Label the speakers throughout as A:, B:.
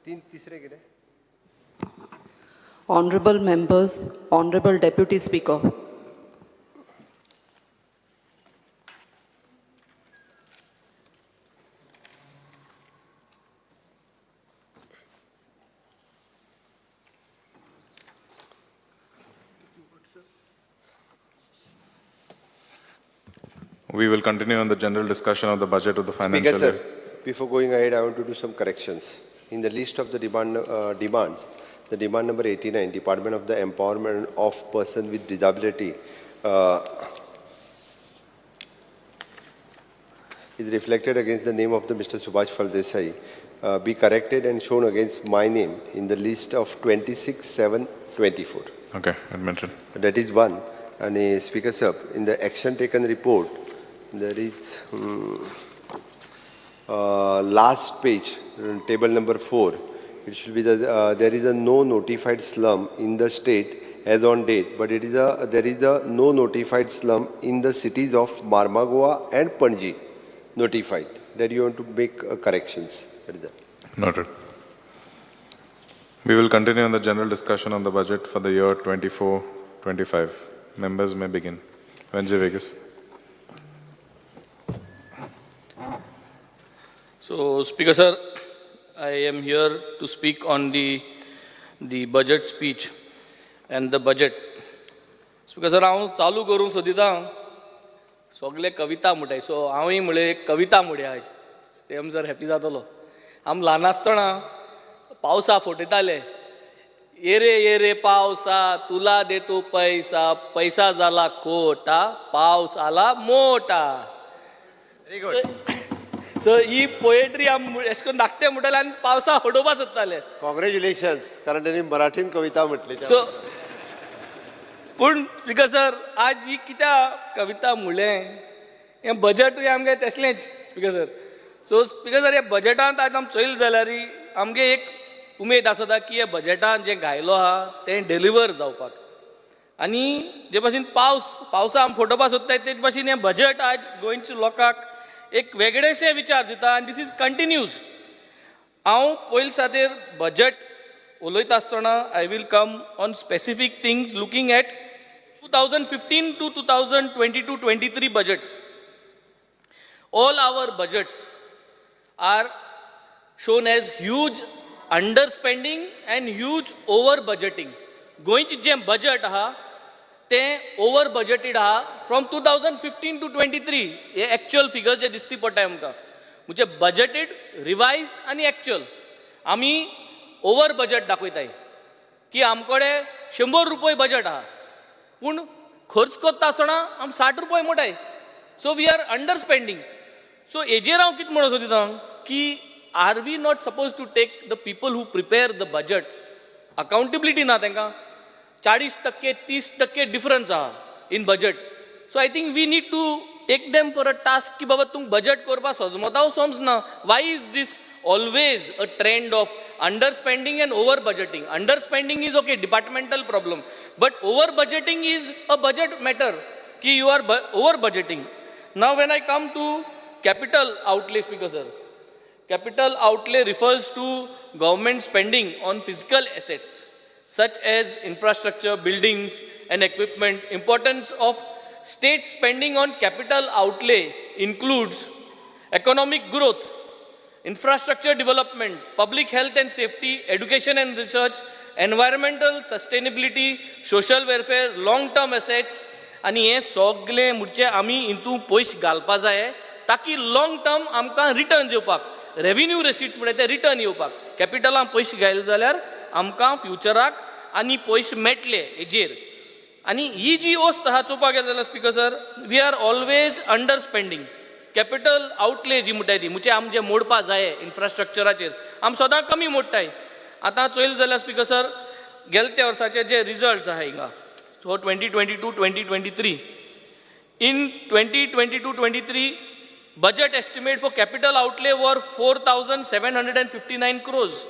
A: तीन तिसरे कितें?
B: Honorable members, Honorable Deputy Speaker.
C: We will continue on the general discussion of the budget of the
A: Speaker,
C: financial
A: sir,
C: year.
A: Before going ahead, I want to do some corrections. In the list of the demands, the demand number 89, Department of the Empowerment of Person with Disability, is reflected against the name of the Mr. Subhash Phaldesai, be corrected and shown against my name in the list of 26/7/24.
C: Okay, admitted.
A: That is one. And Speaker sir, in the action taken report, there is last page, table number 4. It should be that there is a no notified slum in the state as on date, but there is a no notified slum in the cities of Marmagoa and Panji notified. That you want to make corrections. That is that.
C: Noted. We will continue on the general discussion on the budget for the year 24-25. Members may begin. Venzy Vegas.
D: So, Speaker sir, I am here to speak on the budget speech and the budget. Speaker sir, हांव चालू करूंक सोदिता सगळे कविता म्हणटाय. So हांवूय म्हळें एक कविता म्हणया आयज. सीएम सर हॅपी जातलो. आम ल्हान आसतना पावसा फटयताले, ये रे ये रे पावसा तुला देतो पैसा, पैसा जाला खोटा, पावस आला मोठा.
A: Very good.
D: सो ही पोएट्री आम एशें करून धाकटे म्हणटाले आनी पावसा फटोवपा सोदताले.
A: कॉंग्रॅच्युलेशन्स, कारण त्यांनी मराठीन कविता म्हटली.
D: सो पूण स्पीकर सर, आज ही कित्याक कविता म्हणलें, हें बजटूय आमगें तसलेंच speaker sir. So speaker sir, ह्या बजटांत आयज आम चोयल जाल्यार आमगे एक उमेद आसता की ह्या बजटान जें घायलो आहा तें डिलिव्हर जावपाक. आनी जे भाशेन पावसा आम फटोवपा सोदताय ते भाशेन हें बजट आज गोंयच्या लोकांक एक वेगळेशे विचार दिता आनी this is continuous. हांव पयले सातेर बजट उलयता आसतना I will come on specific things looking at 2015 to 2022-23 budgets. All our budgets are shown as huge underspending and huge over budgeting. गोंयचें जें बजट आहा तें ओवर बजटेड आहा from 2015 to 23. हे एक्चुअल फिगर्स जे दिसती पडटाय आमकां, म्हणजे बजटेड, रिवायज आनी एक्चुअल. आमी ओवर बजट दाखयताय की आमकडे 100 रुपये बजट आहा, पूण खर्च करता आसतना आम 60 रुपये मोटाय. So we are under spending. So हेजेर हांव कितें म्हणूंक सोदिता की are we not suppose to take the people who prepare the budget accountability ना? तांकां 40%, 30% डिफरन्स आहा in budget. So I think we need to take them for a task की बाबा तूं बजट करपाक सजमता समजना. Why is this always a trend of under spending and over budgeting? Under spending is okay, departmental problem, but over budgeting is a budget matter की you are over budgeting. Now when I come to capital outlay, Speaker sir, capital outlay refers to government spending on physical assets such as infrastructure, buildings and equipment. Importance of state spending on capital outlay includes economic growth, infrastructure development, public health and safety, education and research, environmental sustainability, social welfare, long-term assets. आनी हें सगळें म्हणजे आमी हितून पयशे घालपा जाय ताकी लॉंग टर्म आमकां रिटर्न येवपाक, रेविन्यू रेसिट्स म्हणल्यार ते रिटर्न येवपाक. कॅपिटलान पयशे घायले जाल्यार आमकां फ्युचराक आनी पयशे मेळटले हेजेर. आनी ही जी वस्त आहा चोवपाक गेले जाल्यार Speaker sir, we are always under spending. Capital outlay जी म्हणटाय ती म्हणजे आमचे मोडपा जाय इन्फ्रास्ट्रक्चराचेर आम सदां कमी मोडटाय. आतां चोयले जाल्यार स्पीकर सर, गेले त्या वर्साचे जे रिजल्ट्स आहा हिंगा, so 2022-2023, in 2022-23 budget estimate for capital outlay were 4,759 crores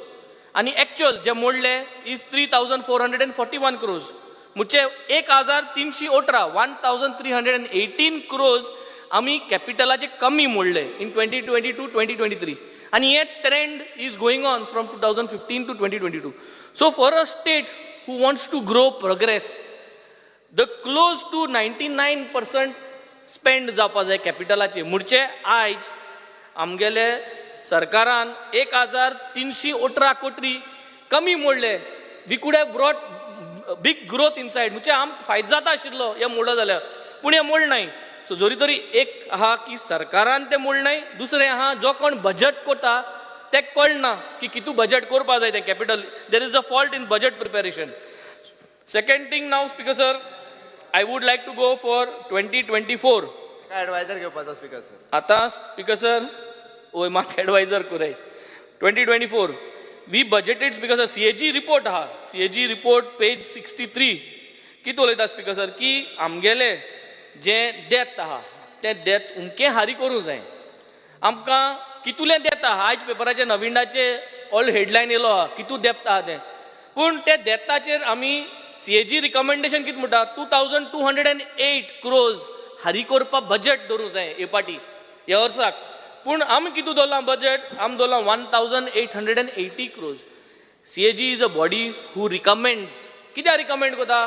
D: आनी एक्चुअल जे मोडले is 3,441 crores, म्हणजे 1,318, 1,318 crores आमी कॅपिटलाचे कमी मोडले in 2022-2023. आनी हे trend is going on from 2015 to 2022. So for a state who wants to grow, progress, the close to 99% spend जावपा जाय कॅपिटलाचे. म्हणचे आयज आमगेले सरकारान 1318 कोटी कमी मोडले. We could have brought big growth inside. म्हणजे आमकां फायदो जाता आशिल्लो हे मोडलो जाल्यार, पूण हे मोड नाय. सो जरी तरी एक आहा की सरकारान तें मोड नाय, दुसरें आहा जो कोण बजट कोता तें कळना की कितू बजट करपा जाय तें capital. There is a fault in budget preparation. Second thing now, Speaker sir, I would like to go for 2024.
A: काय ॲडवायझर घेवपाचो स्पीकर सर?
D: आतां स्पीकर सर, वय, म्हाका adviser कुराय. 2024 we budgeted, Speaker sir, CAG report आहा. CAG report page 63 कितें उलयता speaker sir, की आमगेले जें डेथ आहा तें डेथ उमकें हारी करूंक जाय. आमकां कितुलें डेथ आहा, आयज पेपराचे नविंदाचे ऑल हेडलायन येयलो आहा कितू डेप्थ आहा तें. पूण त्या डेथाचेर आमी सीएजी रिकमेंडेशन कितें म्हणटा, 2208 crores हारी करपाक बजट दवरूंक जाय हे पाटी ह्या वर्साक. पूण आमी कितू दवरलां बजट? आमी दवरलां 1880 crores. CAG is a body who recommends. कित्याक रिकमेंड करता?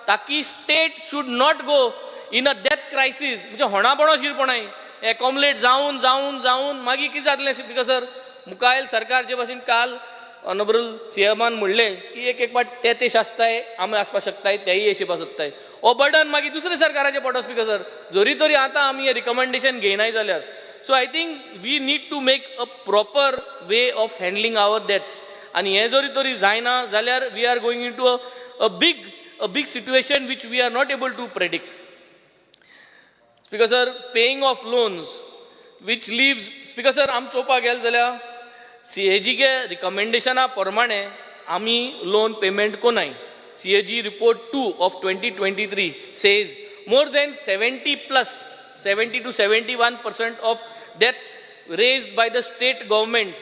D: ताकी state should not go in a debt crisis. म्हणजे होणाबोणो शिरपणाय एकोमलेट जावन जावन जावन मागीर कितें जातलें स्पीकर सर? मुखायल सरकार जे भाशेन काल ऑनरेबल सीएमान म्हणलें की एक एक पाट ते ते आसताय, आमी आसपाक शकताय, तेय येवपाक शकताय. हो बर्डन मागीर दुसरे सरकाराचेर पडटा स्पीकर सर, जरी तरी आतां आमी हें रिकमेंडेशन घेयनाय जाल्यार. So I think we need to make a proper way of handling our debts. आनी हें जरी तरी जायना जाल्यार we are going into a big situation which we are not able to predict. Speaker sir, paying of loans, which leaves, Speaker sir, आम चोवपाक गेले जाल्यार सीएजीगे रिकमेंडेशना प्रमाणे आमी loan payment कोनाय. CAG report 2 of 2023 says more than 70 plus, 70 to 71% of debt raised by the state government,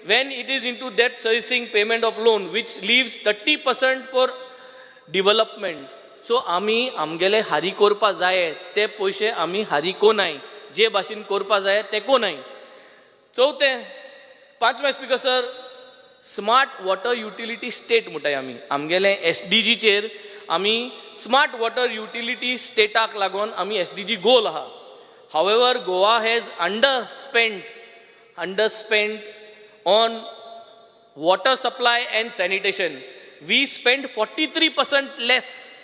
D: when it is into debt servicing, payment of loan, which leaves 30% for development. So आमी आमगेले हारी करपा जाय ते पयशे आमी हारी कोनाय, जे भाशेन करपा जाय ते कोनाय. चवथें, पांचवें Speaker sir, smart water utility state म्हणटाय आमी. आमगेले एसडीजीचेर आमी स्मार्ट वॉटर युटिलिटी स्टेटाक लागून आमी एसडीजी गोल आहा. However, Goa has underspent on water supply and sanitation. We spent 43% less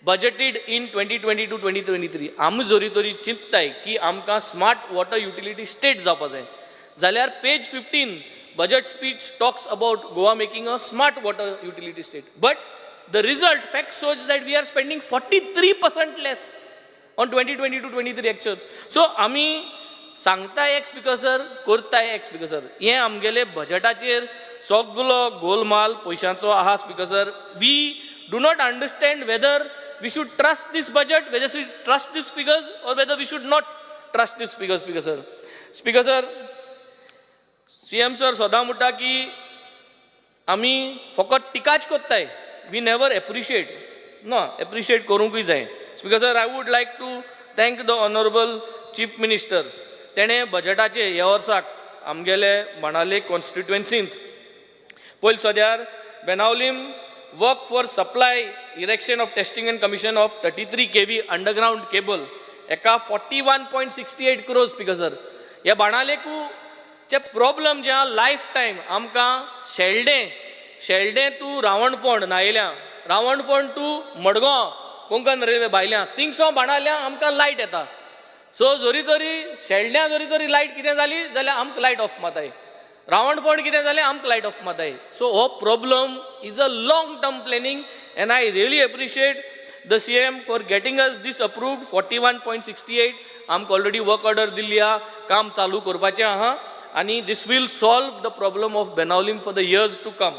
D: budgeted in 2022-2023. आमी जरी तरी चिंतताय की आमकां स्मार्ट वॉटर युटिलिटी स्टेट जावपा जाय जाल्यार page 15 budget speech talks about Goa making a smart water utility state, but the result, fact shows that we are spending 43% less on 2022-23 actual. So आमी सांगता एक स्पीकर सर, करताय एक. Speaker sir, हें आमगेले बजटाचेर सगलो गोलमाल पयशांचो आहा. Speaker sir, we do not understand whether we should trust this budget, whether should trust this figures or whether we should not trust this figures. Speaker sir, Speaker sir, CM sir सदां म्हणटा की आमी फकत टिकाच कोत्ताय, we never appreciate. ना, appreciate करूंकूय जाय. Speaker sir, I would like to thank the honourable Chief Minister. तेणें बजटाचे ह्या वर्साक आमगेले बाणावले कॉन्स्टिट्युएन्सींत पयलीं सद्यार Benaulim work for supply, erection of testing and commission of 33 kV underground cable एका 41.68 crores. Speaker sir, ह्या बाणावलेकू चे प्रॉब्लम जे आहा लायफ टायम, आमकां शेल्डें, शेल्डें टू रावणफोंड नायल्या, रावणफोंड टू मडगांव कोंकण रेल्वे भायल्या थिंगसो बाणावल्या आमकां लायट येता. सो जरी तरी शेल्ड्यां जरी तरी लायट कितें जाली जाल्यार आमकां लायट ऑफ माताय, रावणफोंड कितें जालें आमकां लायट ऑफ माताय. सो हो problem is a long term planning and I really appreciate the CM for getting us this approved 41.68. आमकां ऑलरेडी वर्क ऑर्डर दिल्ली आहा, काम चालू करपाचें आहा आनी this will solve the problem of Benaulim for the years to come.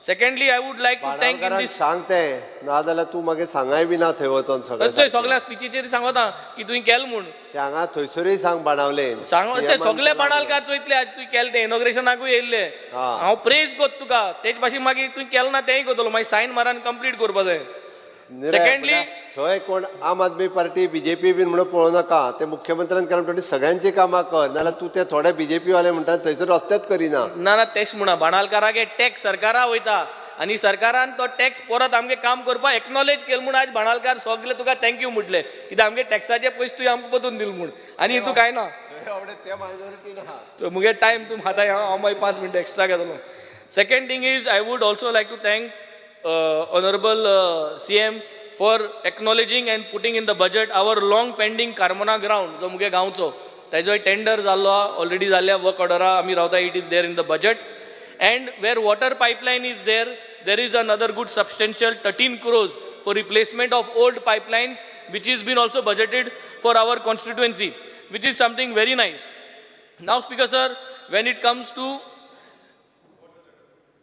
D: Secondly, I would like to thank in
A: बाणावकारांक
D: दीस
A: सांग तें, नाजाल्यार तूं मागीर सांगाय बी ना थंय वचोन सगळें.
D: थंय सगळ्या स्पिचीचेर सांगता की तुवें केलें म्हूण.
A: ते हांगा थंयसरूय सांग बाणावलेन.
D: सांग ते सगळे बाणालकार चोयतले. आज तुवें केलें तें इनॉग्रेशनाकूय येयल्ले. हांव प्रेज कोत तुका. तेच भाशेन मागीर तुवें केलें ना तेंय करतलो, मागीर सायन मारान कंप्लीट करपा जाय. Secondly-
A: थंय कोण आम आदमी पार्टी बीजेपी बीन म्हणून पळोवं नाका. ते मुख्यमंत्र्यान केला म्हणटकीर सगळ्यांची कामां कर, नाजाल्यार तूं ते थोडे बीजेपी वाले म्हणटा थंयसर रस्तेच करिना.
D: ना ना, तेश म्हणा बाणालकाराक हे टॅक्स सरकारा वयता आनी सरकारान तो टॅक्स परत आमगे काम करपाक एक्नॉलेज केल म्हूण आज बाणालकार सगळे तुका thank you म्हटले, कित्याक आमगे टॅक्साचे पयशे तुवें आमकां बदलून दिले म्हूण. आनी हितू कांय ना.
A: ते मायनॉरिटी ना.
D: सो मुगे टायम तूं आतां हांव मागीर 5 मिनटां एक्स्ट्रा घेतलो. Second thing is, I would also like to thank honourable CM for acknowledging and putting in the budget our long pending Carmona ground, जो मुगे गांवचो, ताजो टेंडर जाल्लो, ऑलरेडी जाल्ल्या वर्क ऑर्डरा आमी रावता. It is there in the budget. And where water pipeline is there, there is another good substantial 13 crores for replacement of old pipelines, which is been also budgeted for our constituency, which is something very nice. Now, Speaker sir, when it comes to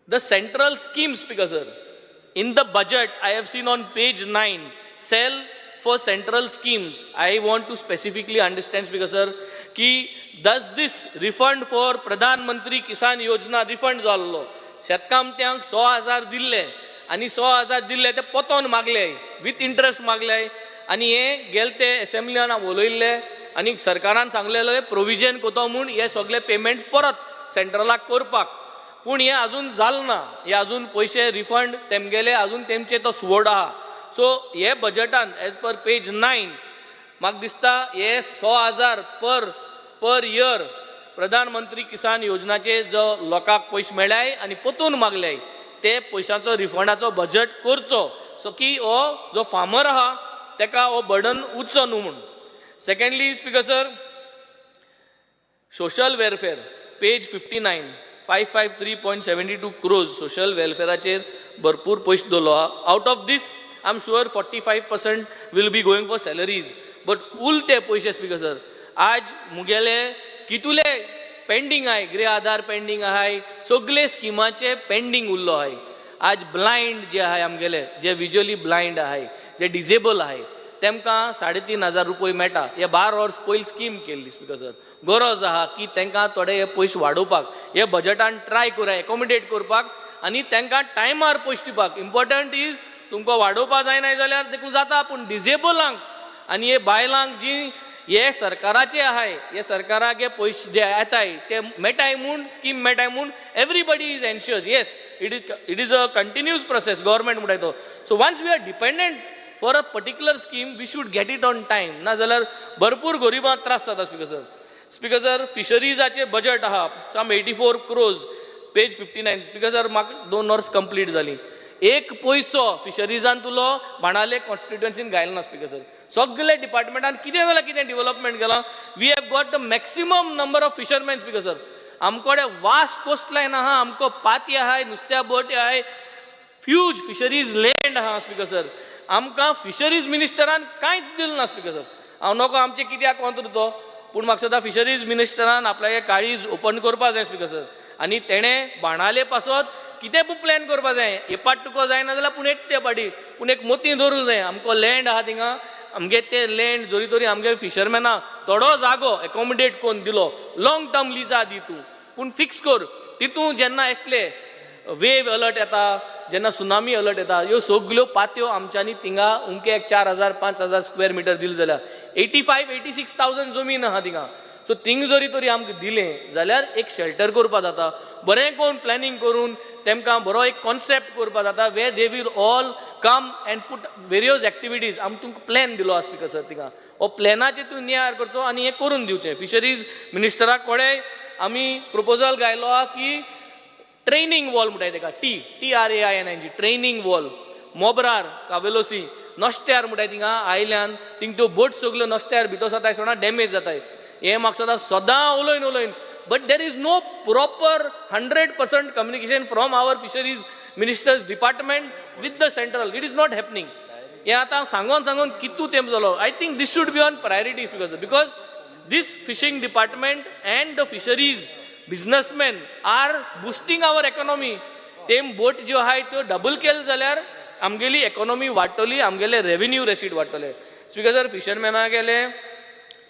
D: the central scheme, Speaker sir, in the budget, I have seen on page 9, cell for central schemes. I want to specifically understand, Speaker sir, की does this refund for Pradhan Mantri Kisan Yojana refund जाल्लो, शेतकामत्यांक 100,000 दिल्ले आनी 100,000 दिल्ले ते पोतोन मागले, with interest मागले. आनी हे गेले ते एसेंब्लियान उलयल्ले आनी सरकारान सांगलेले प्रोविजन कोतो म्हूण हे सगळे पेमेंट परत सेंट्रलाक करपाक, पूण हें अजून जालें ना. हे अजून पयशे रिफंड तेमगेले अजून तेमचे तो सुवड आहा. सो हे बजटान एज पर पेज 9 म्हाका दिसता हे 100,000 पर इयर प्रधानमंत्री किसान योजनाचे जो लोकांक पयशे मेळ्ळाय आनी परतून मागले ते पयशांचो रिफंडाचो बजट करचो, सो की हो जो फार्मर आहा तेका हो बर्डन उरचो न्हू म्हूण. Secondly, Speaker sir, social welfare, page 59, 553.72 crores social वेलफेराचेर भरपूर पयशे दवरलो आहा. Out of this, I am sure 45% will be going for salaries, but उरले ते पयशे, स्पीकर सर, आज मुगेले कितुले पेंडींग आहाय. गृह आधार पेंडींग आहाय, सगळे स्किमाचे पेंडींग उरलो आहाय. आज ब्लायंड जे आहाय आमगेले, जे विज्युअली ब्लायंड आहाय, जे डिजेबल आहाय, तेमकां 3500 रुपये मेळटा. हे 12 वर्स पयलीं स्कीम केल्ली. स्पीकर सर, गरज आहा की तांकां थोडे हे पयशे वाडोवपाक हे बजटान ट्राय करूया, एकोमोडेट करपाक आनी तांकां टायमार पयशे दिवपाक. इम्पॉर्टंट is तुमकां वाडोवपा जायना जाल्यार देखून जाता, पूण डिजेबलांक आनी हे बायलांक जी हे सरकाराचे आहाय, हे सरकाराक हे पयशे जे येताय ते मेळटाय म्हूण, स्कीम मेळटाय म्हूण everybody is anxious. Yes, it is a continuous process, government म्हणटाय तो. So once we are dependent for a particular scheme, we should get it on time. ना जाल्यार भरपूर गरिबांक त्रास जाता. स्पीकर सर, स्पीकर सर, फिशरीजाचे बजट आहा some 84 crores, page 59. Speaker sir, म्हाका 2 वर्स कंप्लीट जालीं, एक पयसो फिशरीजान तुलो बाणाले कॉन्स्टिट्युएन्सीन घायलो ना. स्पीकर सर, सगळे डिपार्टमेंटान कितें जाल्यार कितें डेव्हलपमेंट केलां. We have got the maximum number of fishermen, Speaker sir. आमकोडे vast coast line आहा, आमकां पाती आहाय, नुस्त्या बोटी आहाय, ह्यूज फिशरीज लँड आहा. स्पीकर सर, आमकां फिशरीज मिनिस्टरान कांयच दिलें ना. स्पीकर सर, हांव नको आमचें कित्याक कोंत्र तो, पूण म्हाका सदां फिशरीज मिनिस्टरान आपल्यागे काळीज ओपन करपा जाय, स्पीकर सर, आनी तेणें बाणाले पासत कितें पूण प्लॅन करपा जाय. हे पाट तुका जायना जाल्यार पूण एक ते पाटी पूण एक मोती दवरूंक जाय. आमकां लँड आहा थिंगा, आमगे ते लँड जरी तरी आमगे फिशरमॅना थोडो जागो एकोमोडेट करून दिलो, लॉंग टर्म लिजा दी तूं, पूण फिक्स कर. तितून जेन्ना आसले वेव अलर्ट येता, जेन्ना सुनामी अलर्ट येता, ह्यो सगल्यो पात्यो आमच्यांनी थिंगा उमके एक 4000 5000 स्क्वेअर मिटर दिले जाल्यार 85 86,000 जमीन आहा थिंगा. सो थिंग जरी तरी आमकां दिलें जाल्यार एक शेल्टर करपा जाता, बरें कोण प्लॅनिंग करून तेमकां बरो एक कॉन्सेप्ट करपा जाता, where they will all come and put various activities. आमी तुमकां प्लॅन दिलो आहा, स्पीकर सर, थिंगा हो प्लॅनाचेर तूं नियार करचो आनी हें करून दिवचें. फिशरीज मिनिस्टराक कडेन आमी प्रपोजल घायलो आहा की ट्रेनिंग वॉल म्हणटाय तेका, T T R A I N I G, training wall मोबरार कावेलोसी नश्ट्यार म्हणटाय थिंगा आयल्यान थिंग त्यो बोट सगल्यो नश्ट्यार भितर जाताय, सोडा डॅमेज जाताय. हें म्हाका सदां सदां उलयन उलयन, but there is no proper 100% communication from our fisheries minister's department with the central. It is not happening. हें आतां सांगोन सांगोन कितू तेंप जालो. I think this should be on priorities because this fishing department and the fisheries businessmen are boosting our economy. तेम बोट ज्यो आहाय त्यो double केले जाल्यार आमगेली इकॉनॉमी वाडटली, आमगेले रेवेन्यू रेसीट वाडटले. स्पीकर सर, फिशरमॅना गेले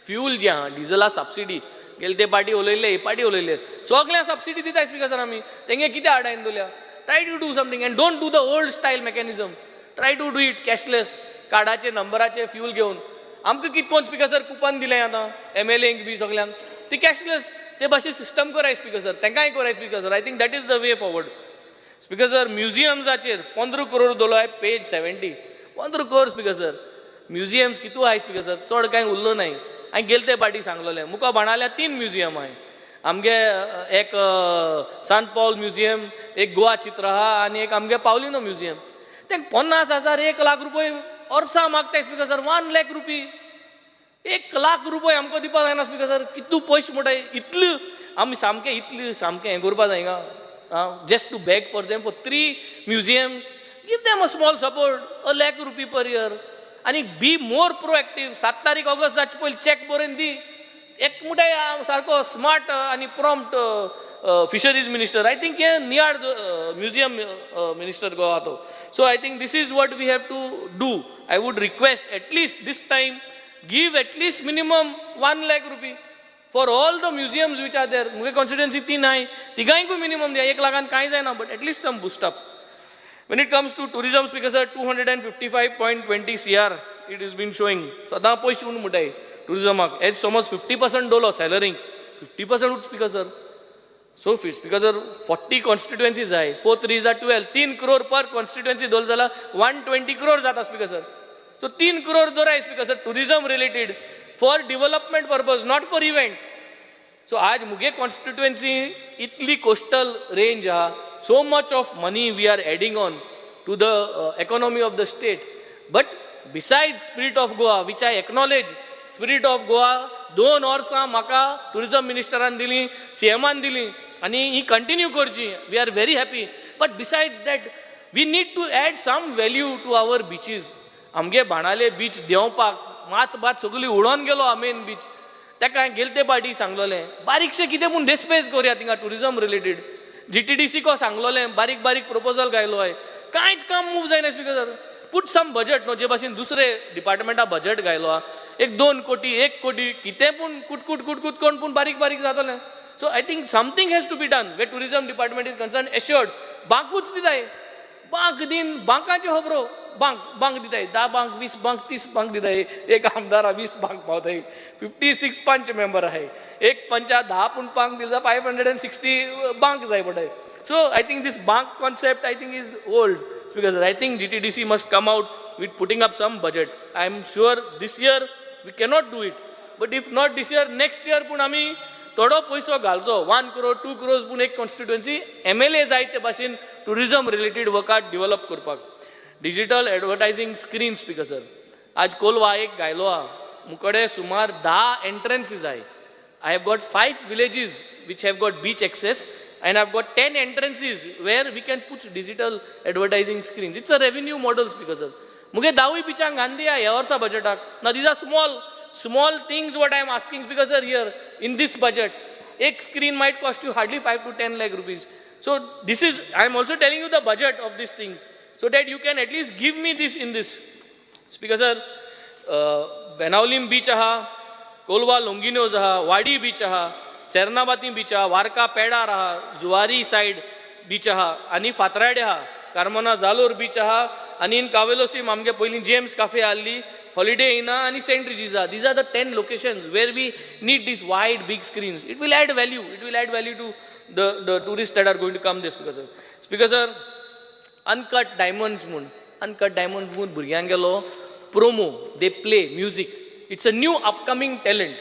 D: फ्यूल जे आहा, डिझला सबसिडी गेले ते पाटी उलयल्ले, हे पाटी उलयल्ले, सगळ्या सबसिडी दिताय. स्पीकर सर, आमी तेंगे कितें आडायन दवरल्या? Try to do something and don't do the old style mechanism. Try to do it cashless. कार्डाचे नंबराचे फ्यूल घेवन. आमकां कित कोण स्पीकर सर कुपन दिलें आतां एमएलएंक बी सगल्यांक, ती कॅशलेस ते भाशेन सिस्टम कराय स्पीकर सर, तांकांय कराय speaker sir. I think that is the way forward, speaker sir. म्युझियम्साचेर 15 crore दवरलो आहे, पेज 70. 15 करोड, स्पीकर सर. म्युझियम्स कितू आहाय, स्पीकर सर? चड कांय उरलो नाय. हांवें गेले ते पाटी सांगलोलें, मुका बाणाल्या तीन म्युझियम आहाय आमगे, एक सांत पावल म्युझियम, एक गोवा चित्र आहा आनी एक आमगे पावलिनो म्युझियम. ते 50,000, 1 लाख रुपये वर्सा मागताय, स्पीकर सर. 1 लॅक रुपी, 1 लाख रुपये आमकां दिवपा जायना, स्पीकर सर. कितू पयशे म्हणटाय इतले आमी सामकें, इतले सामकें हें करपा जायना just to beg for them for three museums. Give them a small support, a lakh rupee per year, आनी बी मोर प्रोएक्टीव. 7 तारीख ऑगस्ट जावचे पयलीं चॅक बरोवन दी. एक म्हणटाय सारको स्मार्ट आनी prompt fisheries minister, I think हे नियाळ म्युझियम मिनिस्टर गोवा तो. So I think this is what we have to do. I would request, at least this time give at least minimum 1 lakh rupee for all the museums which are there. मुगे constituency तीन आहाय, तिगांयकूय minimum दिया. 1 लाखान कांय जायना, but at least some boost up. When it comes to tourism, speaker sir, 255.20 CR it has been showing. सदां पयशे म्हूण म्हणटाय टुरिजमाक. एज समज 50% दवरलो सॅलरींक, 50% speaker sir. So speaker sir, 40 constituency जाय, फोर थ्री जा 12, 3 क्रोर पर कॉन्स्टिट्युएन्सी दवरलो जाल्यार 120 क्रोर जाता, स्पीकर सर. सो 3 क्रोर दवराय, speaker sir, tourism related for development purpose, not for event. So आज मुगे कॉन्स्टिट्युएन्सी इतली कोस्टल रेंज आहा, so much of money we are adding on to the economy of the state. But beside Spirit of Goa, which I acknowledge, Spirit of Goa 2 वर्सां म्हाका tourism मिनिस्टरान दिली, सीएमान दिली आनी ही continue करची, we are very happy. But besides that, we need to add some value to our beaches. आमगे बाणाले beach देंवपाक मात भात सगळी उडोन गेलो मेन बीच. ताका हांवें गेले ते पाटी सांगलोलें, बारीकशें कितें पूण डेस्पेस करुया थिंगा टुरिजम रिलेटेड. जीटीडीसीको सांगलोलें, बारीक बारीक प्रपोजल घायलो हांवें, कांयच काम मूव जायना. Speaker sir, put some budget न्हू, जे भाशेन दुसरे डिपार्टमेंटा बजट घायलो आहा, एक 2 कोटी, 1 कोटी, कितें पूण कुटकुट कुटकुट कोण पूण बारीक बारीक जातलें. So I think something has to be done where tourism department is concern. Assured बांकूच दिताय, बांक दिन बांकाच्यो खबरो, बांक बांक दिताय, 10 बांक, 20 बांक, 30 बांक दिताय. एक आमदारा 20 बांक पावताय. 56 पंच मेंबर आहाय, एक पंचा 10 पूण बांक दिले 560 बांक जाय पडटाय. So I think this bank concept, I think, is old, speaker sir. I think GTDC must come out with putting up some budget. I am sure this year we cannot do it, but if not this year, next year पूण आमी थोडो पयसो घालचो, 1 क्रोर, 2 क्रोर्स पूण एक constituency MLA जाय ते भाशेन टुरिजम रिलेटेड वर्काक डिवलप करपाक. Digital advertising screen, speaker sir, आज कोलवा एक घायलो आहा. मुकडे सुमार 10 एंट्रन्सीज आहाय. I have got five villages which have got beach access and I've got 10 entrances where we can put digital advertising screens. It's a revenue model, speaker sir. मुगे दावूय बिचांक घालून दिया ह्या वर्सा बजेटाक ना. These are small small things what I am asking, speaker sir, here in this budget. एक screen might cost you hardly 5 to 10 lakh rupees. So this is, I am also telling you the budget of these things so that you can at least give me this in this. Speaker sir, Benaulim beach आहा, कोलवा लोंगिनोज आहा, वाडी beach आहा, सेर्नाबाती beach आहा, वारका पेडार आहा, Zuari side beach आहा आनी फातराडे आहा, Carmona Jalore beach आहा आनी इन कावेलोसीम आमगे पयलीं जेम्स काफे आहली, हॉलिडे इना आनी सेंट रिजीज आहा. These are the 10 locations where we need this wide big screens. It will add value, it will add value to the tourist that are going to come this. Speaker sir, speaker sir, Uncut Diamonds म्हूण, uncut diamonds म्हूण भुरग्यांगेलो promo, they play music. It's a new upcoming talent.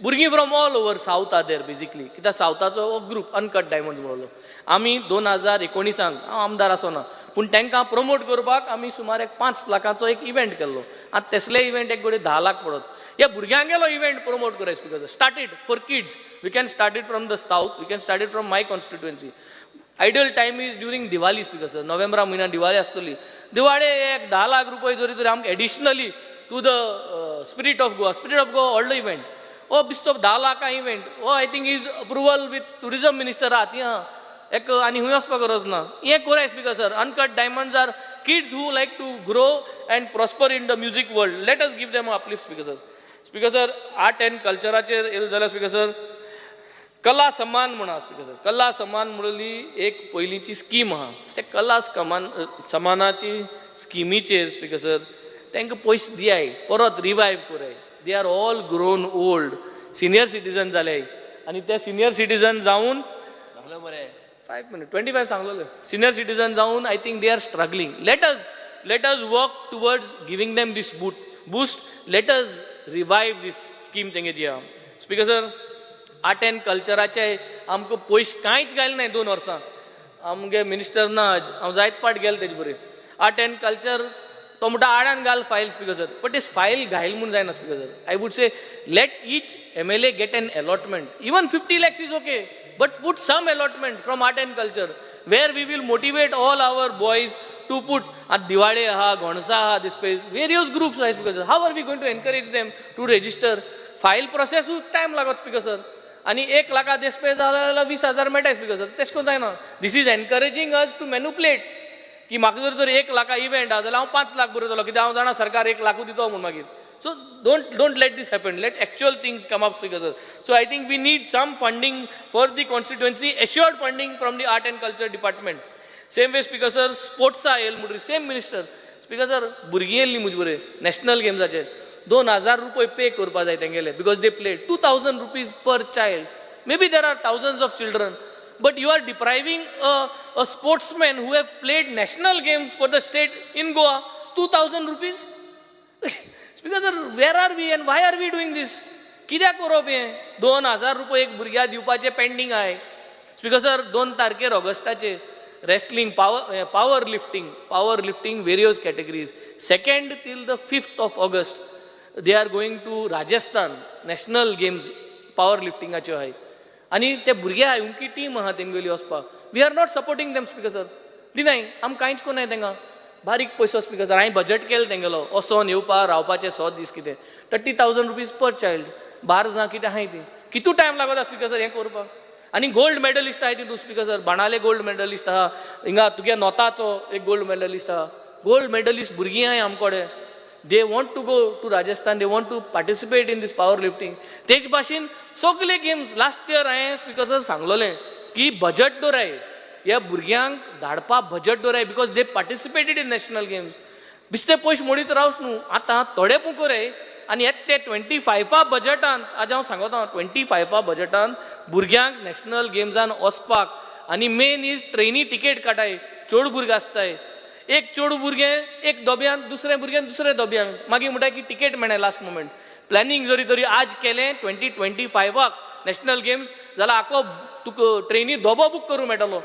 D: भुरगीं from all over south are there basically, कित्याक सावथाचो हो group uncut diamonds म्हणलो. आमी 2019आन, हांव आमदार आसना पूण तांकां प्रमोट करपाक आमी सुमार एक 5 लाखाचो एक इव्हेंट केल्लो. आतां तसले इव्हेंट एक घडये 10 लाख पडत. ह्या भुरग्यांगेलो इव्हेंट प्रमोट कराय, speaker. Start it for kids. We can start it from the south, we can start it from my constituency. Ideal time is during Diwali, speaker sir. नोव्हेंबरा म्हयन्यात दिवाळी आसतली. दिवाळे एक 10 लाख रुपये जरी तर आमकां additionally to the Spirit of Goa, Spirit of Goa व्हडलो event हो, बिस्तो 10 लाखां इव्हेंट हो, I think is approval with tourism minister आहा ती आहा एक आनी खंय वचपाक गरज ना. हें कोराय, speaker sir. Uncut Diamonds are kids who like to grow and prosper in the music world. Let us give them uplift, speaker sir. Speaker sir, art and कल्चराचेर येयलें जाल्यार, स्पीकर सर, कला सम्मान म्हूण आहा. स्पीकर सर, कला सम्मान म्हणली एक पयलींची स्कीम आहा. त्या कला कमान सम्मानाची स्किमीचेर, स्पीकर सर, तांकां पयशे दियाय, परत रिवायव कराय. They are all grown old, senior citizen जाले आनी ते सिनियर सिटीजन जावन, 5 minute, 25 सांगलेले, सिनियर सिटीजन जावन I think they are struggling. Let us work towards giving them this boost. Let us revive this scheme तेंगे जी आहा. स्पीकर सर, आर्ट एंड कल्चराचे आमकां पयशे कांयच घायले नाय 2 वर्सां. आमगे मिनिस्टर ना आज, हांव जायत पाट गेलो तेजे बरें. आर्ट एंड कल्चर तो म्हणटा आडान घाल file. Speaker sir, but this file घायल म्हूण जायना. Speaker sir, I would say let each MLA get an allotment. Even 50 lakhs is okay, but put some allotment from art and culture where we will motivate all our boys to put. आतां दिवाळे आहा, गोणसा आहा, this space various groups आहा. Speaker sir, how are we going to encourage them to register? File प्रोसेसूय time लागत speaker sir. आनी 1 लाखा देसपे जाल्यार 20,000 मेळटा. स्पीकर सर, तेश कोन जायना. This is encouraging us to manipulate की म्हाका जर तर 1 लाखा इव्हेंट आहा जाल्यार हांव 5 लाख बरयतलो, कित्याक हांव जाणा सरकार 1 लाखूच दितो म्हूण मागीर. So don't let this happen. Let actual things come up, Speaker sir. So I think we need some funding for the constituency, assured funding from the art and culture department. Same way, Speaker sir, स्पोर्ट्सा येयल म्हणटरी same minister. Speaker sir, भुरगीं येयल्लीं म्हजे बरें national गेम्साचेर, 2000 रुपये pay करपा जाय तेंगेले because they play. ₹2000 per child. Maybe there are thousands of children, but you are depriving a sportsman who have played national games for the state in Goa ₹2000. Speaker sir, where are we and why are we doing this? कित्याक करप हें? 2000 रुपये एक भुरग्याक दिवपाचें pending आहाय. Speaker sir, 2 तारखेर ऑगस्टाचे wrestling, power lifting various categories, 2nd till the 5th of August they are going to Rajasthan, national games power लिफ्टिंगाच्यो आहाय. आनी ते भुरगे आहाय, उमकी टीम आहा तेंगेली वचपाक. We are not supporting them, Speaker sir. दिनाय आम कांयच कोनाय तेंकां, बारीक पयसो. स्पीकर सर, हांवें बजट केलें तेंगेलो, वचोन येवपा रावपाचे 100 दीस कितें ₹30,000 पर चायल्ड, 12 जां कितें आहाय ती. कितू टायम लागता स्पीकर सर हें करपाक? आनी गोल्ड मेडलिस्ट आहाय तितून. स्पीकर सर, बाणाले गोल्ड मेडलिस्ट आहा, हिंगा तुगे नोताचो एक गोल्ड मेडलिस्ट आहा. गोल्ड मेडलिस्ट भुरगीं आहाय आमकोडे. They want to go to Rajasthan, they want to participate in this power lifting. तेच भाशेन सगले गेम्स. लास्ट इयर हांवें स्पीकर सर सांगलोलें की बजट दवराय, ह्या भुरग्यांक धाडपा बजट दवराय because they participated in national games. बिस्ते पयशे मोडीत रावच न्हू, आतां थोडे पूण करय. आनी येत ते 25 बजटान, आज हांव सांगता, 25 बजटान भुरग्यांक नॅशनल गेम्सान वचपाक. आनी मेन is ट्रेनी टिकेट काडाय. चोड भुरगे आसताय, एक चेडूं भुरगें एक दोब्यान, दुसरें भुरगें दुसऱ्या दोब्यान, मागीर म्हणटा की टिकेट मेळना. लास्ट मोमेंट प्लॅनिंग जरी तरी आज केलें 2025 नॅशनल गेम्स जाल्यार आखो तुका ट्रेनी दोबो बूक करूंक मेळटलो.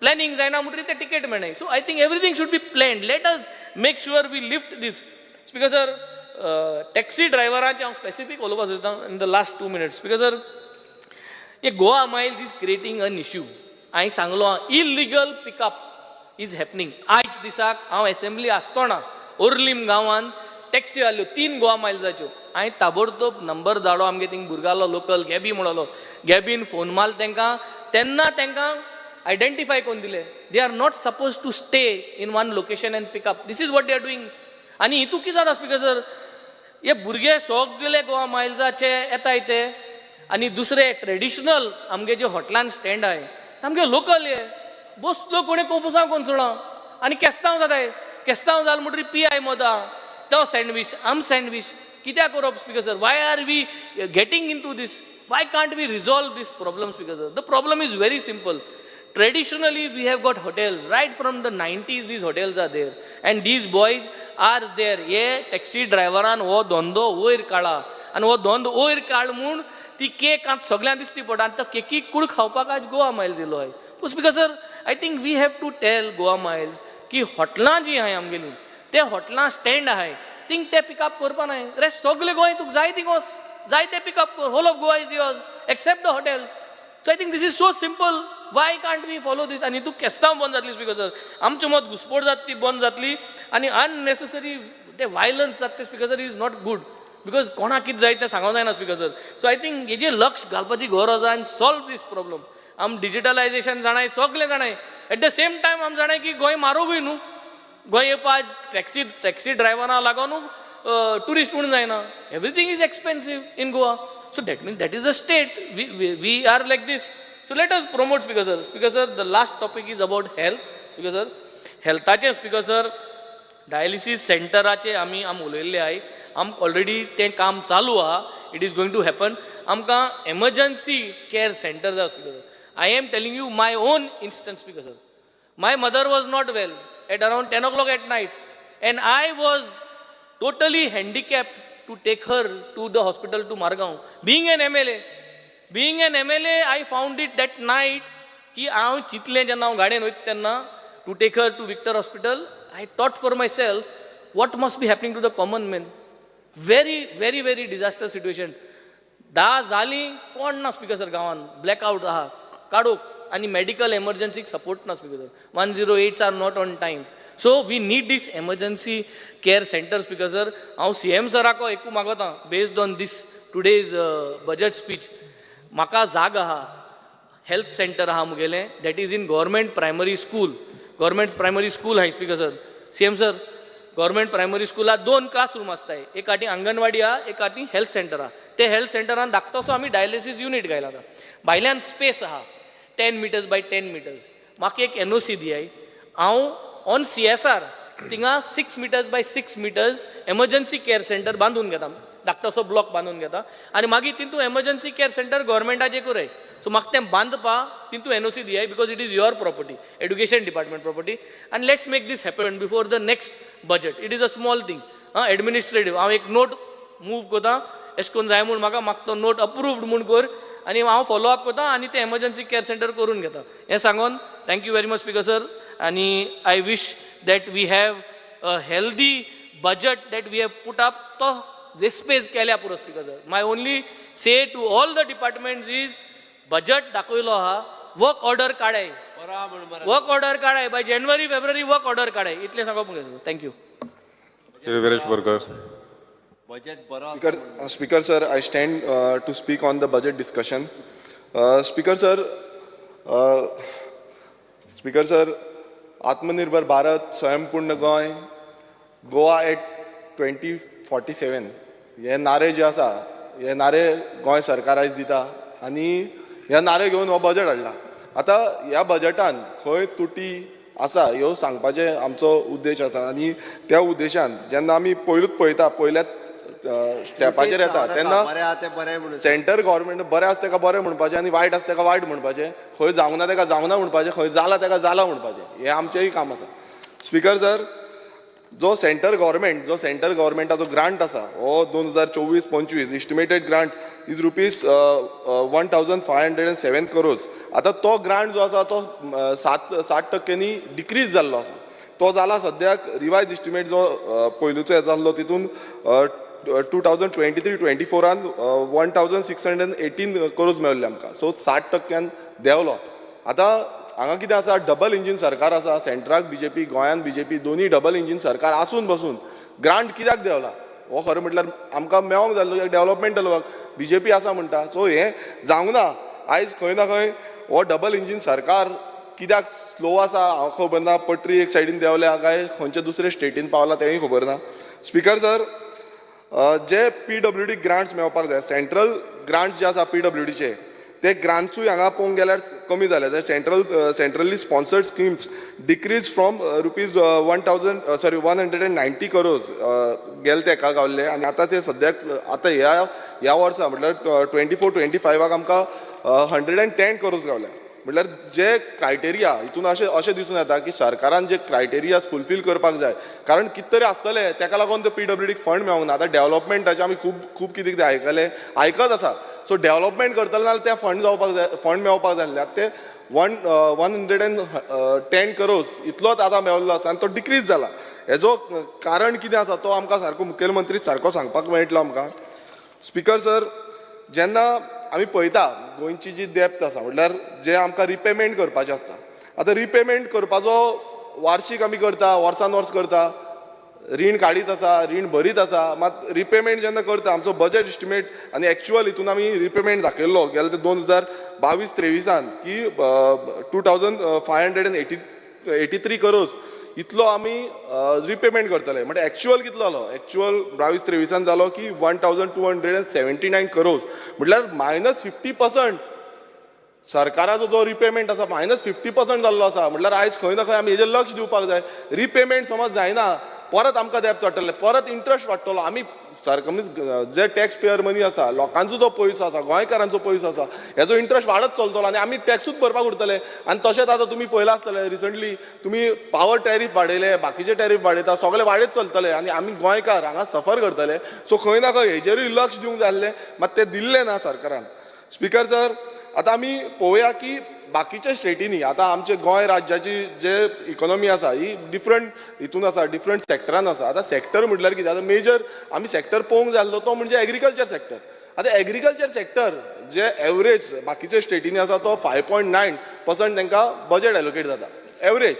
D: प्लॅनिंग जायना म्हणटकीर ते ticket मेळनाय. So I think everything should be planned. Let us make sure we lift this. Speaker sir, taxi ड्रायव्हरांचे हांव स्पेसिफीक उलोवपाक सोदतां in the last 2 minutes. Speaker sir, hey Goa Miles is creating an issue. हांवें सांगलो, illegal pickup is happening. आयज दिसाक हांव assembly आसतना ओर्लीम गांवांत टॅक्सी आसल्यो तीन गोवा मायल्साच्यो. हांवें ताबडतोब नंबर धाडलो आमगे थिंग भुरग्यालो लोकल गॅबी म्हणलो. गॅबीन फोन मारलो तेंकां, तेन्ना तेंकां आयडेंटिफाय करून दिले. They are not suppose to stay in one location and pickup. This is what they are doing. आनी हितू कितें जाता स्पीकर सर, हे भुरगे सगळे गोवा मायल्साचे येताय ते आनी दुसरे ट्रेडिशनल आमगे जे हॉटेलान स्टँड आहाय, आमगे लोकल हे बसलो कोणी कोफुसांव कोण सोडा आनी केस्तांव जाताय. केस्तांव जाल म्हणटरीर पियाय मोदा तो सँडवीच आम सँडवीच कित्याक करप? Speaker sir, why are we getting in to this? Y can't we resolve this problem? Speaker sir, the problem is very simple. Traditionally we have got hotels right from the 90s. These hotels are there and these boys are there. हे taxi ड्रायव्हरान हो धंदो वयर काडला आनी हो धंदो वयर काड म्हूण ती केक आतां सगळ्यांक दिसती पडटा आनी तो केकीक कूड खावपाक आज गोवा मायल्स येयलो आहाय. Speaker sir, I think we have to tell Goa Miles की हॉटलां जीं आहाय आमगेलीं, ते हॉटलां स्टँड आहाय थिंग ते पिकअप करपा नाय. रेस्ट सगळे गोंय तुका जाय थिंग वच, जाय ते पिकअप कर. Whole of Goa is yours except the hotels. So I think this is so simple. Why can't we follow this? आनी तूं केस्तांव बंद जातली. स्पीकर सर, आमचे मत घुसपोट जाता ती बंद जातली आनी अननेसेसरी ते वायलन्स जाता ते, Speaker sir, is not good because कोणाक कितें जाय तें सांगूंक जायना. Speaker sir, so I think हेजेर लक्ष घालपाची गरज आहा आनी सॉल्व दीस प्रॉब्लम. आम डिजिटलायजेशन जाणाय, सगळें जाणाय, एट the same time आम जाणाय की गोंय म्हारोगूय न्हू. गोंय येवपा आज टॅक्सी ड्रायव्हरां लागून ट्युरिस्ट म्हूण जायना. Everything is expensive in Goa, so that means that is a state we are like this. So let us promote. Speaker sir, Speaker sir, the last topic is about health. Speaker sir, हेल्थाचें, speaker sir, dialysis सेंटराचे आमी आम उलयल्ले आहाय. आमकां already तें काम चालू आहा. It is going to happen. आमकां एमर्जन्सी कॅर सेंटर जाय, Speaker sir. I am telling you my own instance, Speaker sir. My mother was not well at around 10 o'clock at night, and I was totally handicapped to take her to the hospital to Margao. Being an MLA, being an MLA, I found it that night की हांव चिंतलें जेन्ना हांव गाडयेन वयता तेन्ना to take her to Victor Hospital, I thought for myself what must be happening to the common man. Very, very, very disaster situation. 10 जालीं, कोण ना स्पीकर सर गांवान. ब्लॅकआवट आहा, काडूक आनी मेडिकल एमर्जन्सीक सपोर्ट ना, Speaker sir. 108s are not on time, so we need this emergency care center, Speaker sir. हांव C M सराको एकू मागोता, based on this today's budget speech, म्हाका जाग आहा, हेल्थ सेंटर आहा मुगेलें, that is in government primary school. Government primary school आहा, Speaker sir. CM sir, government primary स्कुलात दोन classroom आसताय. एक आटी अंगणवाडी आहा, एक आटी हेल्थ सेंटर आहा. ते हेल्थ सेंटरान धाकटोसो आमी डायलिसीस युनीट घायला. आतां भायल्यान स्पेस आहा 10 meters by 10 meters. म्हाका एक एनओसी दियाय, हांव ऑन सीएसआर थिंगा 6 meters by 6 meters emergency care center बांदून घेता, धाकटोसो ब्लॉक बांदून घेता आनी मागीर तितून एमर्जन्सी केअर सेंटर गव्हर्मेंटाचें करय. सो म्हाका तें बांदपा तितून NOC दियाय, because it is your property, education department property, आनी let's make this happen before the next budget. It is a small thing, आं, एडमिनिस्ट्रेटीव. हांव एक नोट मूव करता, एशें करून जाय म्हूण म्हाका. म्हाका तो नोट अप्रूव्ड म्हूण कर आनी हांव फॉलो अप करता आनी तें एमर्जन्सी केअर सेंटर करून घेता. हें सांगून, thank you very much, Speaker sir. आनी I wish that we have a healthy budget that we have put up. तो रेस्पेज केल्या पुरो, Speaker sir. My only say to all the departments is, budget दाखयलो आहा, वर्क ऑर्डर काडाय, work order काडाय. By January, February work order काडाय. इतलें सांगप. Thank you.
C: Shri Viresh Borkar.
A: Budget बरो.
E: Speaker, sir, I stand to speak on the budget discussion. Speaker, sir, Speaker, sir, आत्मनिर्भर भारत, स्वयंपूर्ण गोंय, गोवा एट 2047 हे नारे जे आसा, हे नारे गोंय सरकार आयज दिता आनी हे नारे घेवन हो बजट हाडला. आतां ह्या बजटान खंय तुटी आसा ह्यो सांगपाचें आमचो उद्देश आसा आनी त्या उद्देशान जेन्ना आमी पयलूच पळयता, पयल्याच स्टेपाचेर येता तेन्ना
A: बरें आहा तें बरें म्हणून.
E: सेंटर गव्हर्मेंट बरें आसा तेका बरें म्हणपाचें आनी वायट आसा तेका वायट म्हणपाचें, खंय जावंक ना तेका जावंक ना म्हणपाचें, खंय जाला तेका जाला म्हणपाचें, हें आमचेंय काम आसा. स्पीकर सर, जो सेंटर गव्हर्मेंटाचो ग्रांट आसा, हो 2024-25 estimated grant is ₹1,507 crores. आतां तो ग्रांट जो आसा तो 7 टक्क्यांनी डिक्रीज जाल्लो आसा. तो जाला सद्याक रिवायज इस्टिमेट जो पयलूचो जाल्लो तितून 2023-24आन 1,618 crores मेळ्ळे आमकां. सो 60 टक्क्यान देंवलो. आतां हांगा कितें आसा, डबल इंजीन सरकार आसा. सेंट्राक बीजेपी, गोंयांत बीजेपी, दोनूय डबल इंजीन सरकार आसून बसून ग्रांट कित्याक देंवला? हो खरें म्हटल्यार आमकां मेळोंक जाय आसलो डेवलपमेंटल वर्क, बीजेपी आसा म्हणटा. सो हें जावंक ना. आयज खंय ना खंय हो डबल इंजीन सरकार कित्याक स्लो आसा हांव खबर ना. पटरी एक सायडीन देंवल्या काय खंयच्या दुसरे स्टेटीन पावला तेंय खबर ना. स्पीकर सर, जे पीडब्ल्यूडी ग्रांट्स मेळपाक जाय, सेंट्रल ग्रांट्स जे आसा पीडब्ल्यूडीचे, ते ग्रांट्सूय हांगा पळोवंक गेल्यार कमी जाले. Centrally sponsored schemes decrease from rupees 1,000, sorry, 190 crores गेले तेका गावल्ले आनी आतां ते सद्याक आतां ह्या ह्या वर्सा म्हटल्यार 24-25आक आमकां 110 करोज गावल्या. म्हटल्यार जे क्रायटेरिया हितून अशें अशें दिसून येता की सरकारान जे क्रायटेरिया फुलफील करपाक जाय, कारण कितें तरी आसतलें तेका लागून ते पीडब्ल्यूडीक फंड मेळोंक ना. आतां डेवलपमेंटाचें आमी खूब खूब कितें कितें आयकलें, आयकत आसा. सो डेवलपमेंट करतले जाल्यार ते फंड जावपाक जाय, फंड मेळपाक जाय आसले. आतां ते 110 crores इतलोच आतां मेळिल्लो आसा आनी तो डिक्रीज जाला. हेजो कारण कितें आसा तो आमकां सारको मुखेलमंत्री सारको सांगपाक मेळटलो आमकां? स्पीकर सर, जेन्ना आमी पळयता गोंयची जी डेप्थ आसा, म्हटल्यार जे आमकां रिपेमेंट करपाचें आसता, आतां रिपेमेंट करपाचो वार्शीक आमी करता, वर्सान वर्स करता, रीण काडीत आसा, रीण भरीत आसा, मात रिपेमेंट जेन्ना करता, आमचो बजट एस्टिमेट आनी एक्चुअल हितून आमी रिपेमेंट दाखयल्लो गेले ते 2022-23आन की 2,583 crores इतलो आमी रिपेमेंट करतले. म्हणजे एक्चुअल कितलो जालो? एक्चुअल 22-23आन जालो की 1,279 crores. म्हटल्यार मायनस 50%. सरकाराचो जो रिपेमेंट आसा मायनस 50% जाल्लो आसा. म्हटल्यार आयज खंय ना खंय आमी हेजेर लक्ष दिवपाक जाय. रिपेमेंट समज जायना. परत आमकां डेप्थ वाडटलें, परत इंट्रस्ट वाडटलो. आमी सरकार जे टॅक्स पेयर मनी आसा, लोकांचो जो पयसो आसा, गोंयकारांचो पयसो आसा, हेजो इंट्रस्ट वाडत चलतलो आनी आमी टॅक्सूच भरपाक उरतले. आनी तशेंच आतां तुमी पळयलां आसतलें रिसंटली तुमी पावर टॅरीफ वाडयले, बाकीचे टॅरीफ वाडयता, सगळे वाडयत चलतले आनी आमी गोंयकार हांगा सफर करतले. सो खंय ना खंय हेजेरूय लक्ष दिवंक जाय आसलें, मात तें दिल्लें ना सरकारान. स्पिकर सर, आतां आमी पळोवया की बाकीच्या स्टेटींनी आतां आमचे गोंय राज्याची जे इकॉनॉमी आसा ही डिफरंट हितून आसा, डिफरंट सॅक्टरान आसा. आतां सॅक्टर म्हटल्यार कितें, आतां मेजर आमी सॅक्टर पळोवंक जाय आसलो तो म्हणजे एग्रीकल्चर सॅक्टर. आतां एग्रीकल्चर सॅक्टर जे एवरेज बाकीच्या स्टेटींनी आसा तो 5.9% तांकां बजेट एलोकेट जाता एवरेज.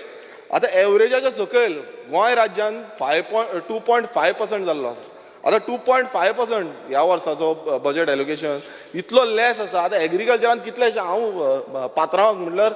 E: आतां एवरेजाच्या सकयल गोंय राज्यान 5.2.5% जाल्लो आसा. आतां 2.5% ह्या वर्साचो बजेट एलोकेशन इतलो लेस आसा. आतां एग्रीकल्चरान कितलेशे हांव पात्रांवाक म्हटल्यार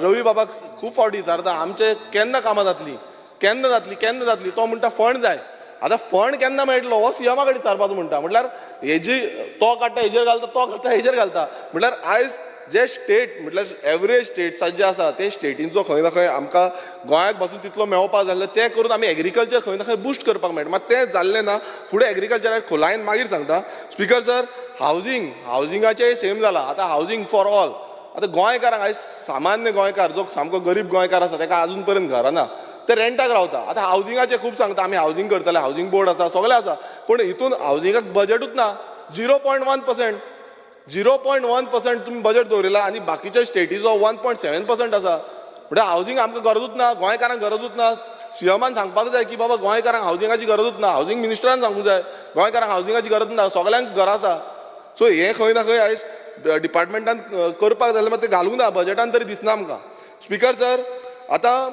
E: रवी बाबाक खूब फावटी विचारता आमचे केन्ना कामां जातलीं, केन्ना जातलीं, केन्ना जातलीं. तो म्हणटा फंड जाय. आतां फंड केन्ना मेळटलो हो सीएमा कडेन विचारपाचो म्हणटा. म्हटल्यार हेजी तो काडटा हेजेर घालता, तो काडटा हेजेर घालता. म्हटल्यार आयज जे स्टेट म्हटल्यार एवरेज स्टेट्सात जे आसा ते स्टेटींचो खंय ना खंय आमकां गोंयाक पासून तितलो मेळपाक जाय आसलो, तें करून आमी एग्रीकल्चर खंय ना खंय बुस्ट करपाक मेळटा, मात तें जाल्लें ना. फुडें एग्रीकल्चराक खोलायेन मागीर सांगता. स्पिकर सर, हावजींग, हावजिंगाचें सेम जालां. आतां हावजींग फॉर ऑल, आतां गोंयकारांक आयज सामान्य गोंयकार जो सामको गरीब गोंयकार आसा ताका आजून पर्यंत घरां ना, ते रेंटाक रावता. आतां हावजिंगाचें खूब सांगता आमी, हावजींग करतले, हावजींग बोर्ड आसा, सगळें आसा, पूण हितून हावजिंगाक बजेटूच ना. 0.1%, 0.1% तुमी बजेट दवरिला आनी बाकीच्या स्टेटीचो 1.7% आसा. म्हणल्यार हावजींग आमकां गरजूच ना, गोंयकारांक गरजूच ना. सीएमान सांगपाक जाय की बाबा गोंयकारांक हावजिंगाची गरजूच ना, हावजींग मिनिस्टरान सांगूंक जाय गोंयकारांक हावजिंगाची गरज ना, सगल्यांक घरां आसा. सो हें खंय ना खंय आयज डिपार्टमेंटान करपाक जाय, मात तें घालूंक ना बजेटान तरी दिसना आमकां. स्पिकर सर, आतां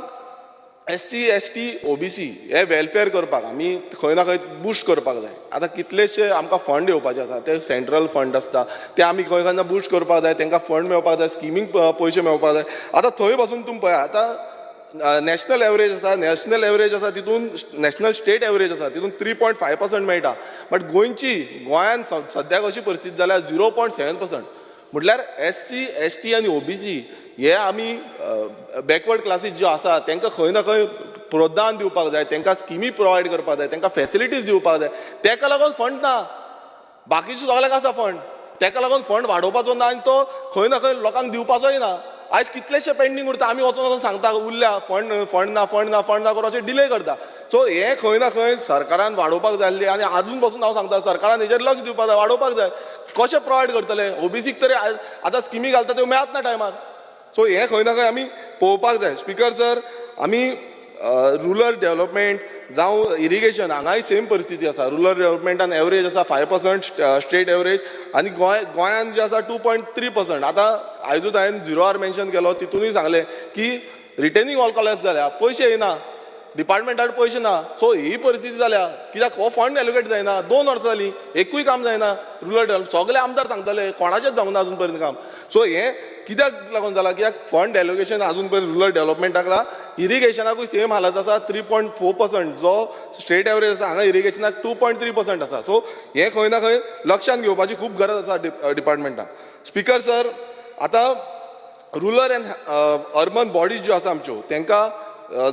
E: SC ST OBC हे वेलफेअर करपाक आमी खंय ना खंय बुस्ट करपाक जाय. आतां कितलेशे आमकां फंड येवपाचे आसा, ते सेंट्रल फंड आसता, ते आमी खंय खंय बुस्ट करपाक जाय, तांकां फंड मेळपाक जाय, स्किमींक पयशे मेळपाक जाय. आतां थंय पासून तुमी पळया, आतां नॅशनल एवरेज आसा, नॅशनल एवरेज आसा तितून नॅशनल स्टेट एवरेज आसा तितून 3.5% मेळटा, बट गोंयची गोंयान सद्याक अशी परिस्थिती जाल्या 0.7%. म्हटल्यार SC ST आनी OBC हे आमी बॅकवर्ड क्लासीस ज्यो आसा तांकां खंय ना खंय प्रोत्साहन दिवपाक जाय, तांकां स्किमी प्रोवायड करपाक जाय, तांकां फॅसिलिटीज दिवपाक जाय. ताका लागून फंड ना, बाकीचे सगळ्यांक आसा फंड, ताका लागून फंड वाडोवपाचो ना आनी तो खंय ना खंय लोकांक दिवपाचोय ना. आयज कितलेशे पेंडींग उरता, आमी वचोन वचोन सांगता उरल्या फंड, फंड ना, फंड ना, फंड ना करून अशें डिले करता. सो हें खंय ना खंय सरकारान वाडोवपाक जाय आसली आनी आजून पसून हांव सांगता सरकारान हेजेर लक्ष दिवपाक जाय, वाडोवपाक जाय. कशें प्रोवायड करतले ओबीसीक तरी आतां स्किमी घालता त्यो मेळत ना टायमार. सो हें खंय ना खंय आमी पळोवपाक जाय. स्पिकर सर, आमी रुरल डेवलपमेंट जावं इरिगेशन हांगाय सेम परिस्थिती आसा. रुरल डेवलपमेंटान एवरेज आसा 5% स्टेट एवरेज आनी गोंयान जे आसा 2.3%. आतां आयजूच हांवें झिरो आर मेन्शन केलो, तितूनय सांगलें की रिटेनिंग वॉल कॉलेप्स जाल्या, पयशे येना, डिपार्टमेंटाक पयशे ना. सो ही परिस्थिती जाल्या कित्याक हो फंड एलोकेट जायना, 2 वर्सां जालीं एकूय काम जायना. रुरल डेवलप सगळे आमदार सांगताले कोणाचेच जावंक ना अजून पर्यंत काम. सो हें कित्याक लागून जालां, कित्याक फंड एलोकेशन अजून पर्यंत रुरल डेवलपमेंटाक ना. इरिगेशनाकूय सेम हालत आसा, 3.4% जो स्टेट एवरेज आसा हांगा इरिगेशनाक 2.3% आसा. सो हें खंय ना खंय लक्षांत घेवपाची खूब गरज आसा डिपार्टमेंटाक. स्पिकर सर, आतां रुरल एंड अर्बन बॉडीज ज्यो आसा आमच्यो तांकां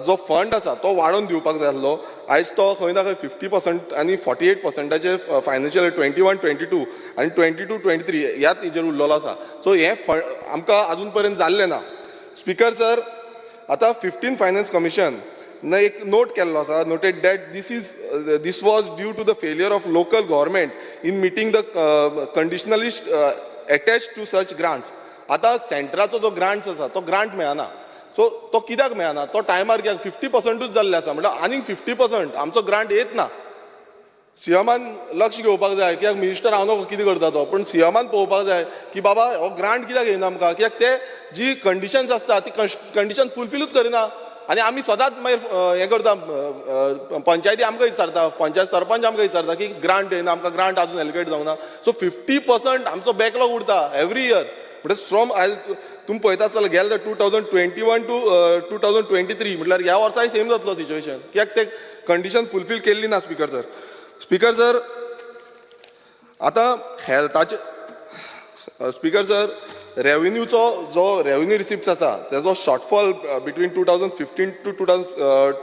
E: जो फंड आसा तो वाडोवन दिवपाक जाय आसलो. आयज तो खंय ना खंय 50% आनी 48%चेर फायनान्शियल 21-22 आनी 22-23 ह्याच हेजेर उरलेलो आसा. सो हें फंड आमकां आजून पर्यंत जाल्लें ना. स्पिकर सर, आतां 15 फायनान्स कमिशन न एक नोट केल्लो आसा, noted that this was due to the failure of local government in meeting the conditionality attach to such grants. आतां सेंट्राचो जो ग्रांट्स आसा तो ग्रांट मेळना, सो तो कित्याक मेळना, तो टायमार कित्याक 50%ूच जाल्ले आसा, म्हणल्यार आनीक 50% आमचो ग्रांट येत ना. सीएमान लक्ष घेवपाक जाय, कित्याक मिनिस्टर हांव नको कितें करता तो, पूण सीएमान पळोवपाक जाय की बाबा हो ग्रांट कित्याक येना आमकां, कित्याक ते जी कंडिशन्स आसता ती कंडिशन फुलफिलूच करिना. आनी आमी सदांच मागीर हें करता, पंचायती आमकां विचारता, पंचायत सरपंच आमकां विचारता की ग्रांट येना आमकां, ग्रांट आजून एलोकेट जावंक ना. सो 50% आमचो बॅकलॉग उरता एवरी इयर. म्हणटा फ्रॉम आयज तुमी पळयता आसतले गेले 2021 टू 2023, म्हटल्यार ह्या वर्साय सेम जातलो सिच्युएशन, कित्याक ते कंडिशन फुलफील केल्ली ना. स्पिकर सर, स्पिकर सर, आतां हेल्थाचे, स्पिकर सर, रेवेन्यूचो जो रेवेन्यू रिसिप्ट्स आसा तेजो shortfall between 2015 to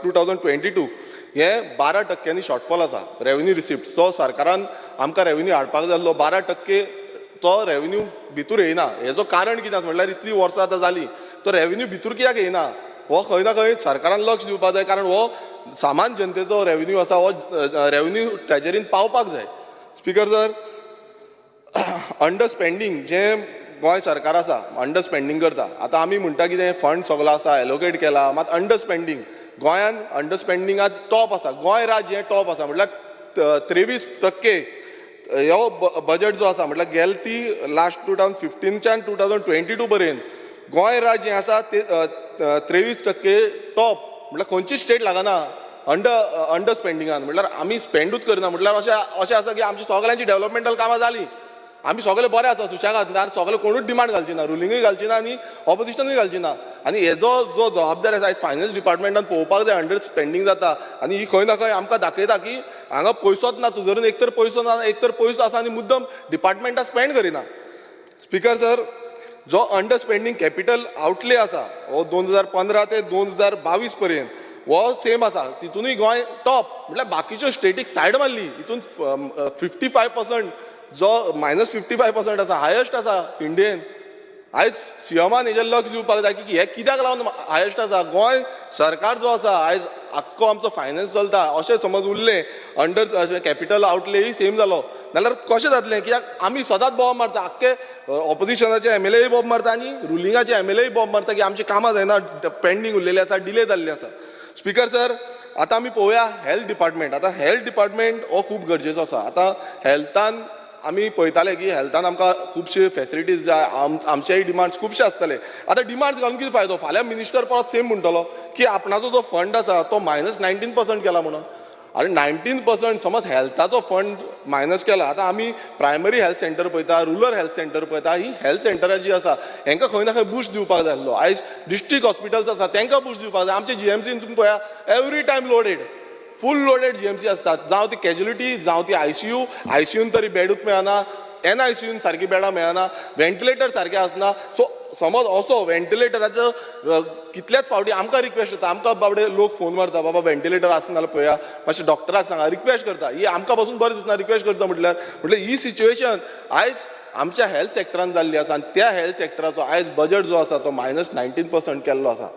E: 2022 हे 12 टक्क्यांनी शॉर्टफॉल आसा रेवेन्यू रिसिप्ट. सो सरकारान आमकां रेवेन्यू हाडपाक जाय आसलो 12 टक्के, तो रेवेन्यू भितूर येयना. हेजो कारण कितें आसा म्हटल्यार इतलीं वर्सां आतां जालीं, तो रेवेन्यू भितूर कित्याक येयना, हो खंय ना खंय सरकारान लक्ष दिवपाक जाय, कारण हो सामान्य जनतेचो रेवेन्यू आसा. हो रेवेन्यू ट्रेजरीन पावपाक जाय. स्पिकर सर, अंडर स्पेंडींग जें गोंय सरकार आसा, अंडर स्पेंडींग करता. आतां आमी म्हणटा कितें, फंड सगलो आसा, एलोकेट केला, मात अंडर स्पेंडींग, गोंयान अंडर स्पेंडिंगात टॉप आसा. गोंय राज्य हें टॉप आसा, म्हटल्यार 23 टक्के हो बजट जो आसा, म्हटल्यार गेल ती लास्ट 2015च्यान 2022 पर्यंत गोंय राज्य हें आसा ते 23 टक्के टॉप. म्हटल्यार खंयची स्टेट लागना अंडर स्पेंडिंगान. म्हटल्यार आमी स्पेंडूच करना. म्हटल्यार अशें अशें आसा की आमची सगळ्यांची डेव्हलपमेंटल कामां जालीं, आमी सगळे बरे आसा सुशेगाद, नाल्यार सगळे कोणूच डिमांड घालची ना, रुलिंगूय घालची ना आनी ऑपोजिशनूय घालची ना. आनी हेजो जो जबाबदार आसा, आयज फायनान्स डिपार्टमेंटान पळोवपाक जाय. अंडर स्पेंडींग जाता आनी ही खंय ना खंय आमकां दाखयता की हांगा पयसोच ना तुजरून. एक तर पयसो ना, एक तर पयसो आसा आनी मुद्दम डिपार्टमेंटां स्पेंड करिना. स्पिकर सर, जो अंडर स्पेंडींग कॅपिटल आउटले आसा, हो 2015 ते 2022 पर्यंत हो सेम आसा. तितूनय गोंय टॉप, म्हटल्यार बाकीच्यो स्टेटीक सायड मारली. हितून 55% जो मायनस 55% आसा, हायस्ट आसा इंडियेन. आयज सीएमान हेजेर लक्ष दिवपाक जाय की हे कित्याक लागून हायस्ट आसा. गोंय सरकार जो आसा, आयज आख्खो आमचो फायनान्स चलता, अशें समज उरलें, अंडर कॅपिटल आउटलेय सेम जालो जाल्यार कशें जातलें? कित्याक आमी सदांच बोवाळ मारता, आख्खे ऑपोजिशनाचे एमएलए बोब मारता आनी रुलिंगाचे एमएलए बोब मारता की आमची कामां जायना, पेंडींग उरलेली आसा, डिले जाल्ली आसा. स्पिकर सर, आतां आमी पळोवया हेल्थ डिपार्टमेंट. आतां हेल्थ डिपार्टमेंट हो खूब गरजेचो आसा. आतां हेल्थान आमी पळयताले की हेल्थान आमकां खुबशे फेसिलिटीज जाय. आमचेय डिमांड्स खुबशे आसतले. आतां डिमांड्स घालून कितें फायदो? फाल्यां मिनिस्टर परत सेम म्हणटलो की आपणाचो जो फंड आसा तो मायनस 19% केला म्हणून. आनी 19% समज हेल्थाचो फंड मायनस केला, आतां आमी प्रायमरी हेल्थ सेंटर पळयता, रुरल हेल्थ सेंटर पळयता, ही हेल्थ सेंटरां जी आसा हेंकां खंय ना खंय बुस्ट दिवपाक जाय आसलो. आयज डिस्ट्रिक्ट हॉस्पिटल्स आसा, तेंकां बुस्ट दिवपाक जाय. आमचे जीएमसीन तुमी पळया, every time loaded, full loaded GMC आसतात. जावं ती कॅज्युलिटी, जावं ती आयसीयू. आयसीयून तरी बेडूच मेळना, एनआयसीयून सारकी बेडां मेळना, व्हेंटिलेटर सारके आसना. सो समज असो व्हेंटिलेटराचो कितल्याच फावटी आमकां रिक्वेस्ट येता. आमकां बाबडे लोक फोन मारता, बाबा व्हेंटिलेटर आसना जाल्यार पळया, मातशें डॉक्टराक सांगा, रिक्वेस्ट करता. ही आमकां पासून बरें दिसना रिक्वेस्ट करता म्हटल्यार. म्हटल्यार ही सिच्युएशन आयज आमच्या हेल्थ सेक्टरान जाल्ली आसा आनी त्या हेल्थ सेक्टराचो आयज बजट जो आसा तो मायनस 19% केल्लो आसा.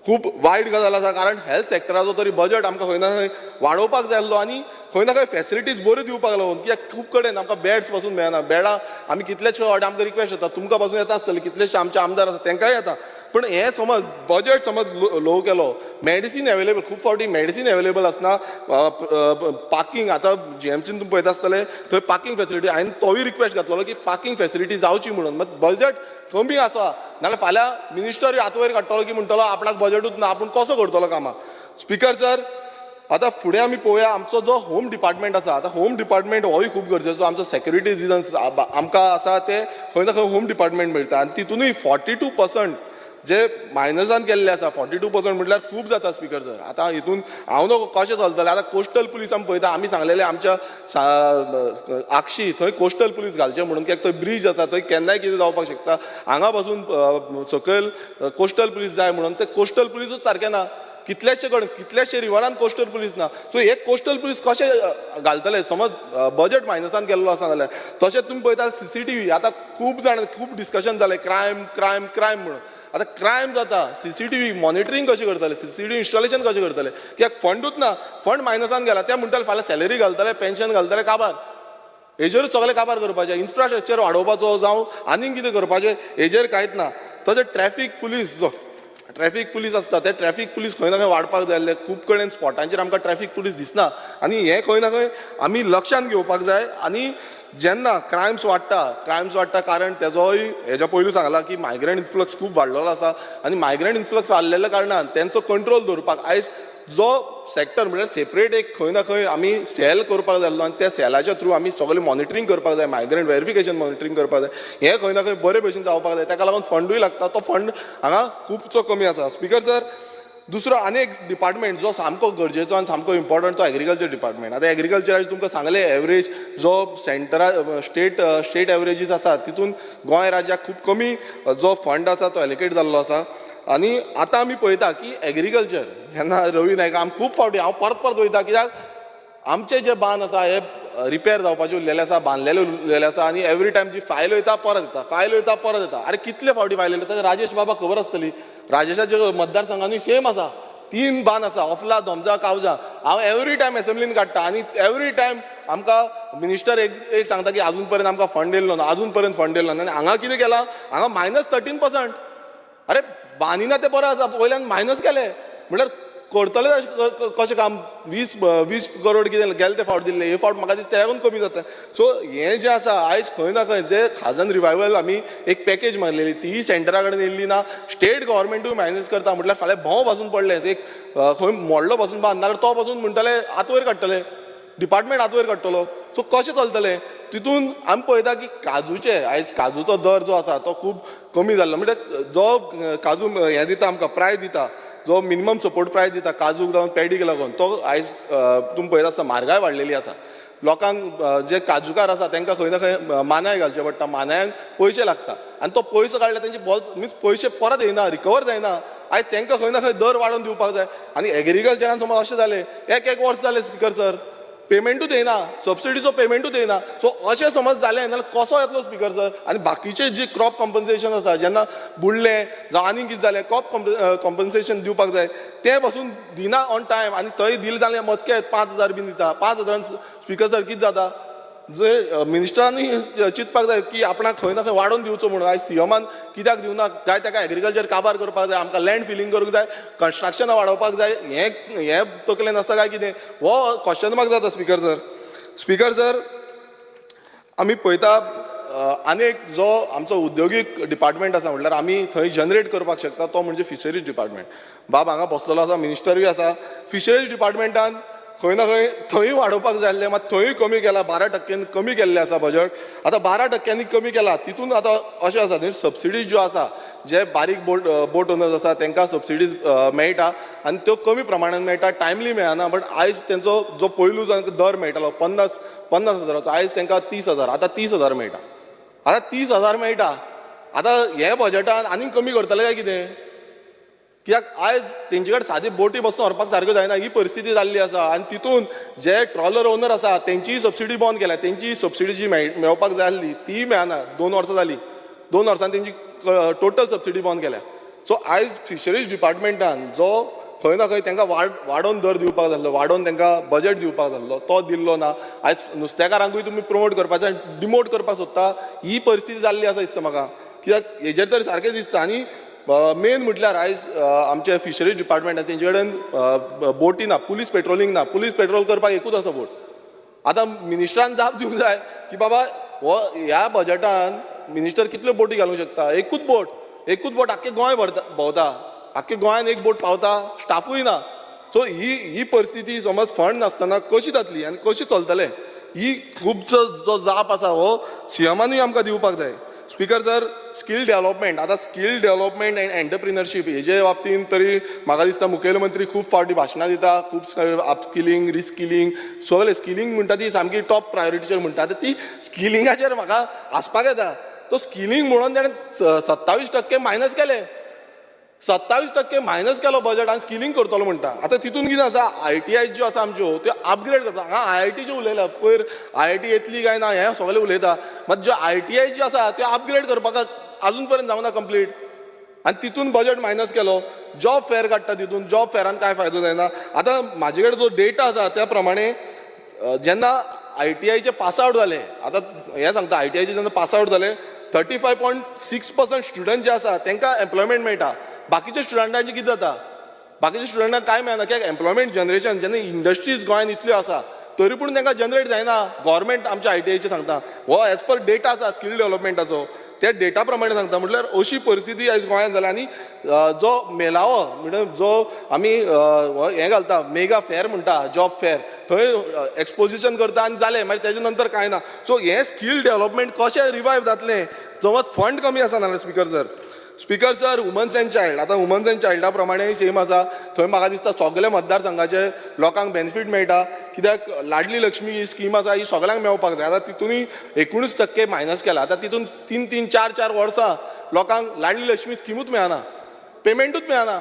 E: खूब वायट गजाल आसा, कारण हेल्थ सेक्टराचो तरी बजट आमकां खंय ना खंय वाडोवपाक जाय आसलो आनी खंय ना खंय फेसिलिटीज बऱ्यो दिवपाक लागून. कित्याक खूब कडेन आमकां बेड्स पासून मेळना. बेडां आमी कितलेशे फावटी आमकां रिक्वेस्ट येता, तुमकां पासून येता आसतलें, कितलेशे आमचे आमदार आसा तांकांय येता. पूण हें समज बजट समज लो केलो, मेडिसीन एवेलेबल, खूब फावटी मेडिसीन एवेलेबल आसना. पार्किंग, आतां जीएमसीन तुमी पळयता आसतले, थंय पार्किंग फेसिलिटी, हांवें तोय रिक्वेस्ट घातलेलो की पार्किंग फेसिलिटी जावची म्हणून. मात बजट कमी आसा नाल्यार फाल्यां मिनिस्टर हात वयर काडटलो की म्हणटलो आपणाक बजटूच ना, आपूण कसो करतलो कामां? स्पिकर सर, आतां फुडें आमी पळोवया आमचो जो होम डिपार्टमेंट आसा. आतां होम डिपार्टमेंट होय खूब गरजेचो. आमचो सेक्युरिटी रिजन्स आमकां आसा ते खंय ना खंय होम डिपार्टमेंट मेळटा आनी तितूनय 42% जे मायनसान केल्ले आसा. 42% म्हटल्यार खूब जाता स्पिकर सर. आतां हितून हांव न्हू कशें चलतलें. आतां कोस्टल पुलीस आमी पळयता, आमी सांगलेले आमच्या आगशी थंय कोस्टल पुलीस घालचे म्हणून, कित्याक थंय ब्रीज आसा, थंय केन्नाय कितें जावपाक शकता. हांगा पासून सकयल कोस्टल पुलीस जाय म्हणून, ते कोस्टल पुलिसूच सारके ना. कितल्याशे कडेन, कितल्याशे रिवरान कोस्टल पुलीस ना. सो हे कोस्टल पुलीस कशे घालतले समज बजट मायनसान केल्लो आसा जाल्यार? तशेंच तुमी पळयता सीसीटीव्ही. आतां खूब जाण, खूब डिस्कशन जालें, क्रायम क्रायम क्रायम म्हणून. आतां क्रायम जाता, सीसीटीव्ही मॉनिटरींग कशें करतले? सीसीटीव्ही इन्स्टॉलेशन कशें करतले? कित्याक फंडूच ना, फंड मायनसान गेला. ते म्हणटाले फाल्यां सॅलरी घालतले, पेन्शन घालतले, काबार. हेजेरूच सगळें काबार करपाचें. इन्फ्रास्ट्रक्चर वाडोवपाचो जावं आनीक कितें करपाचें, हेजेर कांयच ना. तशें ट्रॅफीक पुलीस, जो ट्रॅफीक पुलीस आसता, ते ट्रॅफीक पुलीस खंय ना खंय वाडपाक जाय आसले. खूब कडेन स्पॉटांचेर आमकां ट्रॅफीक पुलीस दिसना आनी हें खंय ना खंय आमी लक्षांत घेवपाक जाय. आनी जेन्ना क्रायम्स वाडटा, क्रायम्स वाडटा कारण तेजोय हेज्या पयलू सांगला की मायग्रंट इन्फ्लक्स खूब वाडलेलो आसा आनी मायग्रंट इन्फ्लक्स वाडलेल्या कारणान तेंचो कंट्रोल दवरपाक आयज जो सेक्टर म्हळ्यार सेपरेट एक खंय ना खंय आमी सेल करपाक जाय आसलो आनी त्या सेलाच्या थ्रू आमी सगळें मॉनिटरींग करपाक जाय, मायग्रंट वेरिफिकेशन मॉनिटरींग करपाक जाय. हें खंय ना खंय बरे भशेन जावपाक जाय. ताका लागून फंडूय लागता, तो फंड हांगा खुबसो कमी आसा. Speaker sir. दुसरो आनी एक डिपार्टमेंट जो सामको गरजेचो आनी सामको इम्पॉर्टंट तो एग्रीकल्चर डिपार्टमेंट. आतां एग्रीकल्चराचें तुमकां सांगलें, एवरेज जो सेंटरा स्टेट स्टेट एवरेजीस आसा तितून गोंय राज्याक खूब कमी जो फंड आसा तो एलोकेट जाल्लो आसा. आनी आतां आमी पळयता की एग्रीकल्चर जेन्ना रवी नायक आमी खूब फावटी हांव परत परत वयता, कित्याक आमचे जे बांद आसा हे रिपेर जावपाचे उरलेले आसा, बांदलेले उरलेले आसा आनी एवरी टायम जी फायल वयता परत येता, फायल वयता परत येता. आरे कितले फावटी फायल येयले? राजेश बाबा खबर आसतली, राजेशाच्या मतदारसंघानूय सेम आसा, 3 बांद आसा, ऑफला, दोमजा, कावजा. हांव एवरी टायम एसेंब्लीन काडटा आनी एवरी टायम आमकां मिनिस्टर एक एक सांगता की आजून पर्यंत आमकां फंड येयल्लो ना, आजून पर्यंत फंड येयल्लो ना. आनी हांगा कितें केलां, हांगा -13%. अरे बांदिना तें बरें आसा, वयल्यान मायनस केलें म्हणल्यार करतले कशें काम? 20 करोड कितें गेले ते फावट दिल्ले, हे फावट म्हाका दिसता तेच्याकून कमी जाता. सो हें जें आसा आयज खंय ना खंय जे खाजन रिवायवल आमी एक पॅकेज मारलेली तीय सेंटरा कडेन येयल्ली ना, स्टेट गव्हर्मेंटूय मायनस करता. म्हटल्यार फाल्यां भोंव पासून पडलें एक खंय मोडलो पासून बांद नाल्यार तो पासून म्हणटले आतवयर काडटले, डिपार्टमेंट आतवयर काडटलो. सो कशें चलतलें? तितून आमी पळयता की काजूचे आयज काजूचो दर जो आसा तो खूब कमी जाल्लो, म्हणजे जो काजू हें दिता आमकां प्रायस दिता, जो मिनिमम सपोर्ट प्रायस दिता काजूक जावं पेडीक लागून, तो आयज तुमी पळयता आसता म्हारगाय वाडलेली आसा. लोकांक जे काजूकार आसा तांकां खंय ना खंय मानाय घालचे पडटा, मानायांक पयशे लागता आनी तो पयसो काडल्यार तेंचे बॉल्स मिन्स पयशे परत येयना, रिकवर जायना. आयज तांकां खंय ना खंय दर वाडोवन दिवपाक जाय. आनी एग्रीकल्चरान समज अशें जालें, एक एक वर्स जालें स्पिकर सर पेमेंटूच येयना, सबसिडीचो पेमेंटूच येयना. सो अशें समज जालें जाल्यार कसो येतलो स्पिकर सर? आनी बाकीचे जे क्रॉप कॉम्पन्सेशन आसा, जेन्ना बुडलें जावं आनी कितें जालें, क्रॉप कॉम्पन्सेशन दिवपाक जाय, तें पासून दिना ऑन टायम. आनी थंय दिलें जाल्यार मजकेत 5,000 बीन दिता, 5,000 स्पिकर सर कितें जाता? जे मिनिस्टरांनी चिंतपाक जाय की आपणाक खंय ना खंय वाडोवन दिवचो म्हणून. आयज सीएमान कित्याक दिवना काय? ताका एग्रीकल्चर काबार करपाक जाय, आमकां लँड फिलींग करूंक जाय, कन्स्ट्रक्शनां वाडोवपाक जाय, हें हें तकलेन आसा काय कितें? हो क्वेश्चन मार्क जाता स्पिकर सर. स्पिकर सर आमी पळयता आनी एक जो आमचो उद्योगीक डिपार्टमेंट आसा, म्हटल्यार आमी थंय जनरेट करपाक शकता तो म्हणजे फिशरीज डिपार्टमेंट. बाब हांगा बसलेलो आसा, मिनिस्टरूय आसा. फिशरीज डिपार्टमेंटान खंय ना खंय थंय वाडोवपाक जाय आसलें, मात थंयूय कमी केला, 12% कमी केल्लें आसा बजट. आतां 12% कमी केला, तितून आतां अशें आसा न्ही, सबसिडीज ज्यो आसा, जे बारीक बोट ओनर्स आसा तांकां सबसिडीज मेळटा आनी त्यो कमी प्रमाणान मेळटा, टायमली मेळना. बट आयज तेंचो जो पयलू जो दर मेळटालो 50,000चो, आयज तांकां 30,000, आतां 30,000 मेळटा, आतां 30,000 मेळटा. आतां हे बजटान आनीक कमी करतले काय कितें? कित्याक आयज तेंचे कडेन सादी बोटी बसून व्हरपाक सारक्यो जायना, ही परिस्थिती जाल्ली आसा. आनी तितून जे ट्रॉलर ओनर आसा तेंचीय सबसिडी बंद केल्या, तेंची सबसिडी जी मेळपाक जाय आसली तीय मेळना. 2 वर्सां जालीं, 2 वर्सांनी तेंची टोटल सबसिडी बंद केल्या. सो आयज फिशरीज डिपार्टमेंटान जो खंय ना खंय तांकां वाडोवन दर दिवपाक जाल्लो, वाडोवन तांकां बजट दिवपाक जाल्लो, तो दिल्लो ना. आयज नुस्तेकारांकूय तुमी प्रमोट करपाचें आनी डिमोट करपाक सोदता, ही परिस्थिती जाल्ली आसा दिसता म्हाका. कित्याक हेजेर तर सारकें दिसता. आनी मेन म्हटल्यार आयज आमचे फिशरीज डिपार्टमेंट तेंचे कडेन बोटी ना, पुलीस पेट्रोलिंग ना, पुलीस पेट्रोल करपाक एकूच आसा बोट. आतां मिनिस्टरान जाप दिवंक जाय की बाबा हो ह्या बजटान मिनिस्टर कितल्यो बोटी घालूंक शकता? एकूच बोट, एकूच बोट आख्खें गोंय भरता भोंवता, आख्खे गोंयान एक बोट पावता, स्टाफूय ना. सो ही ही परिस्थिती समज फंड नासतना कशी जातली आनी कशी चलतलें, ही खूबसो जो जाप आसा हो सीएमानूय आमकां दिवपाक जाय. स्पिकर सर, स्कील डेव्हलपमेंट, आतां स्कील डेव्हलपमेंट एंड एंटरप्रिनरशीप हेजे बाबतींत तरी म्हाका दिसता मुखेलमंत्री खूब फावटी भाशणां दिता, खूब अपस्किलींग, रिस्किलींग, सगळें स्किलींग म्हणटा ती सामकी टॉप प्रायोरिटीचेर म्हणटा. आतां ती स्किलिंगाचेर म्हाका हांसपाक येता. तो स्किलींग म्हणून ताणें 27% मायनस केले, 27% मायनस केलो बजट आनी स्किलींग करतलो म्हणटा. आतां तितून कितें आसा, I T I ज्यो आसा आमच्यो त्यो अपग्रेड करता. हांगा I I टीच्यो उलयला, पयर I I T येतली काय ना हें सगळें उलयता, मात ज्यो I T I ज्यो आसा त्यो अपग्रेड करपाक आजून पर्यंत जावना कंप्लीट, आनी तितून बजट मायनस केलो. जॉब फेर काडटा, तितून जॉब फेरान कांय फायदो जायना. आतां म्हाजे कडेन जो डेटा आसा त्या प्रमाणे जेन्ना I T आयचे पास आवट जाले, आतां हें सांगता, I T आयचे जेन्ना पास आवट जाले 35.6% स्टुडंट जे आसा तांकां एम्प्लॉयमेंट मेळटा. बाकीच्या स्टुडंटांचें कितें जाता? बाकीच्या स्टुडंटांक कांय मेळना, कित्याक एम्प्लॉयमेंट जनरेशन जेन्ना इंडस्ट्रीज गोंयांत इतल्यो आसा तरी पूण तांकां जनरेट जायना. गव्हर्मेंट आमच्या I T आयचें सांगता, हो एज पर डेटा आसा स्कील डेव्हलपमेंटाचो, त्या डेटा प्रमाणे सांगता. म्हटल्यार अशी परिस्थिती आयज गोंयांत जाल्या. आनी जो मेलावो म्हणजे जो आमी हें घालता, मेगा फेर म्हणटा, जॉब फेर, थंय एक्सपोजिशन करता आनी जालें, मागीर तेजे नंतर कांय ना. सो हें स्कील डेव्हलपमेंट कशें रिवायव जातलें समज फंड कमी आसा नाल्यार? Speaker sir, Speaker sir, womens and child. आतां वुमन्स एंड चायल्डा प्रमाणे सेम आसा. थंय म्हाका दिसता सगळे मतदारसंघाचे लोकांक बेनिफीट मेळटा, कित्याक लाडली लक्ष्मी ही स्कीम आसा, ही सगळ्यांक मेळपाक जाय. आतां तितूनय 19% मायनस केला. आतां तितून 3-3, 4-4 वर्सां लोकांक लाडली लक्ष्मी स्किमूच मेळना, पेमेंटूच मेळना.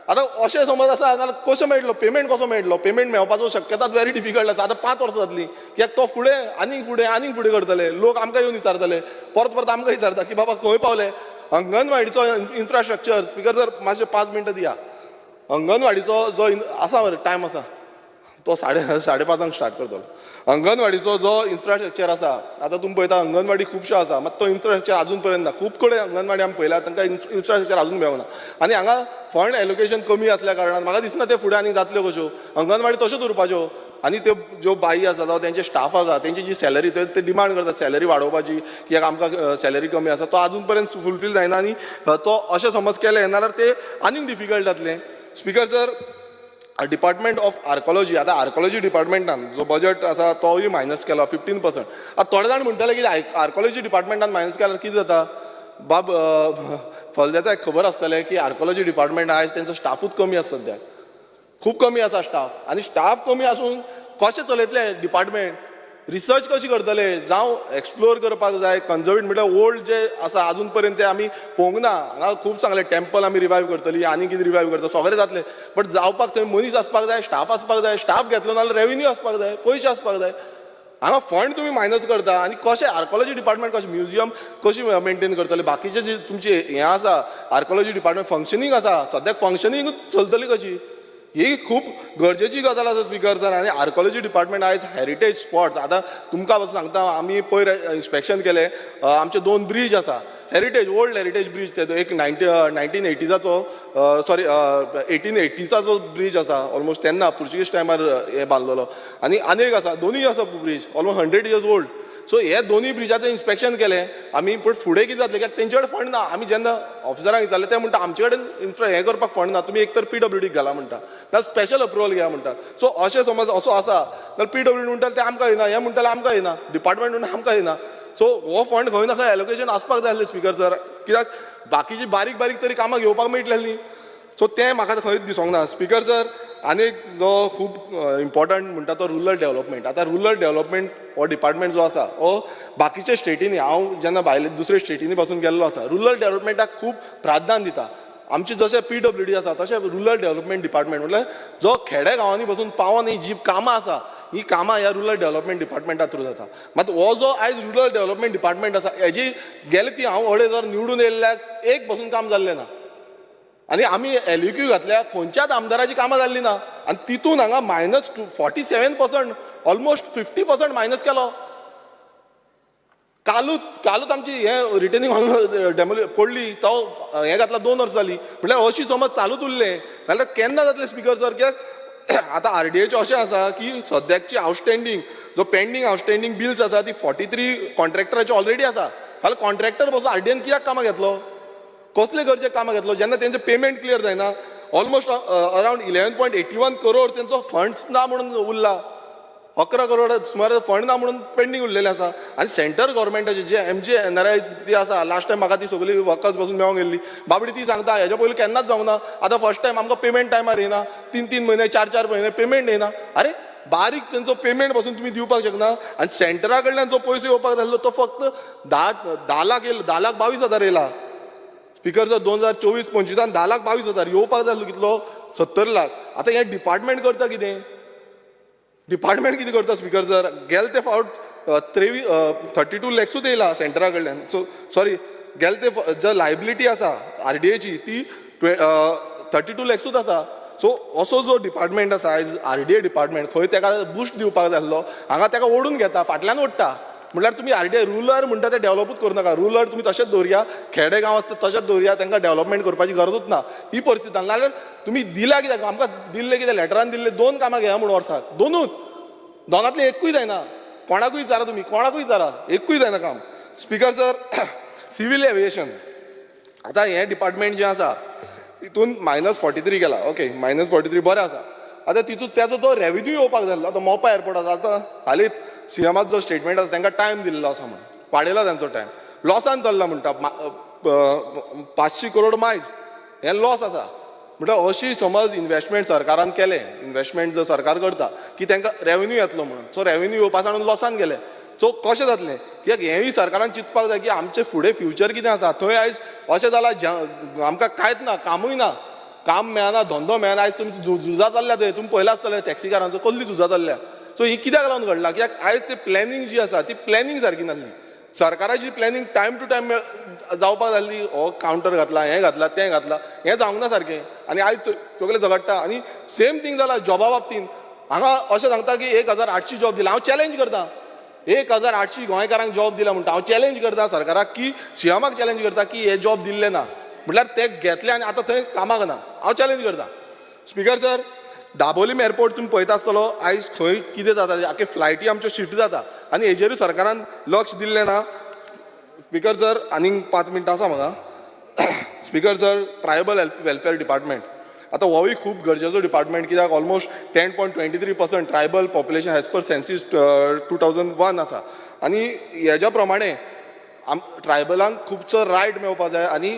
E: आतां अशें समज आसा जाल्यार कसो मेळटलो पेमेंट, कसो मेळटलो पेमेंट? मेळपाचो शक्यता व्हेरी डिफिकल्ट आसा. आतां 5 वर्सां जातलीं, कित्याक तो फुडें आनीक फुडें आनीक फुडें करतले. लोक आमकां येवन विचारतले, परत परत आमकां विचारता की बाबा खंय पावले अंगणवाडीचो इन्फ्रास्ट्रक्चर. स्पिकर सर, मातशें 5 मिनटां दिया. अंगणवाडीचो जो आसा मरे टायम आसा, तो 5:30 स्टार्ट करतलो. अंगणवाडीचो जो इन्फ्रास्ट्रक्चर आसा, आतां तुमी पळयता अंगणवाडी खुबश्यो आसा, मात तो इन्फ्रास्ट्रक्चर अजून पर्यंत ना. खूब कडेन अंगणवाडी आमी पळयल्या, तांकां इन्फ्रास्ट्रक्चर अजून मेळना. आनी हांगा फंड एलोकेशन कमी आसल्या कारणान म्हाका दिसना ते फुडें आनी जातल्यो कश्यो. अंगणवाडी तश्योच उरपाच्यो. आनी त्यो ज्यो बाई आसा जावं तेंचे स्टाफ आसा, तेंची जी सॅलरी, ते डिमांड करतात सॅलरी वाडोवपाची, कित्याक आमकां सॅलरी कमी आसा. तो अजून पर्यंत फुलफील जायना. आनी तो अशें समज केलें जाल्यार ते आनीक डिफिकल्ट जातलें. Speaker sir, department of archaeology. आतां आर्कोलॉजी डिपार्टमेंटान जो बजट आसा तोय मायनस केला 15%. आतां थोडे जाण म्हणटले की आर्कोलॉजी डिपार्टमेंटान मायनस केल्यार कितें जाता? बाब फलदेसाय खबर आसतलें की आर्कोलॉजी डिपार्टमेंट आयज तेंचो स्टाफूच कमी आसा, सद्याक खूब कमी आसा स्टाफ. आनी स्टाफ कमी आसून कशें चलयतले डिपार्टमेंट? रिसर्च कशी करतले? जावं एक्सप्लोर करपाक जाय, कन्जर्वेट म्हळ्यार ओल्ड जे आसा, अजून पर्यंत ते आमी पळोवंक ना. हांगा खूब सांगलें, टेम्पल आमी रिवायव करतली आनी कितें रिवायव करता, सगळें जातलें, बट जावपाक थंय मनीस आसपाक जाय, स्टाफ आसपाक जाय. स्टाफ घेतलो नाल्यार रेवेन्यू आसपाक जाय, पयशे आसपाक जाय. हांगा फंड तुमी मायनस करता आनी कशें आर्कोलॉजी डिपार्टमेंट कशें, म्युझियम कशी मेंटेन करतले? बाकीचे जे तुमचे हें आसा, आर्कोलॉजी डिपार्टमेंट फंक्शनींग आसा, सद्याक फंक्शनींग चलतली कशी? ही खूब गरजेची गजाल आसा स्पिकर सर. आनी आर्कोलॉजी डिपार्टमेंट आयज हेरिटेज स्पॉट्स, आतां तुमकां पासून सांगता, आमी पयर इन्स्पेक्शन केलें. आमचे दोन ब्रीज आसा, हेरिटेज, ओल्ड हेरिटेज ब्रीज. ते एक 1980जाचो, सॉरी, 1880चाचो ब्रीज आसा ऑलमोस्ट, तेन्ना पुर्तुगीज टायमार हे बांदलेलो. आनी आनी एक आसा, दोनूय आसा bridge almost 100 years old. So हे दोनूय ब्रिजाचें इन्स्पेक्शन केलें आमी, पूण फुडें कितें जातलें? कित्याक तेंचे कडेन फंड ना. आमी जेन्ना ऑफिसरांक विचारलें, ते म्हणटा आमचे कडेन इन्फ्रा हें करपाक फंड ना, तुमी एक तर पीडब्ल्यूडीक घाला म्हणटा, ना स्पेशल अप्रुवल घेया म्हणटा. सो अशें समज असो आसा जाल्यार पीडब्ल्यूडी म्हणटा ते आमकां येना, हें म्हणटाले आमकां येना, डिपार्टमेंट म्हणटा आमकां येना. सो हो फंड खंय ना खंय एलोकेशन आसपाक जाय आसलें स्पिकर सर, कित्याक बाकीची बारीक बारीक तरी कामां घेवपाक मेळटलीं न्ही. सो तें म्हाका खंयच दिसोंक ना स्पिकर सर. आनी एक जो खूब इम्पॉर्टंट म्हणटा तो रुरल डेव्हलपमेंट. आतां रुरल डेव्हलपमेंट हो डिपार्टमेंट जो आसा, हो बाकीच्या स्टेटींनी, हांव जेन्ना भायले दुसऱ्या स्टेटींनी पासून गेल्लो आसा, रुरल डेव्हलपमेंटाक खूब प्राधान्य दिता. आमचे जशें पीडब्ल्यूडी आसा, तशें रुरल डेव्हलपमेंट डिपार्टमेंट म्हटल्यार जो खेडे गांवांनी बसून पावोन ही जी कामां आसा, ही कामां ह्या रुरल डेव्हलपमेंट डिपार्टमेंटा थ्रू जाता. मात हो जो आयज रुरल डेव्हलपमेंट डिपार्टमेंट आसा, हेजी गेले ती हांव 2.5 वर्स निवडून येयल्ल्याक एक बसून काम जाल्लें ना. आनी आमी एलइक्यू घातल्या, खंयच्याच आमदाराची कामां जाल्लीं ना. आनी तितून हांगा minus 47%, almost 50% minus केलो. कालूच कालूच आमची हें रिटेनिंग वॉल डेमोली पडली, तो हें घातला 2 वर्सां जालीं. म्हटल्यार अशी समज चालूच उरलें जाल्यार केन्ना जातलें स्पिकर सर? कित्याक आतां आरडीएचें अशें आसा की सद्याकची आउटस्टँडींग जो पेंडींग आउटस्टँडींग बिल्स आसा, ती 43 कॉन्ट्रॅक्टराची ऑलरेडी आसा. फाल्यां कॉन्ट्रॅक्टर बसून आरडीएन कित्याक कामां घेतलो? कसले गरजेक कामां घेतलो जेन्ना तेंचे पेमेंट क्लियर जायना? Almost around 11.81 crore तेंचो फंड्स ना म्हणून उरला. 11 करोड सुमार फंड ना म्हणून पेंडींग उरलेले आसा. आनी सेंटर गव्हर्मेंटाचे जे एमजीएनआरआय ती आसा, लास्ट टायम म्हाका ती सगळी वर्कर्स पासून मेळोंक गेल्ली बाबडी, ती सांगता हेज्या पयलीं केन्नाच जावंक ना, आतां फर्स्ट टायम आमकां पेमेंट टायमार येना, 3-3 म्हयने, 4-4 म्हयने पेमेंट येना. अरे, बारीक तेंचो पेमेंट पासून तुमी दिवपाक शकना? आनी सेंटरा कडल्यान जो पयसो येवपाक जाल्लो तो फक्त 10 लाख येयलो, 10,22,000 येयला स्पिकर सर. 2024-25 10,22,000 येवपाक जाल्लो कितलो? 70 लाख. आतां हें डिपार्टमेंट करता कितें? डिपार्टमेंट कितें करता स्पिकर सर? गेले ते फावट 23, 32 लॅक्सूच येयला सेंटरा कडल्यान. सो सॉरी, गेले ते जे लायबिलिटी आसा आरडीएची ती 32 लॅक्सूच आसा. सो असो जो डिपार्टमेंट आसा आयज आरडीए डिपार्टमेंट, खंय तेका बुस्ट दिवपाक जाय आसलो, हांगा तेका ओडून घेता, फाटल्यान ओडटा. म्हटल्यार तुमी आरडीए रुरल म्हणटा ते डेव्हलपूच करूं नाका. रुरल तुमी तशेंच दवरया, खेडे गांव आसता तशेंच दवरया, तांकां डेव्हलपमेंट करपाची गरजूच ना ही परिस्थिती. नाजाल्यार तुमी दिल्या कित्याक आमकां? दिल्ले कितें लेटरान दिल्ले दोन कामां घेया म्हूण वर्साक, दोनूच, दोनांतले एकूय जायना. कोणाकूय विचारा तुमी, कोणाकूय विचारा, एकूय जायना काम. Speaker sir, civil aviation. आतां हें डिपार्टमेंट जें आसा तितून मायनस 43 केला. ओके, मायनस 43 बरें आसा. आतां तितून तेजो तो रेवेन्यू येवपाक जाय आसलो. आतां मोपा एअरपोर्ट आसा, आतां हालींच सीएमाचो जो स्टेटमेंट आसा, तांकां टायम दिल्लो आसा म्हणून वाडयला तांचो टायम. लॉसान चल्ला म्हणटा. 500 करोड मायज हें लॉस आसा. म्हटल्यार अशी समज इनवेस्टमेंट सरकारान केलें, इनवेस्टमेंट जर सरकार करता की तांकां रेवेन्यू येतलो म्हणून, सो रेवेन्यू येवपा सांडून लॉसान गेले, सो कशें जातलें? कित्याक हेंय सरकारान चिंतपाक जाय की आमचें फुडें फ्युचर कितें आसा. थंय आयज अशें जालां, आमकां कांयच ना, कामूय ना, काम मेळना, धंदो मेळना. आयज तुमची झुजां चल्ल्या थंय, तुमी पळयलां आसतलें टॅक्सीकारांचो कसली झुजां चल्ल्या. सो ही कित्याक लागून घडलां? कित्याक आयज ते प्लॅनिंग जी आसा ती प्लॅनिंग सारकी नासली. सरकाराची प्लॅनिंग टायम टू टायम जावपाक जाल्ली. हो कावंटर घातला, हें घातला, तें घातला, हें जावंक ना सारकें आनी आयज सगळे झगडटा. आनी सेम थींग जाला जॉबा बाबतीन. हांगा अशें सांगता की 1800 जॉब दिला. हांव चॅलेंज करता, 1800 गोंयकारांक जॉब दिला म्हणटा. हांव चॅलेंज करता सरकाराक की सीएमाक चॅलेंज करता की हे जॉब दिल्ले ना म्हटल्यार ते घेतले आनी आतां थंय कामाक ना. हांव चॅलेंज करता. स्पिकर सर, दाबोलीम एअरपोर्ट तुमी पळयता आसतलो, आयज खंय कितें जाता, आख्खे फ्लायटी आमच्यो शिफ्ट जाता आनी हेजेरूय सरकारान लक्ष दिल्लें ना. स्पिकर सर, आनीक 5 मिनटां आसा म्हाका. Speaker sir, tribal welfare department, आतां होवूय खूब गरजेचो डिपार्टमेंट, कित्याक almost 10.23% tribal population as per census 2001 आसा आनी हेज्या प्रमाणे आम ट्रायबलांक खुबसो रायट मेळपाक जाय आनी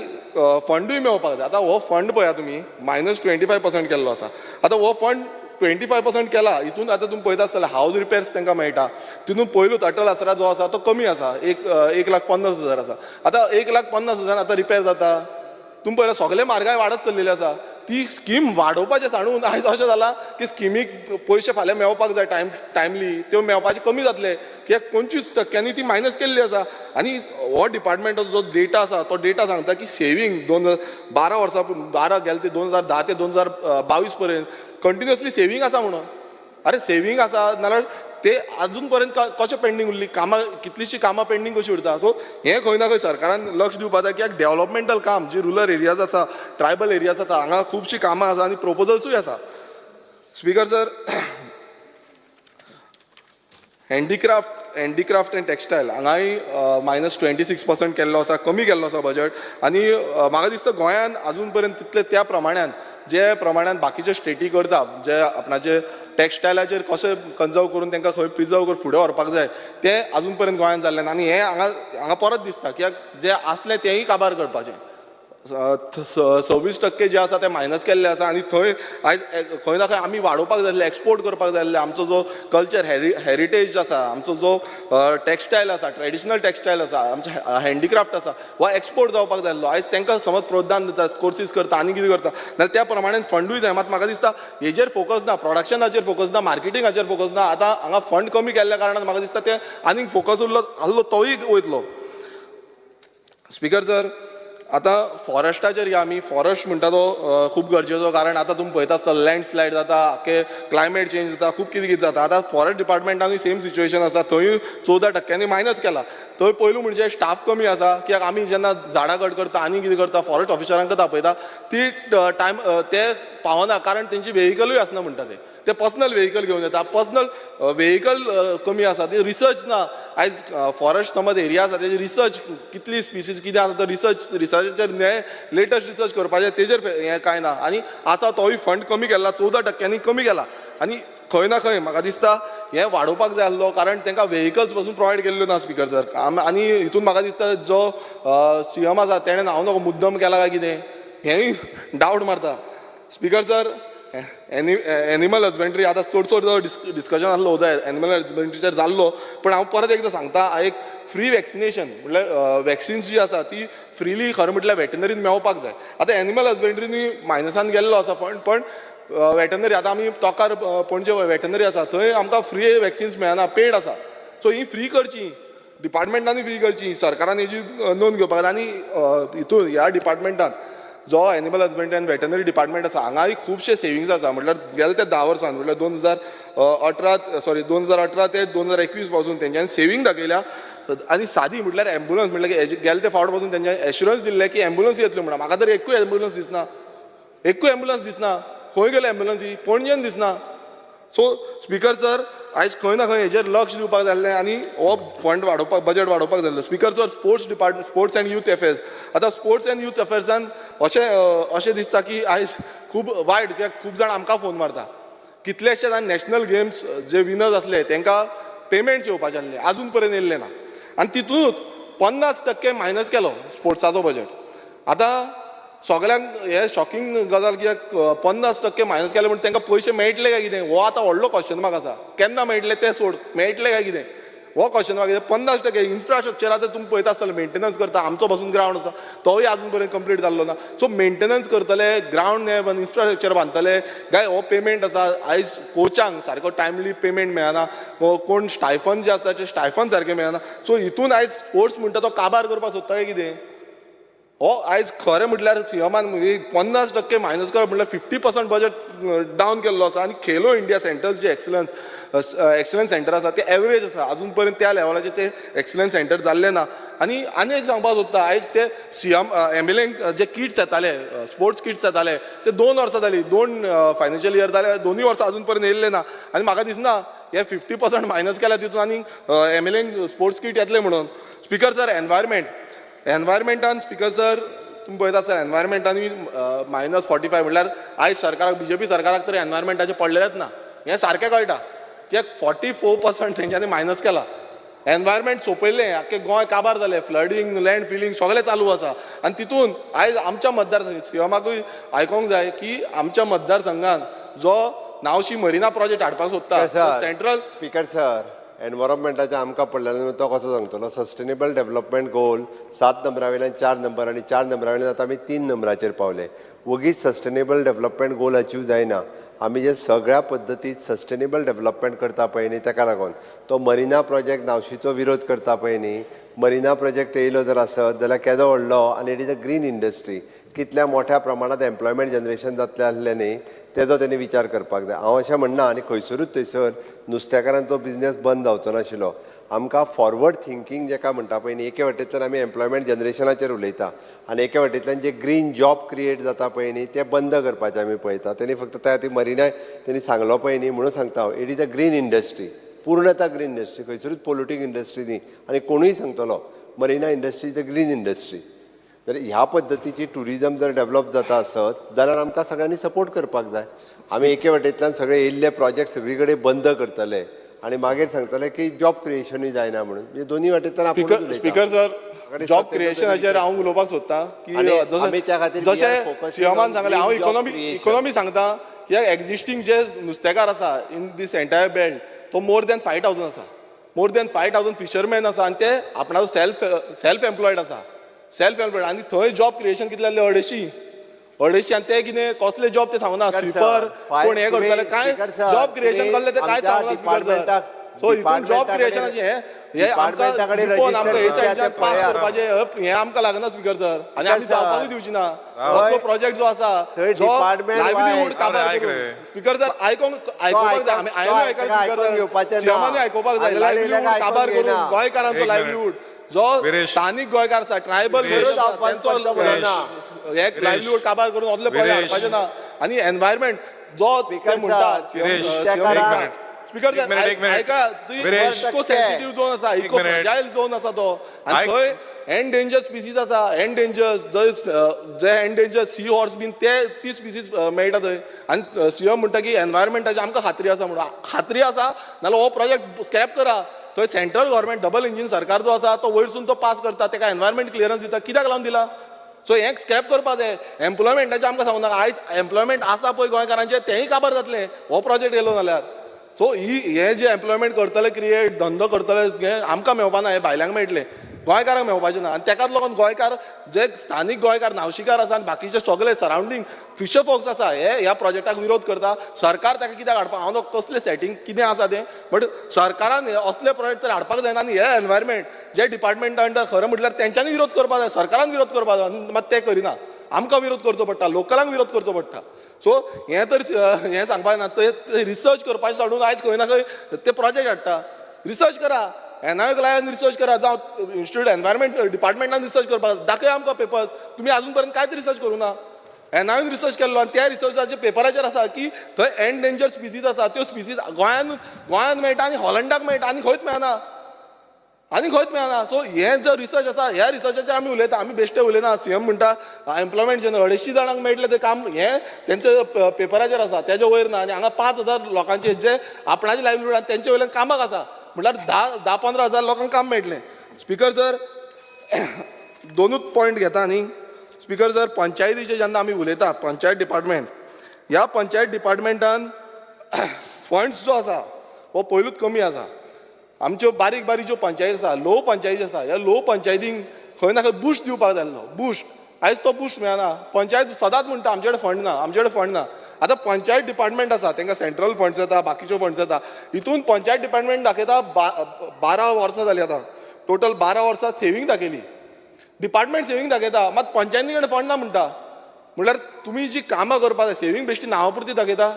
E: फंडूय मेळपाक जाय. आतां हो फंड पळया तुमी, मायनस 25% केल्लो आसा. आतां हो फंड 25% केला, हितून आतां तुमी पळयता आसतले, हावज रिपेर्स तांकां मेळटा. तितून पयलूच अटल आसरा जो आसा तो कमी आसा, 1,50,000 आसा. आतां 1,50,000 आतां रिपेर जाता? तुमी पळयला, सगळे म्हारगाय वाडत चल्लेली आसा. ती स्कीम वाडोवपाचें सांडून आयज अशें जालां की स्किमीक पयशे फाल्यां मेळपाक जाय टायमली, त्यो मेळपाचे कमी जातले, कित्याक 25 टक्क्यांनी ती मायनस केल्ली आसा. आनी हो डिपार्टमेंटाचो जो डेटा आसा तो डेटा सांगता की सेवींग 2012 वर्सां, 12 गेले ते 2010 ते 2022 पर्यंत कंटिन्युअसली सेवींग आसा म्हणून. अरे, सेवींग आसा नाल्यार ते अजून पर्यंत कशें पेंडींग उरली कामां? कितलीशीं कामां पेंडींग कशीं उरता? सो हें खंय ना खंय सरकारान लक्ष दिवपाक जाय, कित्याक डेव्हलपमेंटल काम जी रुरल एरियाज आसा, ट्रायबल एरियाज आसा, हांगा खुबशीं कामां आसा आनी प्रोपोजल्सूय आसा. Speaker sir, handicraft and textile हांगाय मायनस 26% केल्लो आसा, कमी केल्लो आसा बजट. आनी म्हाका दिसता गोंयान अजून पर्यंत तितले त्या प्रमाणान, जे प्रमाणान बाकीचे स्टेटी करता, जे आपणाचे टेक्स्टायलाचेर कशें कन्जर्व करून तांकां खंय प्रिजर्व करून फुडें व्हरपाक जाय, तें अजून पर्यंत गोंयान जाल्लें ना. आनी हें हांगा हांगा परत दिसता, कित्याक जें आसलें तेंय काबार करपाचें. 26% जे आसा ते मायनस केल्ले आसा आनी थंय आयज खंय ना खंय आमी वाडोवपाक जाय आसलें, एक्सपोर्ट करपाक जाय आसलें. आमचो जो कल्चर हेरिटेज आसा, आमचो जो टेक्स्टायल आसा, ट्रेडिशनल टेक्स्टायल आसा, आमचें हँडीक्राफ्ट आसा, हो एक्सपोर्ट जावपाक जाय आसलो. आयज तांकां समज प्रोत्साहन दिता, कोर्सीस करता आनी कितें करता जाल्यार त्या प्रमाणे फंडूय जाय. मात म्हाका दिसता हेजेर फोकस ना, प्रोडक्शनाचेर फोकस ना, मार्केटिंगाचेर फोकस ना. आतां हांगा फंड कमी केल्ल्या कारणान म्हाका दिसता ते आनीक फोकस उरलो आहलो तोय वयतलो. स्पिकर सर, आतां फॉरेस्टाचेर या आमी. फॉरेस्ट म्हणटा तो खूब गरजेचो, कारण आतां तुमी पळयता आसतना लँडस्लायड जाता, आख्खे क्लायमेट चेंज जाता, खूब कितें कितें जाता. आतां फॉरेस्ट डिपार्टमेंटानूय सेम सिच्युएशन आसा. थंयूय 14 टक्क्यांनी मायनस केला. थंय पयलू म्हणजे स्टाफ कमी आसा, कित्याक आमी जेन्ना झाडां कट करता आनी कितें करता, फॉरेस्ट ऑफिसरांकां आपयता, ती टायम ते पावना, कारण तेंची वेहिकलूय आसना म्हणटा. ते ते पर्सनल वेहिकल घेवन येता, पर्सनल वेहिकल कमी आसा. ती रिसर्च ना. आयज फॉरेस्ट समज एरिया आसा, तेजी रिसर्च, कितली स्पिसीज कितें आसा, तो रिसर्चाचेर हें लेटस्ट रिसर्च करपाचें, तेजेर हें कांय ना. आनी आसा तोय फंड कमी केला, 14 टक्क्यांनी कमी केला. आनी खंय ना खंय म्हाका दिसता हें वाडोवपाक जाय आसलो, कारण तांकां वेहिकल्स पसून प्रोवायड केल्ल्यो ना. स्पिकर सर, आनी हितून म्हाका दिसता जो सीएम आसा तेणें हांव नको मुद्दम केला काय कितें, हेंय डावट मारता. स्पिकर सर, एनिमल हजबंड्री, आतां चड चड डिस्कशन आसलो होता एनिमल हजबंड्रीचेर जाल्लो, पण हांव परत एकदां सांगता, एक फ्री वॅक्सिनेशन म्हटल्यार वॅक्सिन्स जी आसा ती फ्रिली खरें म्हटल्यार वेटनरीन मेळपाक जाय. आतां एनिमल हजबंड्रीनी मायनसान गेल्लो आसा फंड, पण वेटनरी, आतां आमी तोकार पणजे वेटनरी आसा, थंय आमकां फ्री वॅक्सिन्स मेळना, पेड आसा. सो ही फ्री करची, डिपार्टमेंटांनी फ्री करची, सरकारान हेजी नोंद घेवपाक जाय. आनी हितून ह्या डिपार्टमेंटान जो एनिमल हजबंड्री आनी वेटनरी डिपार्टमेंट आसा, हांगाय खुबशे सेविंग्स आसा. म्हटल्यार गेले ते 10 वर्सान, म्हटल्यार 2018, सॉरी, 2018 ते 2021 पासून तेंच्यांनी सेवींग दाखयल्या. आनी सादी म्हटल्यार एम्बुलन्स, म्हटल्यार गेले ते फावट पासून तेंच्यांनी एश्युरन्स दिल्लें की एम्बुलन्स येतल्यो म्हणून. म्हाका तर एकूय एम्बुलन्स दिसना, एकूय एम्बुलन्स दिसना. खंय गेले एम्बुलन्सी? पणजेन दिसना. सो स्पिकर सर, आयज खंय ना खंय हेजेर लक्ष दिवपाक जाय आसलें आनी हो फंड वाडोवपाक, बजट वाडोवपाक जाय आसलो. Speaker sir, sports department, sports and youth affairs. आतां स्पोर्ट्स एंड यूथ अफेर्सान अशें दिसता की आयज खूब वायट, कित्याक खूब जाण आमकां फोन मारता. कितलेशे जाण नॅशनल गेम्स जे विनर्स आसले तांकां पेमेंट्स येवपाचे आसले, आजून पर्यंत येयल्ले ना. आनी तितूनच 50% मायनस केलो स्पोर्ट्साचो बजेट. आतां सगल्यांक हे शॉकिंग गजाल कित्याक 50% मायनस केले म्हण तांकां पयशे मेळटले काय कितें, हो आतां व्हडलो क्वेश्चन मार्क आसा. केन्ना मेळटले ते सोड, मेळटले काय कितें हो क्वेश्चन मार्क. 50% इन्फ्रास्ट्रक्चर आतां तुमी पळयता आसतले, मेंटेनन्स करता, आमचो पासून ग्रावंड आसा तोय आजून पर्यंत कंप्लीट जाल्लो ना. सो मेंटेनन्स करतले, ग्रावंड इन्फ्रास्ट्रक्चर बांदतले काय हो पेमेंट आसा. आयज कोचांक सारको टायमली पेमेंट मेळना, कोण स्टायफन जे आसता ते स्टायफन सारकें मेळना. सो हितून आयज स्पोर्ट्स म्हणटा तो काबार करपाक सोदता काय कितें. हो आयज खरें म्हटल्यार सीएमान 50% मायनस करप म्हटल्यार 50% बजेट डावन केल्लो आसा. आनी खेलो इंडिया सेंटर्स जे एक्सलन्स सेंटर आसा ते एवरेज आसा, आजून पर्यंत त्या लेवलाचे ते एक्सलन्स सेंटर जाल्ले ना. आनी आनी एक सांगपाक सोदता, आयज ते सीएम एमएलएंक जे किट्स येताले, स्पोर्ट्स किट्स येताले, ते 2 वर्सां जाली, 2 फायनान्शियल इयर जाले, 2 वर्सां आजून पर्यंत येयल्ले ना. आनी म्हाका दिसना हे 50% मायनस केल्या तितून आनी एमएलएंक स्पोर्ट्स किट येतले म्हणून. स्पीकर सर, एनवायरमेंटान स्पीकर सर तुमी पळयता सर, एनवायरमेंटानूय मायनस 45 म्हणल्यार आयज सरकाराक, बीजेपी सरकाराक तर एनवायरमेंटाचें पडलेलेंच ना, हें सारकें कळटा. कित्याक 44% तेंच्यांनी मायनस केला. एनवायरमेंट सोंपयलें, आख्खें गोंय काबार जालें, फ्लडींग, लँड फिलींग सगळें चालू आसा. आनी तितून आयज आमच्या मतदारसंघ सीएमाकूय आयकोंक जाय की आमच्या मतदारसंघान जो नावशी मरिना प्रोजेक्ट हाडपाक सोदता सेंट्रल.
A: स्पीकर सर, एनवायरमेंटाचें आमकां पडलेलें तो कसो सांगतलो. सस्टेनेबल डेव्हलपमेंट गोल 7 नंबरा वयल्यान 4 नंबर आनी 4 नंबरा वयल्यान आतां आमी 3 नंबराचेर पावले. वगीच सस्टेनेबल डेव्हलपमेंट गोल अचीव जायना. आमी जे सगळ्या पद्दतीत सस्टेनेबल डेव्हलपमेंट करता पळय न्ही, ताका लागून तो मरिना प्रोजेक्ट नावशीचो विरोध करता पळय न्ही. मरिना प्रोजेक्ट येयलो जर आसत जाल्यार केदो व्हडलो, आनी it is a green industry, कितल्या मोठ्या प्रमाणांत एम्प्लॉयमेंट जनरेशन जातलें आसलें न्ही, तेजो तेणी विचार करपाक जाय. हांव अशें म्हणना, आनी खंयसरूच थंयसर नुस्तेकारांचो बिजनेस बंद जावचो नाशिल्लो. आमकां फॉरवर्ड थिंकींग जेका म्हणटा पळय न्ही, एके वाटेंतल्यान आमी एम्प्लॉयमेंट जनरेशनाचेर उलयता आनी एके वाटेंतल्यान जे ग्रीन जॉब क्रिएट जाता पळय न्ही ते बंद करपाचें आमी पळयता. तेणी फक्त त्या खातीर मरिना तेणी सांगलो पळय न्ही म्हणून सांगता हांव, it is a green industry, पूर्णता ग्रीन इंडस्ट्री, खंयसरूच पोल्युटींग इंडस्ट्री न्ही. आनी कोणूय सांगतलो marina industry is a green industry. तर ह्या पद्दतीची ट्युरिजम जर डेवलप जाता आसत जाल्यार आमकां सगळ्यांनी सपोर्ट करपाक जाय. आमी एके वाटेंतल्यान सगळे येयल्ले प्रोजेक्ट सगळी कडेन बंद करतले आनी मागीर सांगतले की जॉब क्रिएशनूय जायना म्हणून. म्हणजे दोन्ही वाटेंतल्यान आपूण.
E: स्पीकर सर, जॉब क्रिएशनाचेर हांव उलोवपाक सोदता की जशें सीएमान सांगलें, हांव इकॉनॉमी सांगता कित्याक एक्झिस्टींग जे नुस्तेकार आसा इन दीस एंटायर बेल्ट तो मोर दॅन 5,000 आसा, मोर दॅन 5,000 फिशरमॅन आसा आनी ते आपणाचो सेल्फ एम्प्लॉयड आसा, सेल्फ एम्प्लॉयड. आनी थंय जॉब क्रिएशन कितलें जालें, 250. आनी ते कितें कसले जॉब ते सांगना, स्वीपर कोण हें करतले, कांय जॉब क्रिएशन कसलें ते कांय सांगना स्पीकर सर. सो हितून जॉब क्रिएशनाचें हें आमकां आमकां हे सायडच्यान पास करपाचें हें आमकां लागना स्पीकर सर, आनी आमी जावपाकूय दिवची ना. असलो प्रोजेक्ट जो आसा जो लायवलीहूड काबार करून स्पीकर सर आयकोंक आयकोपाक जाय, आमी हांवें आयकलां स्पीकर सर, सीएमानूय आयकोपाक जाय. लायवलीहूड काबार करून गोंयकारांचो लायवलीहूड जो स्थानीक गोंयकार आसा, ट्रायबल तेंचो लायवलीहूड काबार करून असले प्रोजेक्ट हाडपाचे ना. आनी एनवायरमेंट जो ते म्हणटा स्पीकर सर, आयका, इको सेन्सिटीव झोन आसा, इको फ्रजायल झोन आसा तो, आनी थंय एंडेंजर्ड स्पिसीज आसा, एंडेंजर्ड जे एंडेंजर्ड सी हॉर्स बीन ते ती स्पिसीज मेळटा थंय. आनी सीएम म्हणटा की एनवायरमेंटाची आमकां खात्री आसा म्हणून, खात्री आसा नाल्यार हो प्रोजेक्ट स्क्रॅप करा. थंय सेंट्रल गव्हर्मेंट डबल इंजीन सरकार जो आसा तो वयरसून तो पास करता, ताका एनवायरमेंट क्लियरन्स दिता, कित्याक लावन दिला. सो हें स्क्रॅप करपा जाय. एम्प्लॉयमेंटाचें आमकां सांगू नाका, आयज एम्प्लॉयमेंट आसा पळय गोंयकारांचें तेंय काबार जातलें हो प्रोजेक्ट येयलो जाल्यार. सो ही हे जे एम्प्लॉयमेंट करतले क्रिएट, धंदो करतले, हें आमकां मेळपा ना, हें भायल्यांक मेळटलें, गोंयकारांक मेळपाचें ना. आनी तेकाच लागून गोंयकार जे स्थानीक गोंयकार नावशीकार आसा आनी बाकीचे सगळे सरावंडींग फिशर फोक्स आसा हे ह्या प्रोजेक्टाक विरोध करता. सरकार ताका कित्याक हाडपाक, हांव कसलें सेटींग कितें आसा तें, बट सरकारान असले प्रोजेक्ट तर हाडपाक जायना. आनी हे एनवायरमेंट जे डिपार्टमेंटा अंडर खरें म्हटल्यार तेंच्यांनी विरोध करपाक जाय, सरकारान विरोध करपाक जाय, मात ते करिना. आमकां विरोध करचो पडटा, लोकलांक विरोध करचो पडटा. सो हें तर हें सांगपाक ना, ते रिसर्च करपाचें सोडून आयज खंय ना खंय ते प्रोजेक्ट हाडटा. रिसर्च करा, एनआयक लायान रिसर्च करा, जावं इन्स्टिट्यूट एनवायरमेंट डिपार्टमेंटान रिसर्च करपाक दाखय आमकां पेपर्स. तुमी आजून पर्यंत कांयच रिसर्च करूं ना. एनआयन रिसर्च केल्लो आनी त्या रिसर्चाच्या पेपराचेर आसा की थंय एंडेंजर्ड स्पिसीज आसा, त्यो स्पिसीज गोंयान मेळटा आनी हॉलंडाक मेळटा आनी खंयच मेळना, आनी खंयच मेळना. सो हें जो रिसर्च आसा ह्या रिसर्चाचेर आमी उलयता, आमी बेश्टे उलयना. सीएम म्हणटा एम्प्लॉयमेंट जनरल 250 जाणांक मेळटलें तें काम, हें तेंच्या पेपराचेर आसा, तेजे वयर ना. आनी हांगा 5,000 लोकांचे जे आपणाचे लायवलीहूड आनी तेंचे वयल्यान कामाक आसा, म्हटल्यार 10-15 हजार लोकांक काम मेळटलें. Speaker sir, दोनूच पॉयंट घेता न्ही स्पिकर सर. पंचायतीचे जेन्ना आमी उलयता, पंचायत डिपार्टमेंट, ह्या पंचायत डिपार्टमेंटान फंड्स जो आसा हो पयलूच कमी आसा. आमच्यो बारीक बारीक ज्यो पंचायती आसा, लो पंचायती आसा, ह्या लो पंचायतींक खंय ना खंय बुस्ट दिवपाक जाय आसलो, बुस्ट. आयज तो बुस्ट मेळना. पंचायत सदांच म्हणटा आमचे कडेन फंड ना, आमचे कडेन फंड ना. आतां पंचायत डिपार्टमेंट आसा, तांकां सेंट्रल फंड्स येता, बाकीच्यो फंड्स येता. हितून पंचायत डिपार्टमेंट दाखयता 12 वर्सां जालीं, आतां टोटल 12 वर्सां सेवींग दाखयली, डिपार्टमेंट सेवींग दाखयता, मात पंचायती कडेन फंड ना म्हणटा. म्हणल्यार तुमी जी कामां करपाक जाय, सेवींग बेश्टी नांवापुरती दाखयता,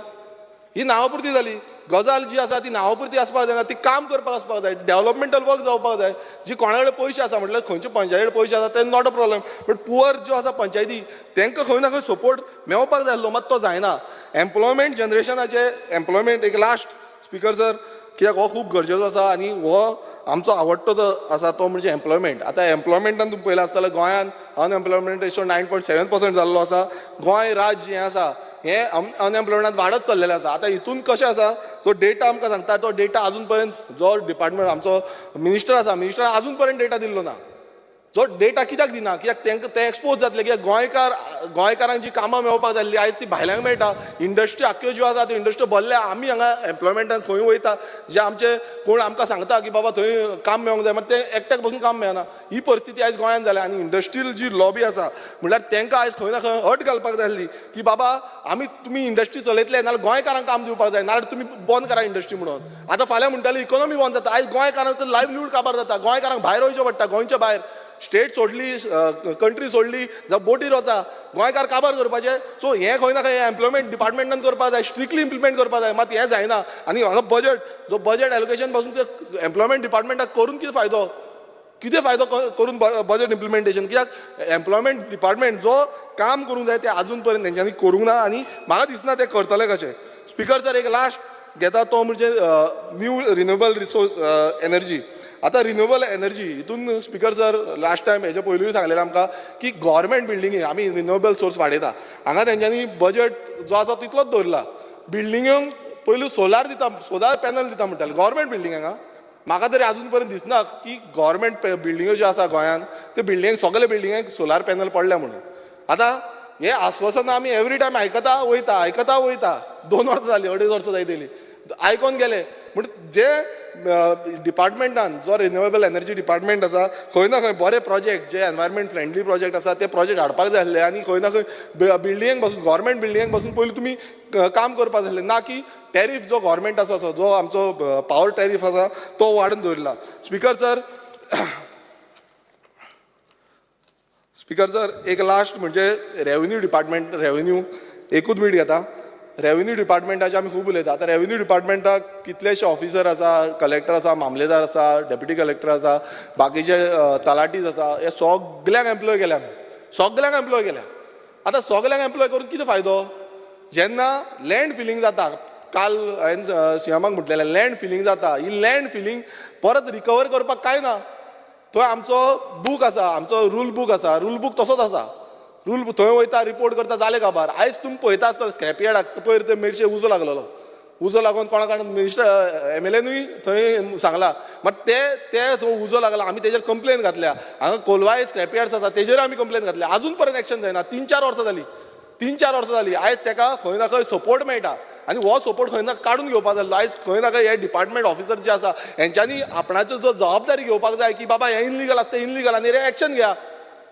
E: ही नांवापुरती जाली. गजाल जी आसा ती नांवापुरती आसपाक जायना, ती काम करपाक आसपाक जाय, डेवलपमेंटल वर्क जावपाक जाय. जी कोणा कडेन पयशे आसा, म्हटल्यार खंयचे पंचायती कडेन पयशे आसा ते not a problem, but poor ज्यो आसा पंचायती तांकां खंय ना खंय सपोर्ट मेवपाक जाय आसलो, मात तो जायना. एम्प्लॉयमेंट जनरेशनाचे, एम्प्लॉयमेंट एक लास्ट स्पिकर सर, कित्याक हो खूब गरजेचो आसा आनी हो आमचो आवडटो जो आसा तो म्हणजे एम्प्लॉयमेंट. आतां एम्प्लॉयमेंटान तुमी पळयलां आसतलें, गोंयांत अनएम्प्लॉयमेंट रेशो 9.7% जाल्लो आसा. गोंय राज्य हें आसा हें अनएम्प्लॉयमेंटान वाडत चल्लेलें आसा. आतां हितून कशें आसा, तो डेटा आमकां सांगता, तो डेटा आजून पर्यंत जो डिपार्टमेंट आमचो मिनिस्टर आसा, मिनिस्टरान आजून पर्यंत डेटा दिल्लो ना. जो डेटा कित्याक दिना? कित्याक तांकां ते एक्सपोज जातले. कित्याक गोंयकारांक जी कामां मेळपाक जाल्ली आयज ती भायल्यांक मेळटा. इंडस्ट्री आख्ख्यो ज्यो आसा त्यो इंडस्ट्री भरल्या. आमी हांगा एम्प्लॉयमेंटान खंय वयता, जे आमचे कोण आमकां सांगता की बाबा थंय काम मेळोंक जाय, मात ते एकट्याक बसून काम मेळना. ही परिस्थिती आयज गोंयांत जाल्या. आनी इंडस्ट्रियल जी लॉबी आसा, म्हणल्यार तांकां आयज खंय ना खंय अट घालपाक जाय आसली की बाबा आमी तुमी इंडस्ट्री चलयतले नाल्यार गोंयकारांक काम दिवपाक जाय, नाल्यार तुमी बंद करा इंडस्ट्री म्हणून. आतां फाल्यां म्हणटाले इकॉनॉमी बंद जाता. आयज गोंयकारांक लायवलीहूड काबार जाता, गोंयकारांक भायर वयचें पडटा, गोंयच्या भायर स्टेट सोडली, कंट्री सोडली, जावं बोटीर वचा, गोंयकार काबार करपाचे. सो हें खंय ना खंय एम्प्लॉयमेंट डिपार्टमेंटान करपाक जाय, स्ट्रिक्टली इम्प्लिमेंट करपाक जाय, मात हें जायना. आनी हांगा बजट जो बजट एलोकेशन पासून ते एम्प्लॉयमेंट डिपार्टमेंटाक करून कितें फायदो, कितें फायदो करून बजट इम्प्लिमेंटेशन? कित्याक एम्प्लॉयमेंट डिपार्टमेंट जो काम करूंक जाय ते आजून पर्यंत तेंच्यांनी करूंक ना आनी म्हाका दिसना ते करतले कशें. स्पिकर सर, एक लास्ट घेता तो म्हणजे न्यू रिन्युएबल रिसोर्स एनर्जी. आतां रिन्युएबल एनर्जी हितून स्पिकर सर, लास्ट टायम हेजे पयलूय सांगलेलें आमकां की गव्हर्मेंट बिल्डिंगी आमी रिन्युएबल सोर्स वाडयता. हांगा तेंच्यांनी बजट जो आसा तितलोच दवरला. बिल्डिंगेंक पयलू सोलार दिता, सोलार पॅनल दिता म्हणटाले गव्हर्मेंट बिल्डिंगांक. म्हाका तरी आजून पर्यंत दिसना की गव्हर्मेंट बिल्डिंग्यो ज्यो आसा गोंयांत ते बिल्डिंगेक, सगळे बिल्डिंगेक सोलार पॅनल पडल्या म्हणून. आतां हें आस्वासनां आमी एवरी टायम आयकता वयता, आयकता वयता. 2 वर्सां जालीं, 2.5 वर्सां जायत येयलीं, आयकोन गेले. म्हण जे डिपार्टमेंटान जो रिन्युएबल एनर्जी डिपार्टमेंट आसा, खंय ना खंय बरे प्रोजेक्ट जे एनवायरमेंट फ्रेंडली प्रोजेक्ट आसा ते प्रोजेक्ट हाडपाक जाय आसले आनी खंय ना खंय बिल्डिंगेक बसून, गव्हर्मेंट बिल्डिंगेक बसून पयलीं तुमी काम करपाक जाय आसलें, ना की टॅरीफ जो गव्हर्मेंट आसा, जो आमचो पावर टॅरीफ आसा तो वाडून दवरला. स्पिकर सर, एक लास्ट म्हणजे रेवन्यू डिपार्टमेंट. रेवन्यू एकूच मिनट घेता. रेवन्यू डिपार्टमेंटाचे आमी खूब उलयता. आतां रेवन्यू डिपार्टमेंटाक कितलेशे ऑफिसर आसा, कलेक्टर आसा, मामलेदार आसा, डेप्युटी कलेक्टर आसा, बाकीचे तलाटीज आसा, हे सगल्यांक एम्प्लॉय केल्या आमी, सगल्यांक एम्प्लॉय केल्या. आतां सगल्यांक एम्प्लॉय करून कितें फायदो जेन्ना लँड फिलींग जाता? काल हांवें सीएमाक म्हटलेलें, लँड फिलींग जाता, ही लँड फिलींग परत रिकवर करपाक कांय ना. थंय आमचो बूक आसा, आमचो रूल बूक आसा, रूल बूक तसोच आसा. रूल थंय वयता, रिपोर्ट करता, जालें काबार. आयज तुमी पळयता आसतले स्क्रॅप यार्डाक पयर ते मेरशे उजो लागलेलो. उजो लागून कोणा कोणा मिनिस्टर एमएलएनूय थंय सांगला, मात ते ते थंय उजो लागला, आमी तेजेर कंप्लेन घातल्या. हांगा कोलवाय स्क्रॅप यार्ड्स आसा, तेजेर आमी कंप्लेन घातल्या, आजून पर्यंत एक्शन जायना. 3-4 वर्सां जाली, 3-4 वर्सां जाली. आयज तेका खंय ना खंय सपोर्ट मेळटा आनी हो सपोर्ट खंय ना काडून घेवपाक जाय. आयज खंय ना खंय हे डिपार्टमेंट ऑफिसर जे आसा हेंच्यांनी आपणाचो जो जबाबदारी घेवपाक जाय की बाबा हें इनलिगल आसा तें इनलिगल आनी रे एक्शन घेया.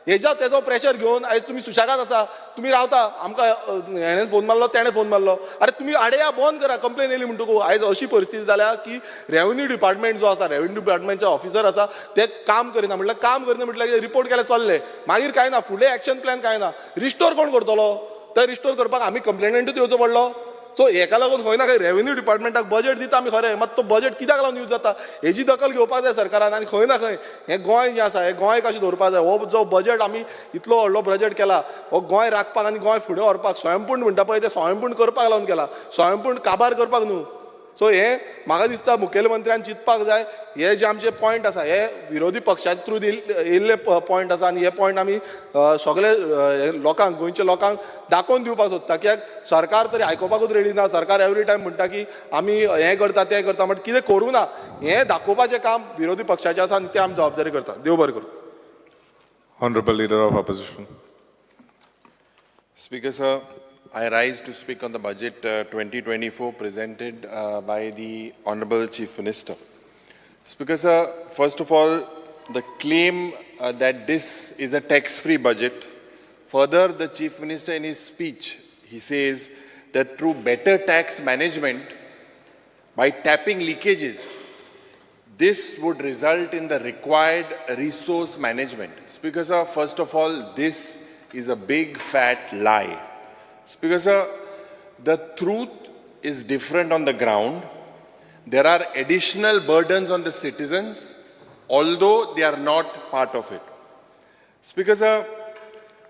E: हेज्या तेजो प्रेशर घेवन आयज तुमी सुशेगाद आसा, तुमी रावता, आमकां हेणें फोन मारलो, तेणें फोन मारलो, अरे तुमी आडया बंद करा, कंप्लेन येयली म्हणटकू. आयज अशी परिस्थिती जाल्या की रेवन्यू डिपार्टमेंट जो आसा, रेवन्यू डिपार्टमेंटचे ऑफिसर आसा ते काम करिना. म्हटल्यार काम करिना म्हटल्यार रिपोर्ट केल्यार चल्ले, मागीर कांय ना, फुडलें एक्शन प्लॅन कांय ना. रिस्टोर कोण करतलो? ते रिस्टोर करपाक आमी कंप्लेनंटूच येवचो पडलो. सो हेका लागून खंय ना खंय रेवन्यू डिपार्टमेंटाक बजट दिता आमी खरें, मात तो बजट कित्याक लागून यूज जाता हेजी दखल घेवपाक जाय सरकारान. आनी खंय ना खंय हें गोंय जें आसा हें गोंय कशें दवरपाक जाय, हो जो बजट आमी इतलो व्हडलो बजट केला हो गोंय राखपाक आनी गोंय फुडें व्हरपाक, स्वयंपूर्ण म्हणटा पळय तें स्वयंपूर्ण करपाक लागून केला, स्वयंपूर्ण काबार करपाक न्हू. सो हें म्हाका दिसता मुखेलमंत्र्यान चिंतपाक जाय. हे जे आमचे पॉयंट आसा हे विरोधी पक्षा थ्रू येयल्ले पॉयंट आसा आनी हे पॉयंट आमी सगळे लोकांक, गोंयच्या लोकांक दाखोवन दिवपाक सोदता. कित्याक सरकार तरी आयकुपाकूच रेडी ना. सरकार एवरी टायम म्हणटा की आमी हें करता तें करता, बट कितें करूं ना. हें दाखोवपाचें काम विरोधी पक्षाचें आसा आनी तें आमी जबाबदारी करता. देव बरें करूं.
C: Honorable Leader of Opposition.
F: Speaker, sir, I rise to speak on the budget 2024 presented by the Honorable Chief Minister. Speaker, sir, first of all, the claim that this is a tax-free budget. Further, the Chief Minister in his speech, he says that through better tax management, by tapping leakages, this would result in the required resource management. Speaker, sir, first of all, this is a big fat lie. Speaker, sir, the truth is different on the ground. There are additional burdens on the citizens, although they are not part of it. Speaker, sir,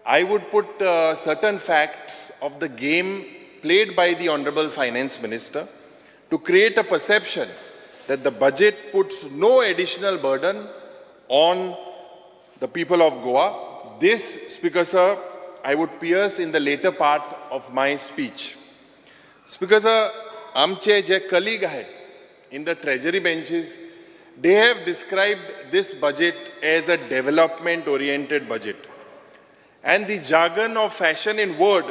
F: I would put certain facts of the game played by the Honorable Finance Minister to create a perception that the budget puts no additional burden on the people of Goa. This, Speaker sir, I would pierce in the later part of my speech. Speaker sir, आमचे जे colleague आहे in the treasury benches, they have described this budget as a development oriented budget. And the jargon of fashion in word,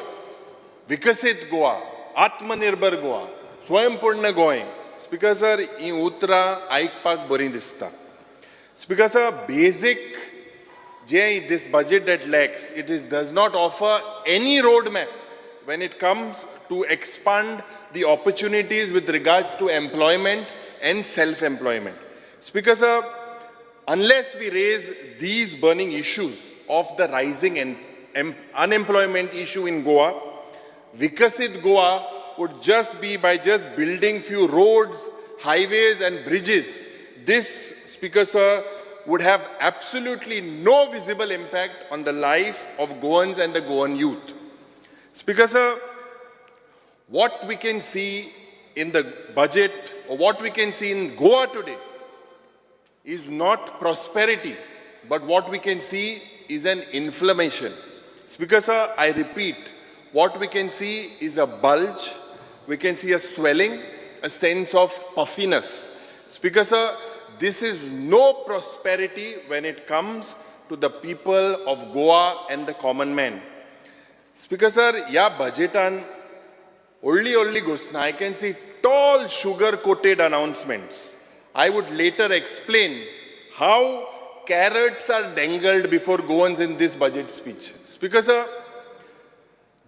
F: विकसीत गोवा, आत्मनिर्भर गोवा, स्वयंपूर्ण Goa. Speaker sir, ही उतरां आयकपाक बरीं दिसता. Speaker sir, basic J this budget that lacks, it is does not offer any roadmap when it comes to expand the opportunities with regards to employment and self-employment. Speaker sir, unless we raise these burning issues of the rising unemployment issue in Goa, Vikasit Goa would just be by just building few roads, highways and bridges. This, Speaker sir, would have absolutely no visible impact on the life of Goans and the Goan youth. Speaker sir, what we can see in the budget or what we can see in Goa today is not prosperity, but what we can see is an inflammation. Speaker sir, I repeat, what we can see is a bulge, we can see a swelling, a sense of puffiness. Speaker sir, this is no prosperity when it comes to the people of Goa and the common man. Speaker sir, ह्या बजेटान व्हडली व्हडली घोशणा, I can see tall sugar coated announcements. I would later explain how carrots are dangled before Goans in this budget speech. Speaker sir,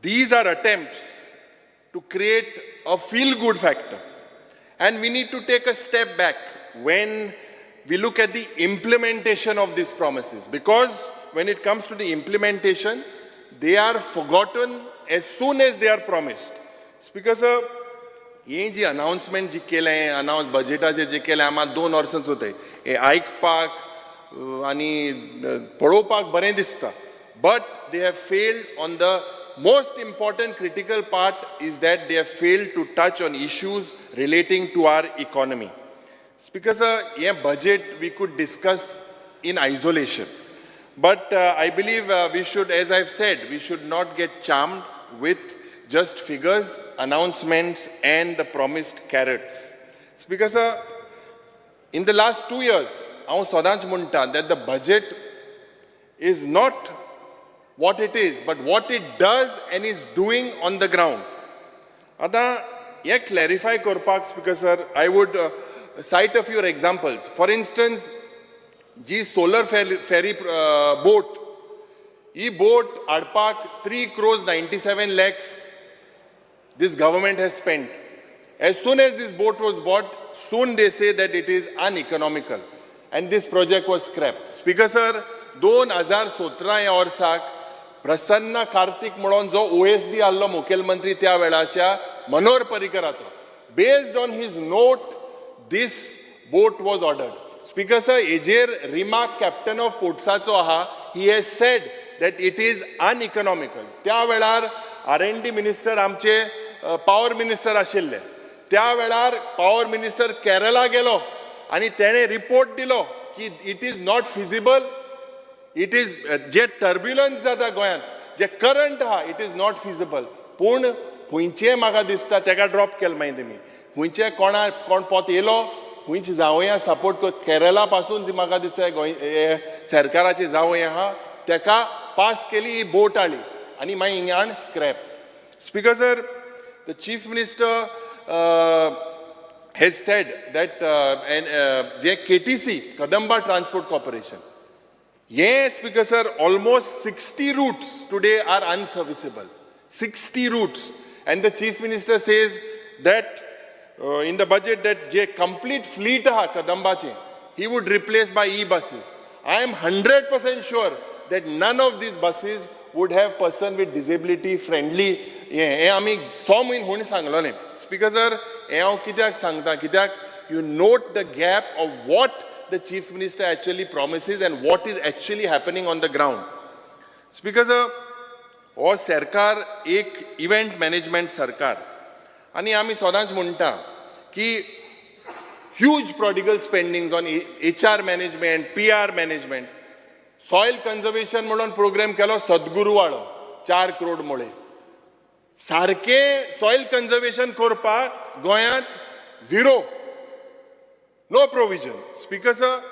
F: these are attempts to create a feel-good factor. And we need to take a step back when we look at the implementation of these promises. Because when it comes to the implementation, they are forgotten as soon as they are promised. Speaker sir, हे जी announcement जी केलें, announce बजेटाचेर जे केलें, आमी 2 वर्सां चोयताय, हें आयकपाक आनी पळोवपाक बरें दिसता, but they have failed on the most important critical part, is that they have failed to touch on issues relating to our economy. Speaker sir, हें budget we could discuss in isolation. But I believe we should, as I've said, we should not get charmed with just figures, announcements, and the promised carrots. Speaker sir, in the last 2 years, हांव सदांच म्हणटा that the budget is not what it is, but what it does and is doing on the ground. आतां हें clarify करपाक, Speaker sir, I would cite a few examples. For instance, ji solar ferry boat, he boat हाडपाक 3 crores 97 lakhs this government has spent. As soon as this boat was bought, soon they say that it is uneconomical. And this project was scrapped. Speaker sir, 2017 ह्या वर्साक प्रसन्न कार्तिक म्हणून जो OSD आहलो मुखेलमंत्री त्या वेळाच्या Manohar पर्रीकराचो, based on his note this boat was ordered. Speaker sir, हेजेर remark captain of पोर्ट्साचो आहा. He has said that it is uneconomical. त्या वेळार आर एन डी मिनिस्टर आमचे पावर मिनिस्टर आशिल्ले. त्या वेळार पावर मिनिस्टर केरला गेलो आनी तेणें रिपोर्ट दिलो की it is not feasible, it is J turbulence जाता गोंयांत, जे करंट आहा, it is not feasible. पूण खुंयचें म्हाका दिसता तेका ड्रॉप केलें मागीर तेमी खुंयचे कोणा कोण पोत येयलो, खुंयच जावया सपोर्ट कर. केरला पासून ती म्हाका दिसता गोंय हे सरकाराची जावंय आहा. तेका पास केली ही बोट हाडली आनी मागीर हिंगा scrap. Speaker sir, the Chief Minister has said that J KTC, Kadamba Transport Corporation, yes, Speaker sir, almost 60 routes today are unserviceable. 60 routes. And the Chief Minister says that in the budget that J complete fleet आहा कदंबाचे, he would replace by e-buses. I am 100% sure that none of these buses would have person with disability friendly. हे आमी so म्हयने हुन सांगलोलें. Speaker sir, हें हांव कित्याक सांगता, कित्याक you note the gap of what the Chief Minister actually promises and what is actually happening on the ground. Speaker sir, हो सरकार एक इव्हेंट मॅनेजमेंट सरकार आनी आमी सदांच म्हणटा की huge prodigal spendings on HR management, PR management. Soil conservation म्हणून प्रोग्राम केलो सद्गुरू वाळो 4 करोड मुळे. सारकें सॉयल कन्जर्वेशन करपाक गोंयांत zero, no provision. Speaker sir,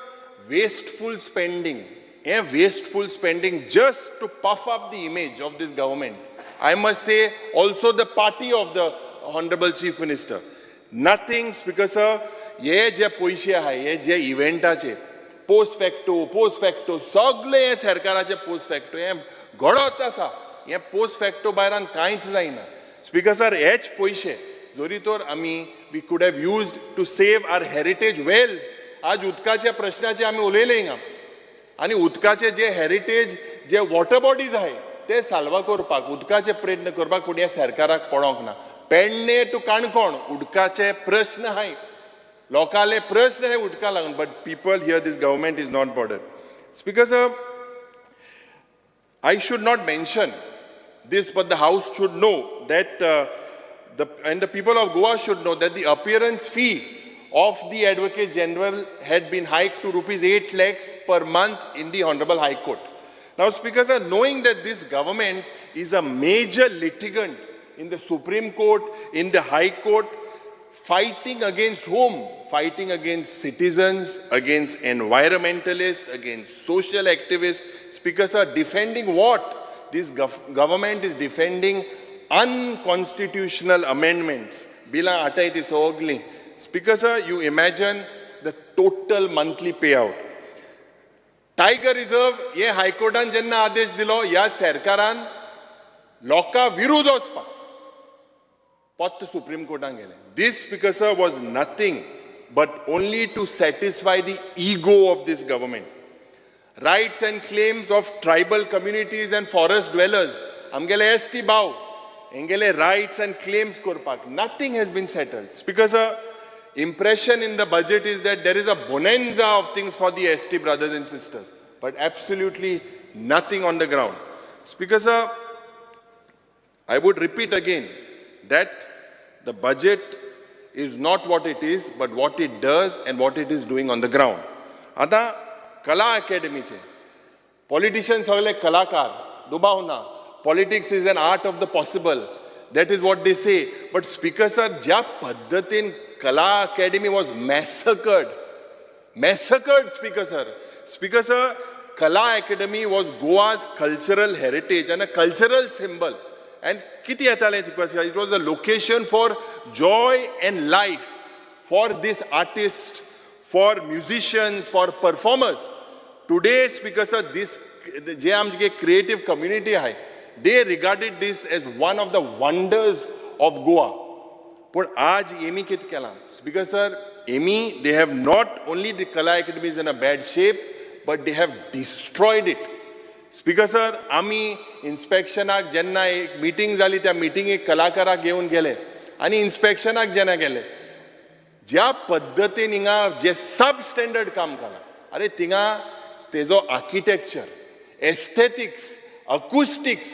F: wasteful spending हें, wasteful spending just to puff up the image of this government, I must say also the party of the Honourable Chief Minister. Nothing, Speaker sir. हे जे पयशे आहाय, हे जे इव्हेंटाचे post facto, post facto, सगळे हे सरकाराचे post facto हें घडत आसा. हें पोस्ट फॅक्टो भायरान कांयच जायना. स्पीकर सर, हेच पयशे जरी तर आमी we could have used to save our heritage wells. आज उदकाच्या प्रश्नाचे आमी उलयले हिंगा आनी उदकाचे जे हेरिटेज, जे वॉटर बॉडीज आहाय ते साल्वा करपाक उदकाचे प्रयत्न करपाक, पूण ह्या सरकाराक पडोंक ना. पेडणे टू काणकोण उदकाचे प्रश्न आहाय, लोकांले प्रश्न हे उदका लागून, but people here, this government is not bothered. Speaker sir, I should not mention this, but the House should know that, and the people of Goa should know that the appearance fee of the Advocate General had been hiked to rupees 8 lakhs per month in the Honorable High Court. Now, Speaker sir, knowing that this government is a major litigant in the Supreme Court, in the High Court, fighting against whom? Fighting against citizens, against environmentalists, against social activists. Speaker sir, defending what? This government is defending unconstitutional amendments. बिलां आटाय ती सगळीं. Speaker sir, you imagine the total monthly payout. Tiger reserve हे हायकोर्टान जेन्ना आदेश दिलो, ह्या सरकारान लोकां विरुद्ध वचपाक पत्त सुप्रीम कोर्टान गेले. This, Speaker sir, was nothing but only to satisfy the ego of this government. Rights and claims of tribal communities and forest dwellers, आमगेले एसटी भाव हेंगेले रायट्स अँड क्लेम्स करपाक, nothing has been settled. Speaker sir, impression in the budget is that there is a bonanza of things for the ST brothers and sisters, but absolutely nothing on the ground. Speaker sir, I would repeat again that the budget is not what it is, but what it does and what it is doing on the ground. आतां कला अकॅडमीचे politician सगळे कलाकार, दुबाव ना. Politics is an art of the possible, that is what they say. But Speaker sir, ज्या पद्दतीन कला academy was massacred, massacred, Speaker sir. Speaker sir, Kala Academy was Goa's cultural heritage and a cultural symbol. And किती येतालें, it was a location for joy and life for this artist, for musicians, for performers. Today, Speaker sir, this जे आमचे creative community आहे, they regarded this as one of the wonders of Goa. पूण आज एमी कितें केलां, speaker sir, एमी they have not only the Kala Academy is in a bad shape, but they have destroyed it. Speaker sir, आमी इन्स्पेक्शनाक जेन्ना एक meeting जाली, त्या मिटिंगेक कलाकाराक घेवन गेले आनी इन्स्पेक्शनाक जेन्ना गेले, ज्या पद्दतीन हिंगा जे सब स्टँडर्ड काम केलां, अरे थिंगा तेजो आर्किटेक्चर, एस्थेटिक्स, अकुस्टिक्स,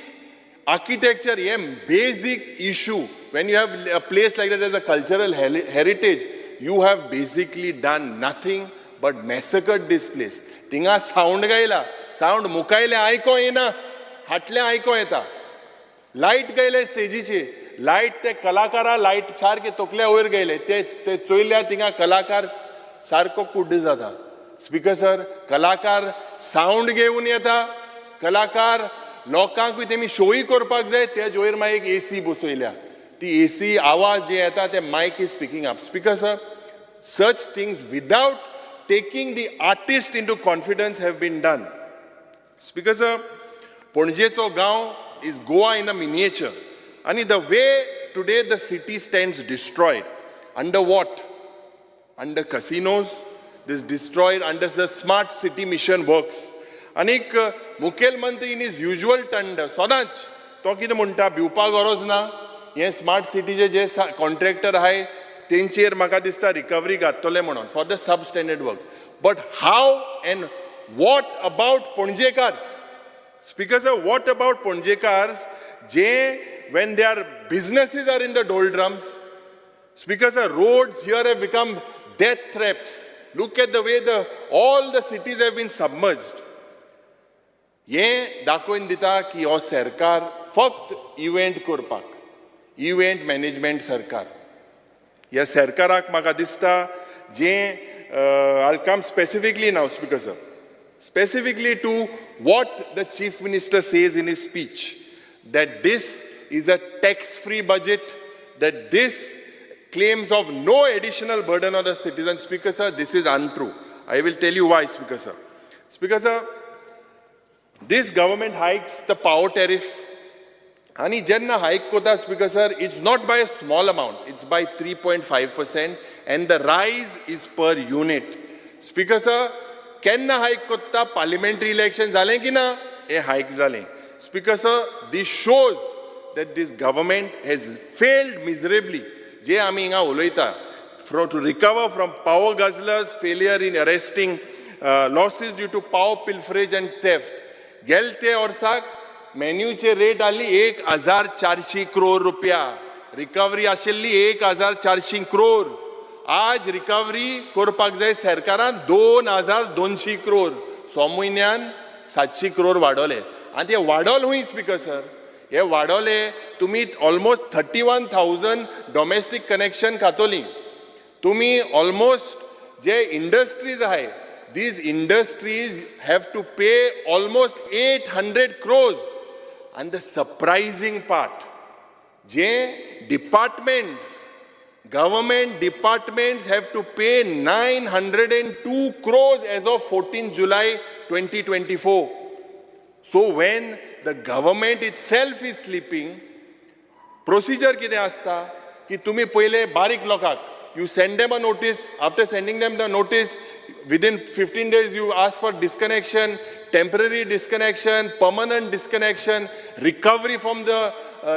F: आर्किटेक्चर हे basic issue. When you have a place like that as a cultural heritage, you have basically done nothing but massacred this place. थिंगा सावंड गायला, सावंड मुखायले आयको येना, हाटले आयको येता. लायट गेले स्टेजीचे, लायट ते कलाकारा लायट सारके तकल्या वयर गेले. ते ते चोयल्या थिंगा कलाकार सारको कुड्ड जाता. स्पीकर सर, कलाकार सावंड घेवन येता. कलाकार लोकांकूय तेमी शोय करपाक जाय. तेज वयर मागीर एक एसी बसयल्या, ती एसी आवाज जे येता ते mic is picking up. Speaker sir, such things without taking the artist into confidence have been done. Speaker sir, पणजेचो गांव is Goa in a miniature आनी the way today the city stands destroyed under what? Under casinos, this destroyed under the smart city mission works. आनीक मुखेलमंत्री in his usual turned सदांच तो कितें म्हणटा, भिवपाक गरज ना, हे स्मार्ट सिटीचे जे कॉन्ट्रॅक्टर आहाय तेंचेर म्हाका दिसता रिकवरी घाततले म्हणून for the sub standard work. But how and what about Ponjekars? Speaker sir, what about Ponjekars J when their businesses are in the doldrums? Speaker sir, roads here have become death traps. Look at the way the all the cities have been submerged. हें दाखोवन दिता की हो सरकार फक्त event करपाक, event management सरकार. ह्या सरकाराक म्हाका दिसता जें I come specifically now, Speaker sir, specifically to what the Chief Minister says in his speech, that this is a tax-free budget, that this claims of no additional burden on the citizen. Speaker sir, this is untrue. I will tell you why, Speaker sir. Speaker sir, this government hikes the power tariff. आणि जेन्ना हायक कोता, Speaker sir, it's not by a small amount, it's by 3.5% and the rise is per unit. Speaker sir, केन्ना हायक कोत्ता? Parliamentary election जालें की ना हें हायक जालें. Speaker sir, this shows that this government has failed miserably. जे आमी हिंगा उलयता, to recover from power guzzlers, failure in arresting losses due to power pilferage and theft. गेल ते वर्साक मेन्यूचे रेट आहली 1400 क्रोर रुपया, रिकवरी आशिल्ली 1400 क्रोर. आज रिकवरी करपाक जाय सरकारान 2200 क्रोर. स म्हयन्यान 700 क्रोर वाडोले आनी ते वाडोल हूंय. स्पीकर सर, हे वाडोले तुमी almost 31,000 domestic connection खातोली तुमी. ऑलमोस्ट जे इंडस्ट्रीज आहाय, these industries have to pay almost 800 crores. And the surprising part, J departments, government departments have to pay 902 crores as of 14 July 2024. So when the government itself is sleeping, procedure कितें आसता की तुमी पयले बारीक लोकांक you send them a notice. After sending them the notice, within 15 days you ask for disconnection, temporary disconnection, permanent disconnection, recovery from the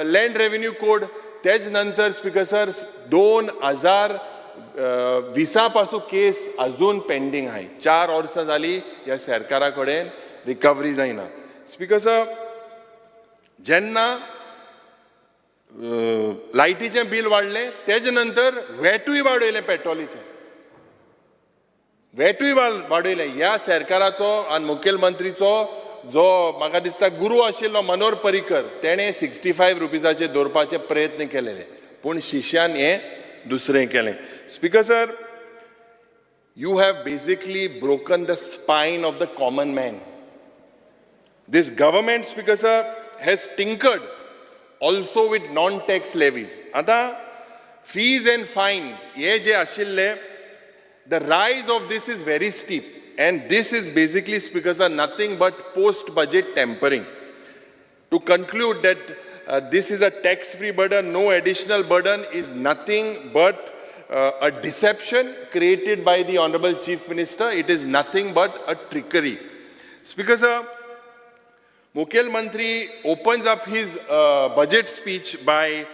F: land revenue code. तेज नंतर, speaker sir, 2020 पासून केस अजून पेंडींग आहे. 4 वर्सां जाली ह्या सरकारा कडेन रिकवरी जायना. स्पीकर सर, जेन्ना लायटीचें बील वाडलें, तेजे नंतर व्हॅटूय वाडयलें, पेट्रोलीचें व्हॅटूय वाडयलें. ह्या सरकाराचो आनी मुखेलमंत्रीचो जो म्हाका दिसता गुरू आशिल्लो मनोहर पर्रीकर, तेणें 65 रुपिजाचेर दवरपाचे प्रयत्न केलेले, पूण शिश्यान हें दुसरें केलें. Speaker sir, you have basically broken the spine of the common man. This government, Speaker sir, has tinkered also with non-tax levies. आता fees and fines, हे जे आशिल्ले, the rise of this is very steep. And this is basically, Speaker sir, nothing but post-budget tampering. To conclude that this is a tax-free burden, no additional burden, is nothing but a deception created by the Honorable Chief Minister. It is nothing but a trickery. Speaker sir, मुखेलमंत्री opens up his budget speech by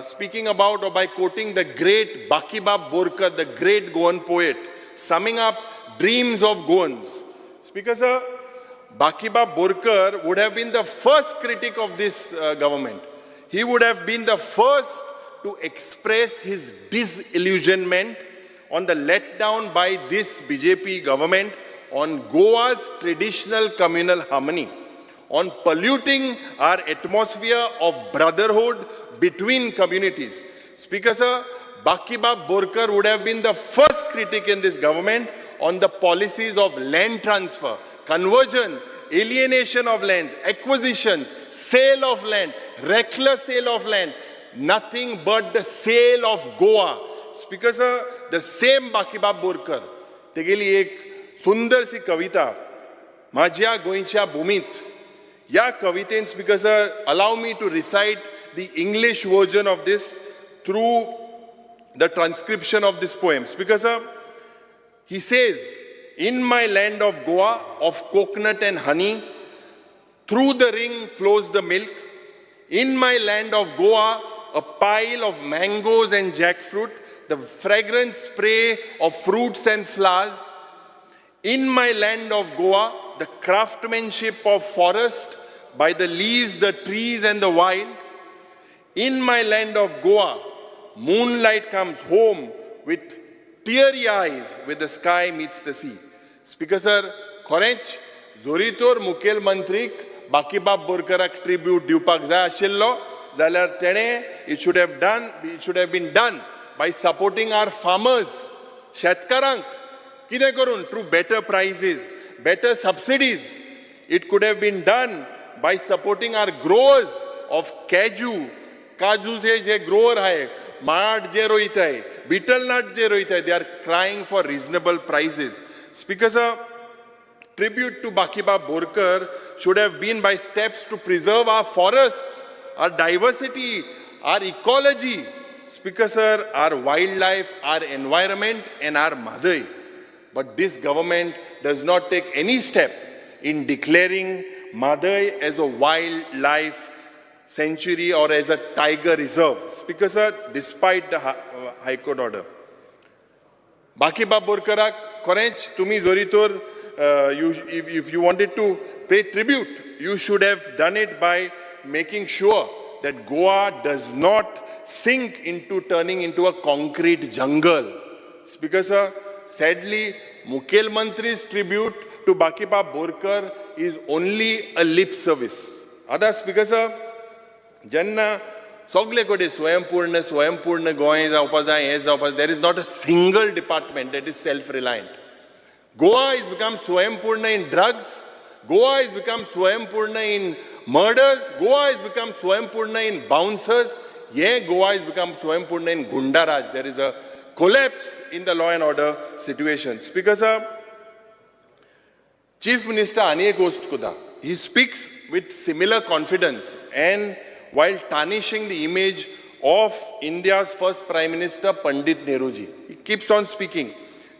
F: speaking about or by quoting the great Bakibab Borkar, the great Goan poet, summing up dreams of Goans. Speaker sir, Bakibab Borkar would have been the first critic of this government. He would have been the first to express his disillusionment on the letdown by this BJP government on Goa's traditional communal harmony, on polluting our atmosphere of brotherhood between communities. Speaker sir, Bakibab Borkar would have been the first critic in this government on the policies of land transfer, conversion Alienation of lands, acquisitions, sale of land, reckless sale of land, nothing but the sale of Goa. Speaker sir, the same Bakibab Borkar तेगेली एक सुंदरशी कविता माझ्या गोंयच्या भुमीत, ह्या कवितेन, Speaker sir, allow me to recite the English version of this through the transcription of this poem. Speaker sir, he says, "In my land of Goa, of coconut and honey, through the ring flows the milk. In my land of Goa, a pile of mangoes and jackfruit, the fragrant spray of fruits and flowers. In my land of Goa, the craftsmanship of forest by the leaves, the trees, and the wild. In my land of Goa, moonlight comes home with teary eyes where the sky meets the sea." Speaker sir, खरेंच जोरी तर मुखेलमंत्रीक Bakibab बोरकराक tribute दिवपाक जाय आशिल्लो जाल्यार तेणें it should have been done by supporting our farmers, शेतकारांक कितें करून, through better prices, better subsidies. It could have been done by supporting our growers of cashew, काजूचे J grower आहे, माड जे रोयताय, बिटलनट जे रोयताय, they are crying for reasonable prices. Speaker sir, tribute to Bakibab Borkar should have been by steps to preserve our forests, our diversity, our ecology. Speaker sir, our wildlife, our environment, and our Mhadei. But this government does not take any step in declaring Mhadei as a wildlife sanctuary or as a tiger reserve. Speaker sir, despite the High Court order. Bakibab बोरकराक खरेंच तुमी जरी तर you if you wanted to pay tribute, you should have done it by making sure that Goa does not sink into turning into a concrete jungle. Speaker sir, sadly, मुखेलमंत्री's tribute to Bakibab Borkar is only a lip service. आतां speaker sir, जेन्ना सगळे कडेन स्वयंपूर्ण स्वयंपूर्ण गोंय जावपा जाय, हें जावपा जाय, there is not a single department that is self reliant. Goa is become स्वयंपूर्ण in drugs, Goa is become स्वयंपूर्ण in murders, Goa is become स्वयंपूर्ण in bouncers, hey Goa is become स्वयंपूर्ण in goonda raj. There is a collapse in the law and order situation. Speaker sir, Chief Minister आनी एक गोश्ट कोता. He speaks with similar confidence and while tarnishing the image of India's first Prime Minister, Pandit Nehruji. He keeps on speaking.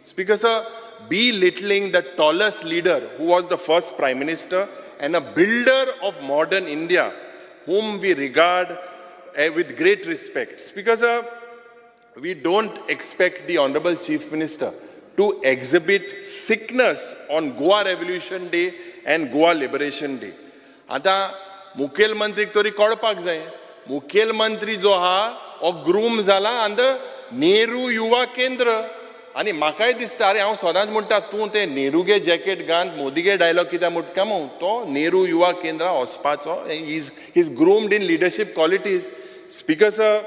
F: Speaker sir, belittling the tallest leader who was the first Prime Minister and a builder of modern India, whom we regard with great respect. Speaker sir, we don't expect the Honorable Chief Minister to exhibit sickness on Goa Revolution Day and Goa Liberation Day. आतां मुखेलमंत्रीक तरी कळपाक जाय, मुखेलमंत्री जो आहा हो groom जाला under Nehru युवा केंद्र. आनी म्हाकाय दिसता, अरे हांव सदांच म्हणटा, तूं तें नेहरूगे जॅकेट घाल, मोदीगे डायलॉग कित्याक मुटका मू? तो नेहरू युवा केंद्रा वचपाचो, is groomed in leadership qualities. Speaker sir,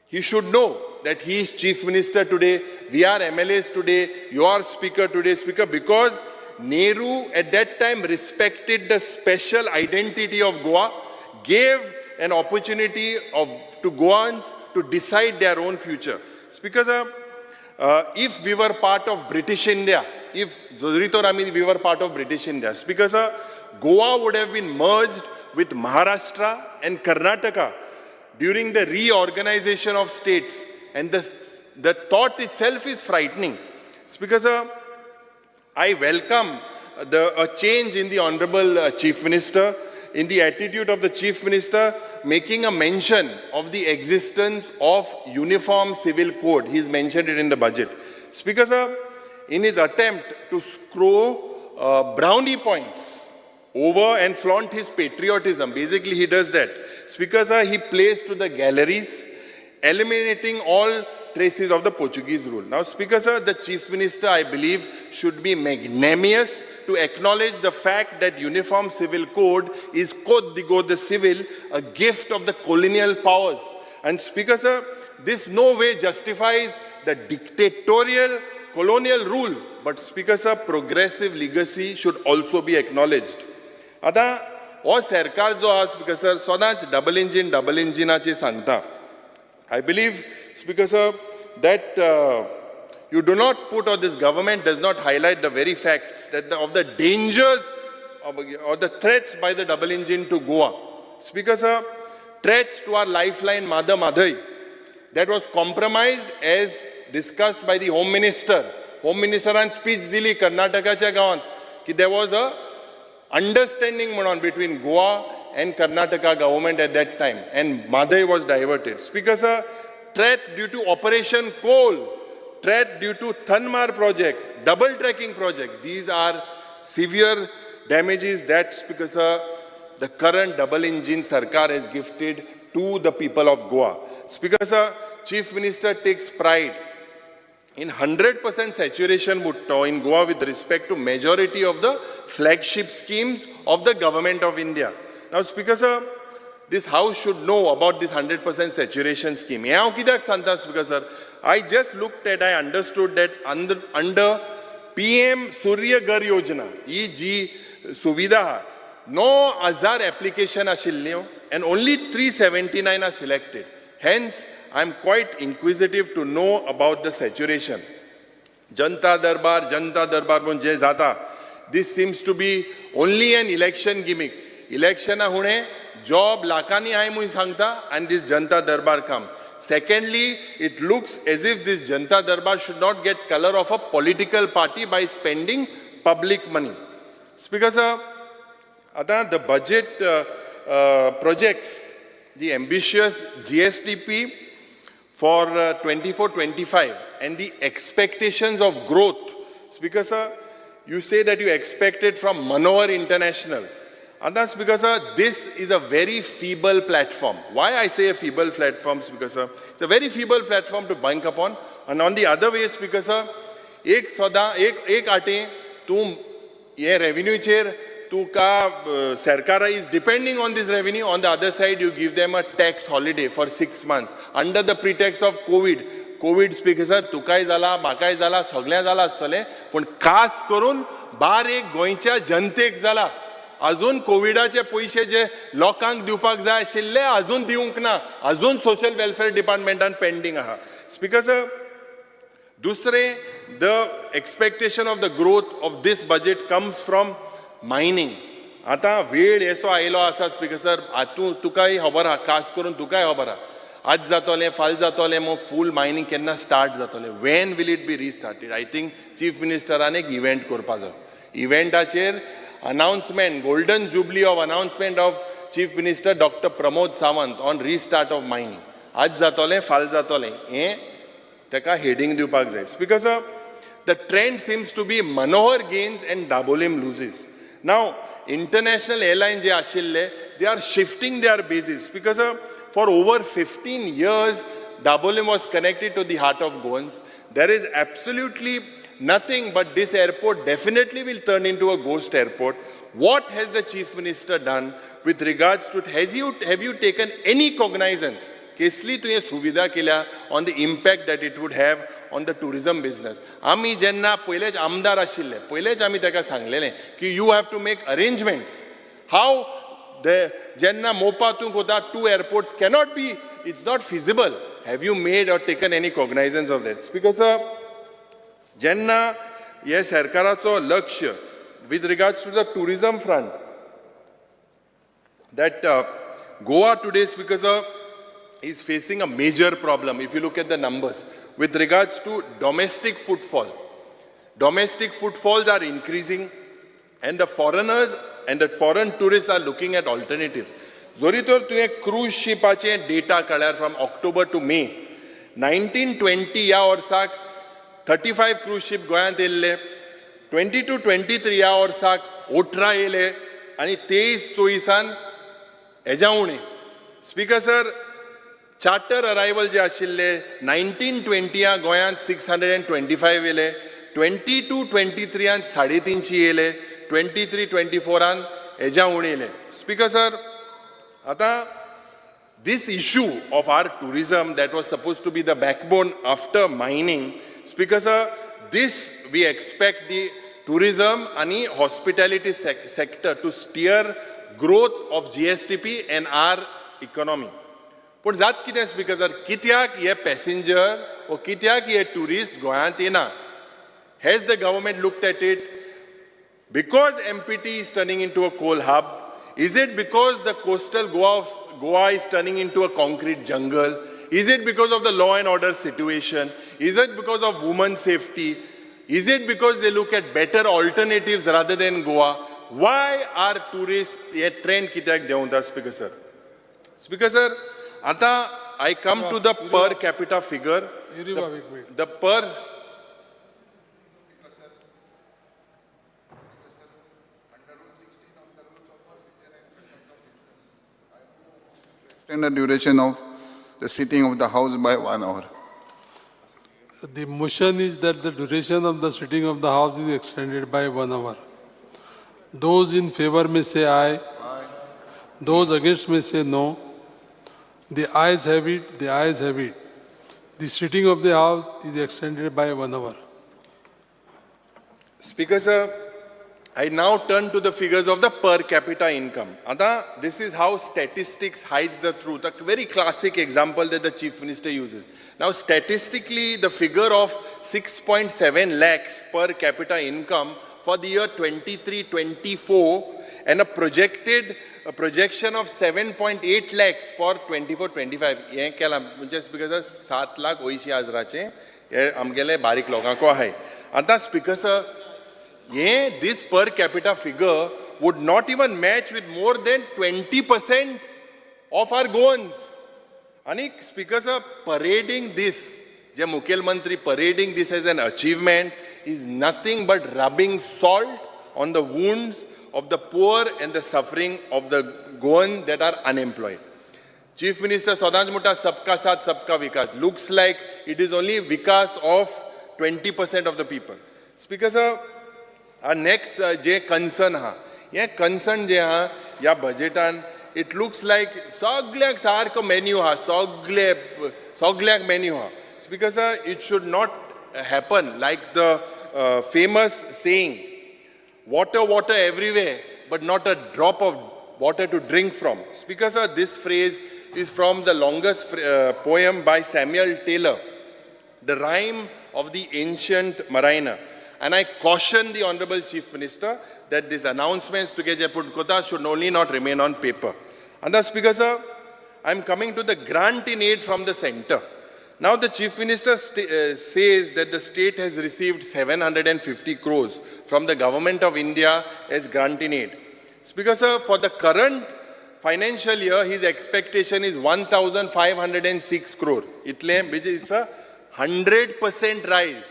F: he should know that he is chief minister today, we are MLAs today, you are speaker today, Speaker, because Nehru at that time respected the special identity of Goa, gave an opportunity to Goans to decide their own future. Speaker sir, if we were part of British India, if जरी तर आमी we were part of British India, Speaker sir, Goa would have been merged with Maharashtra and Karnataka during the reorganization of states, and the thought itself is frightening. Speaker sir, I welcome a change in the Honorable Chief Minister, in the attitude of the Chief Minister, making a mention of the existence of Uniform Civil Code. He's mentioned it in the budget. Speaker sir, in his attempt to score brownie points over and flaunt his patriotism, basically he does that. Speaker sir, he plays to the galleries, eliminating all traces of the Portuguese rule. Now, Speaker sir, the Chief Minister, I believe, should be magnanimous to acknowledge the fact that Uniform Civil Code is Code de Civil, a gift of the colonial powers. And Speaker sir, this no way justifies the dictatorial colonial rule, but Speaker sir, progressive legacy should also be acknowledged. आतां हो सरकार जो आहा speaker sir, सदांच double engine double इंजिनाची सांगता. I believe, Speaker sir, that you do not put, or this government does not highlight the very facts that of the dangers or the threats by the double engine to Goa. Speaker sir, threats to our lifeline Mother Mhadei that was compromised as discussed by the Home Minister. Home Ministeran speech दिली कर्नाटकाच्या गांवांत की there was a understanding म्हणून between Goa and Karnataka government at that time, and Mhadei was diverted. Speaker sir, threat due to Operation Coal, threat due to Tanmar project, double tracking project, these are severe damages that, Speaker sir, the current double engine Sarkar has gifted to the people of Goa. Speaker sir, Chief Minister takes pride in 100% saturation mutto in Goa with respect to majority of the flagship schemes of the government of India. Now, Speaker sir, this house should know about this 100% saturation scheme. हें हांव कित्याक सांगता Speaker sir? I just looked at, I understood that under PM Surya Ghar Yojana, ही जी सुविधा आहा, 9000 application आशिल्ल्यो and only 379 are selected. Hence, I am quite inquisitive to know about the saturation. Janata Darbar, Janata Darbar म्हणून जे जाता, this seems to be only an election gimmick. इलेक्शना हुणे job लाखांनी आहाय म्हूण सांगता आनी this Janata Darbar comes. Secondly, it looks as if this Janata Darbar should not get color of a political party by spending public money. Speaker sir, आतां the budget projects the ambitious GSDP for 24-25 and the expectations of growth. Speaker sir, you say that you expected from Manohar International. And that's because, sir, this is a very feeble platform. Why I say a feeble platform, Speaker sir? It's a very feeble platform to bank upon. And on the other way, Speaker sir, एक सदां एक एक आटे तूं हे रेवेन्यूचेर तुका सरकारा is depending on this revenue. On the other side, you give them a tax holiday for 6 months under the pretext of Covid. Covid, Speaker sir, तुकाय जाला, म्हाकाय जाला, सगळ्यां जाला आसतलें, पूण खास करून बारीक गोंयच्या जनतेक जाला. अजून कोविडाचे पयशे जे लोकांक दिवपाक जाय आशिल्ले अजून दिवंक ना, अजून सोशल वेलफेअर डिपार्टमेंटान पेंडींग आहा. स्पीकर सर, दुसरें, the expectation of the growth of this budget comes from mining. आतां वेळ येसो आयलो आसा स्पीकर सर, आतां तुकाय खबर आहा, खास करून तुकाय खबर आहा, आज जातोलें, फाल जातोलें, मग फूल मायनींग केन्ना स्टार्ट जातोलें? When will it be restarted? I think chief मिनिस्टरान एक इव्हेंट करपा जाय. इव्हेंटाचेर announcement, golden jubilee of announcement of Chief Minister Doctor Pramod Sawant on restart of mining. आज जातोलें, फाल जातोलें हें ताका हेडींग दिवपाक जाय. Speaker sir, the trend seems to be Manohar gains and Dabolim loses. Now, international airline जे आशिल्ले, they are shifting their bases because for over 15 years Dabolim was connected to the heart of Goans. There is absolutely nothing, but this airport definitely will turn into a ghost airport. What has the Chief Minister done with regards to, have you taken any cognizance? कसली तुवें सुविधा केल्या on the impact that it would have on the tourism business? आमी जेन्ना पयलेच आमदार आशिल्ले, पयलेच आमी ताका सांगलेलें की you have to make arrangements how the जेन्ना मोपा तूं वता, to airports cannot be, it's not feasible. Have you made or taken any cognizance of that? Speaker sir, जेन्ना हे सरकाराचो लक्ष with regards to the tourism front, that Goa today, Speaker sir, is facing a major problem if you look at the numbers with regards to domestic footfall. Domestic footfalls are increasing and the foreigners and the foreign tourists are looking at alternatives. जरी तर तुवें cruise शिपाचे data काडल्यार, from October to May 1920 ह्या वर्साक 35 cruise ship गोंयांत येयल्ले, 22-23 ह्या वर्साक 18 येयले आनी 23-24 हेज्या उणें. स्पीकर सर, चार्टर अरायवल जे आशिल्ले, 1920 गोंयांत 625 येयले, 22-23 350 येयले, 23-24 हेज्या उणें येयले. स्पीकर सर, आतां This issue of our tourism that was supposed to be the backbone after mining, Speaker sir, this we expect the tourism आणि hospitality sector to steer growth of GSDP and our economy. पूण जात कितें speaker sir, कित्याक हे passenger वो कित्याक हे tourist गोंयांत येना? Has the government looked at it? Because MPT is turning into a coal hub? Is it because the coastal Goa of Goa is turning into a concrete jungle? Is it because of the law and order situation? Is it because of women's safety? Is it because they look at better alternatives rather than Goa? Why are tourists hey trend कित्याक देंवता speaker sir? Speaker sir, आता I come to the per capita figure.
G: एक minute.
F: The per
H: Extend the duration of the sitting of the House by 1 hour.
G: The motion is that the duration of the sitting of the House is extended by 1 hour. Those in favor may say aye. Those against may say no. The ayes have it, the ayes have it. The sitting of the House is extended by 1 hour.
F: Speaker sir, I now turn to the figures of the per capita income. आता, this is how statistics hides the truth. A very classic example that the Chief Minister uses. Now, statistically, the figure of 6.7 lakhs per capita income for the year 23-24 and a projection of 7.8 lakhs for 24-25. हें केलां म्हणजे speaker sir 7,80,000 हे आमगेले बारीक लोकांको आहाय. आतां speaker sir, हे this per capita figure would not even match with more than 20% of our Goans. आनी स्पीकर सर, परेडींग दीस जे मुखेलमंत्री parading this as an achievement is nothing but rubbing salt on the wounds of the poor and the suffering of the Goan that are unemployed. Chief Minister सदांच म्हणटा सबका साथ सबका विकास. Looks like it is only Vikas of 20% of the people. Speaker sir, our next J concern आहा, हें concern जें आहा ह्या बजेटान, it looks like सगल्यांक सारको मेन्यू आहा, सगले सगल्यांक मेन्यू आहा. Speaker sir, it should not happen like the famous saying, water, water everywhere, but not a drop of water to drink from. Speaker sir, this phrase is from the longest poem by Samuel Taylor, The Rime of the Ancient Mariner. And I caution the Honorable Chief Minister that these announcements to get Kota should only not remain on paper. And the Speaker sir, I am coming to the grant in aid from the center. Now the Chief Minister says that the state has received 750 crores from the Government of India as grant in aid. Speaker sir, for the current financial year, his expectation is 1,506 crore. Itle, which is a 100% rise.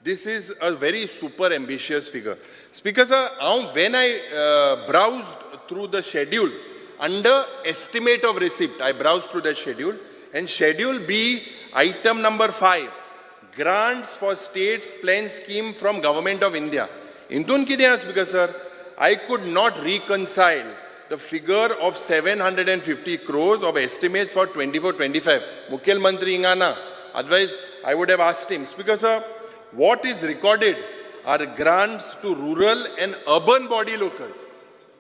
F: This is a very super ambitious figure. Speaker sir, when I browsed through the schedule, under estimate of receipt, I browsed through that schedule, and Schedule B, item number 5, grants for states plan scheme from Government of India. Intun कितें आसा Speaker sir, I could not reconcile the figure of 750 crores of estimates for 24-25. Mukhel Mantri हिंगा ना, otherwise I would have asked him. Speaker sir, what is recorded are grants to rural and urban body locals.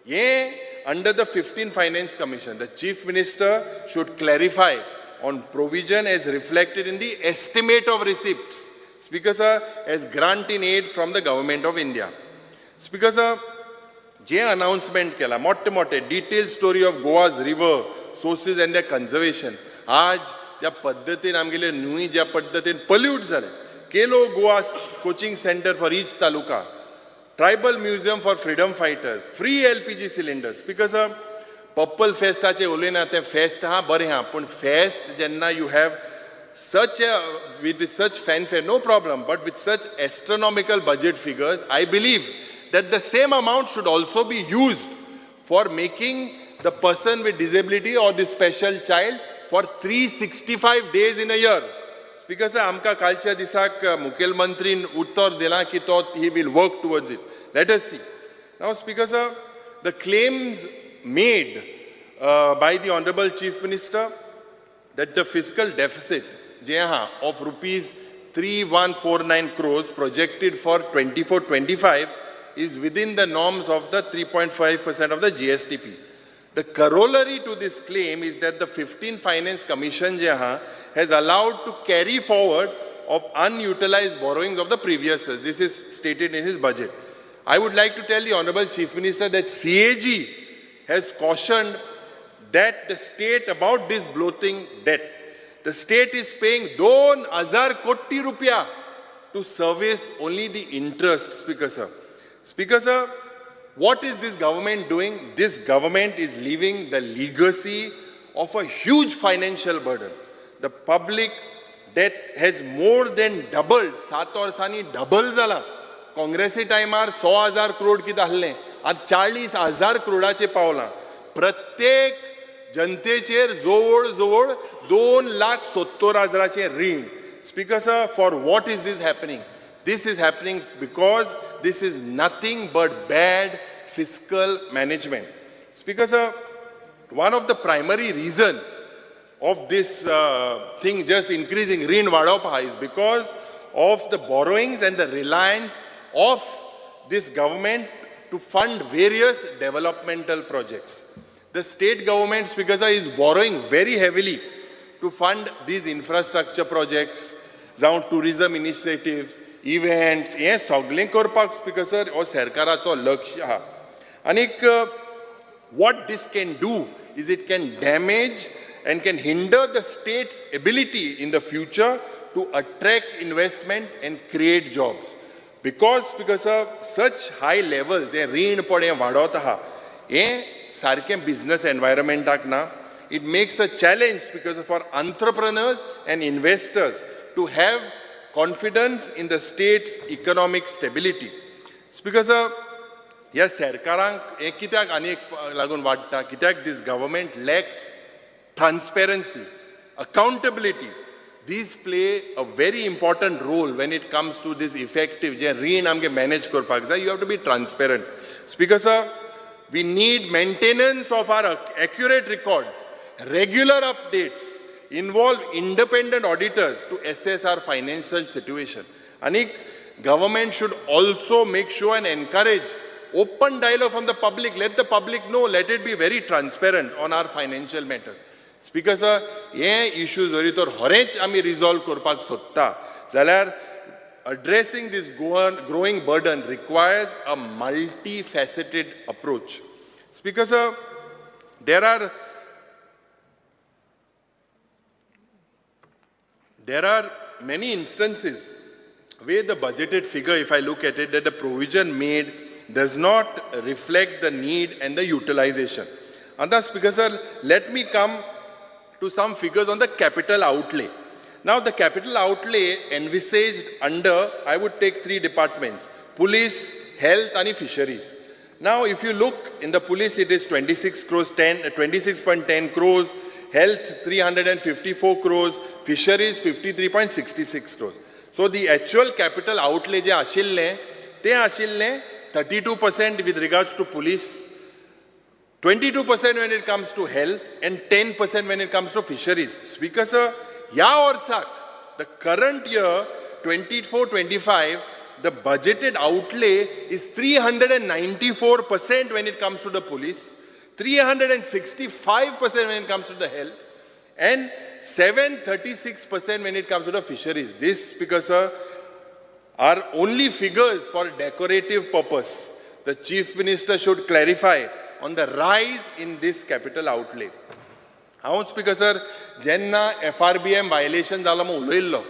F: Ye under the 15 Finance Commission, the Chief Minister should clarify on provision as reflected in the estimate of receipts. Speaker sir, as grant in aid from the Government of India. Speaker sir, J announcement केला मोठे मोठे detail story of Goa's river sources and the conservation. आज ज्या पद्दतीन आमगेले न्हंय ज्या पद्दतीन पल्यूट जाले, Khelo Goa coaching centre for each taluka, tribal museum for freedom fighters, free LPG cylinder. Speaker sir, purple फेस्टाचे उलयना, तें फेस्त आहा बरें आहा, पूण फेस्त जेन्ना you have such a, with such fanfare, no problem, but with such astronomical budget figures, I believe that the same amount should also be used for making the person with disability or the special child for 365 days in a year. Speaker sir, आमकां कालच्या दिसाक मुखेलमंत्रीन उत्तर दिलां की तो he will work towards it. Let us see. Now, Speaker sir, the claims made by the Honorable Chief Minister that the fiscal deficit जे आहा of rupees 3149 crores projected for 24-25 is within the norms of the 3.5% of the GSDP. The corollary to this claim is that the 15 Finance Commission जे आहा has allowed to carry forward of unutilized borrowings of the previous years. This is stated in his budget. I would like to tell the Honorable Chief Minister that CAG has cautioned that the state about this bloating debt. The state is paying 2000 koti rupiya to service only the interest, Speaker sir. Speaker sir, what is this government doing? This government is leaving the legacy of a huge financial burden. The public debt has more than doubled. सात वर्सांनी double जाला. काँग्रेसी टायमार 100,000 करोड कितें आसलें, आतां 40,000 करोडाचेर पावलां. प्रत्येक जनतेचेर जवळ जवळ 2,70,000 रीण. Speaker sir, for what is this happening? This is happening because this is nothing but bad fiscal management. Speaker sir, one of the primary reason of this thing just increasing रीण वाडोवप आहा is because of the borrowings and the reliance of this government to fund various developmental projects. The state government, Speaker sir, is borrowing very heavily to fund these infrastructure projects, जावं tourism initiatives, events, हें सगळें करपाक speaker sir हो सरकाराचो लक्ष आहा. आनीक what this can do is it can damage and can hinder the state's ability in the future to attract investment and create jobs. Because of such high levels, हें रीण पड हें वाडत आहा, हें सारकें बिजनस एनवायरमेंटाक ना. It makes a challenge because for entrepreneurs and investors to have confidence in the state's economic stability. Speaker sir, ह्या सरकारांक हें कित्याक आनी एक लागून वाडटा, कित्याक this government lacks transparency, accountability. These play a very important role when it comes to this effective जें रीण आमगे मॅनेज करपाक जाय. You have to be transparent. Speaker sir, we need maintenance of our accurate records, regular updates, involve independent auditors to assess our financial situation. आनीक government should also make sure and encourage open dialogue from the public. Let the public know, let it be very transparent on our financial matters. Speaker sir, हे issue जरी तर खरेंच आमी resolve करपाक सोदता जाल्यार addressing this growing burden requires a multifaceted approach. Speaker sir, there are many instances where the budgeted figure, if I look at it, that the provision made does not reflect the need and the utilization. And thus, Speaker sir, let me come to some figures on the capital outlay. Now, the capital outlay envisaged under, I would take three departments: police, health, and fisheries. Now, if you look in the police, it is 26 crores, 10, 26.10 crores, health 354 crores, fisheries 53.66 crores. So the actual capital outlay जे आशिल्लें तें आशिल्लें 32% with regards to police, 22% when it comes to health, and 10% when it comes to fisheries. Speaker sir, ह्या वर्साक, the current year 24-25, the budgeted outlay is 394% when it comes to the police, 365% when it comes to the health, and 736% when it comes to the fisheries. This, Speaker sir, are only figures for decorative purpose. The Chief Minister should clarify on the rise in this capital outlay. हांव speaker sir जेन्ना FRBM violation जालो म्हूण उलयल्लो,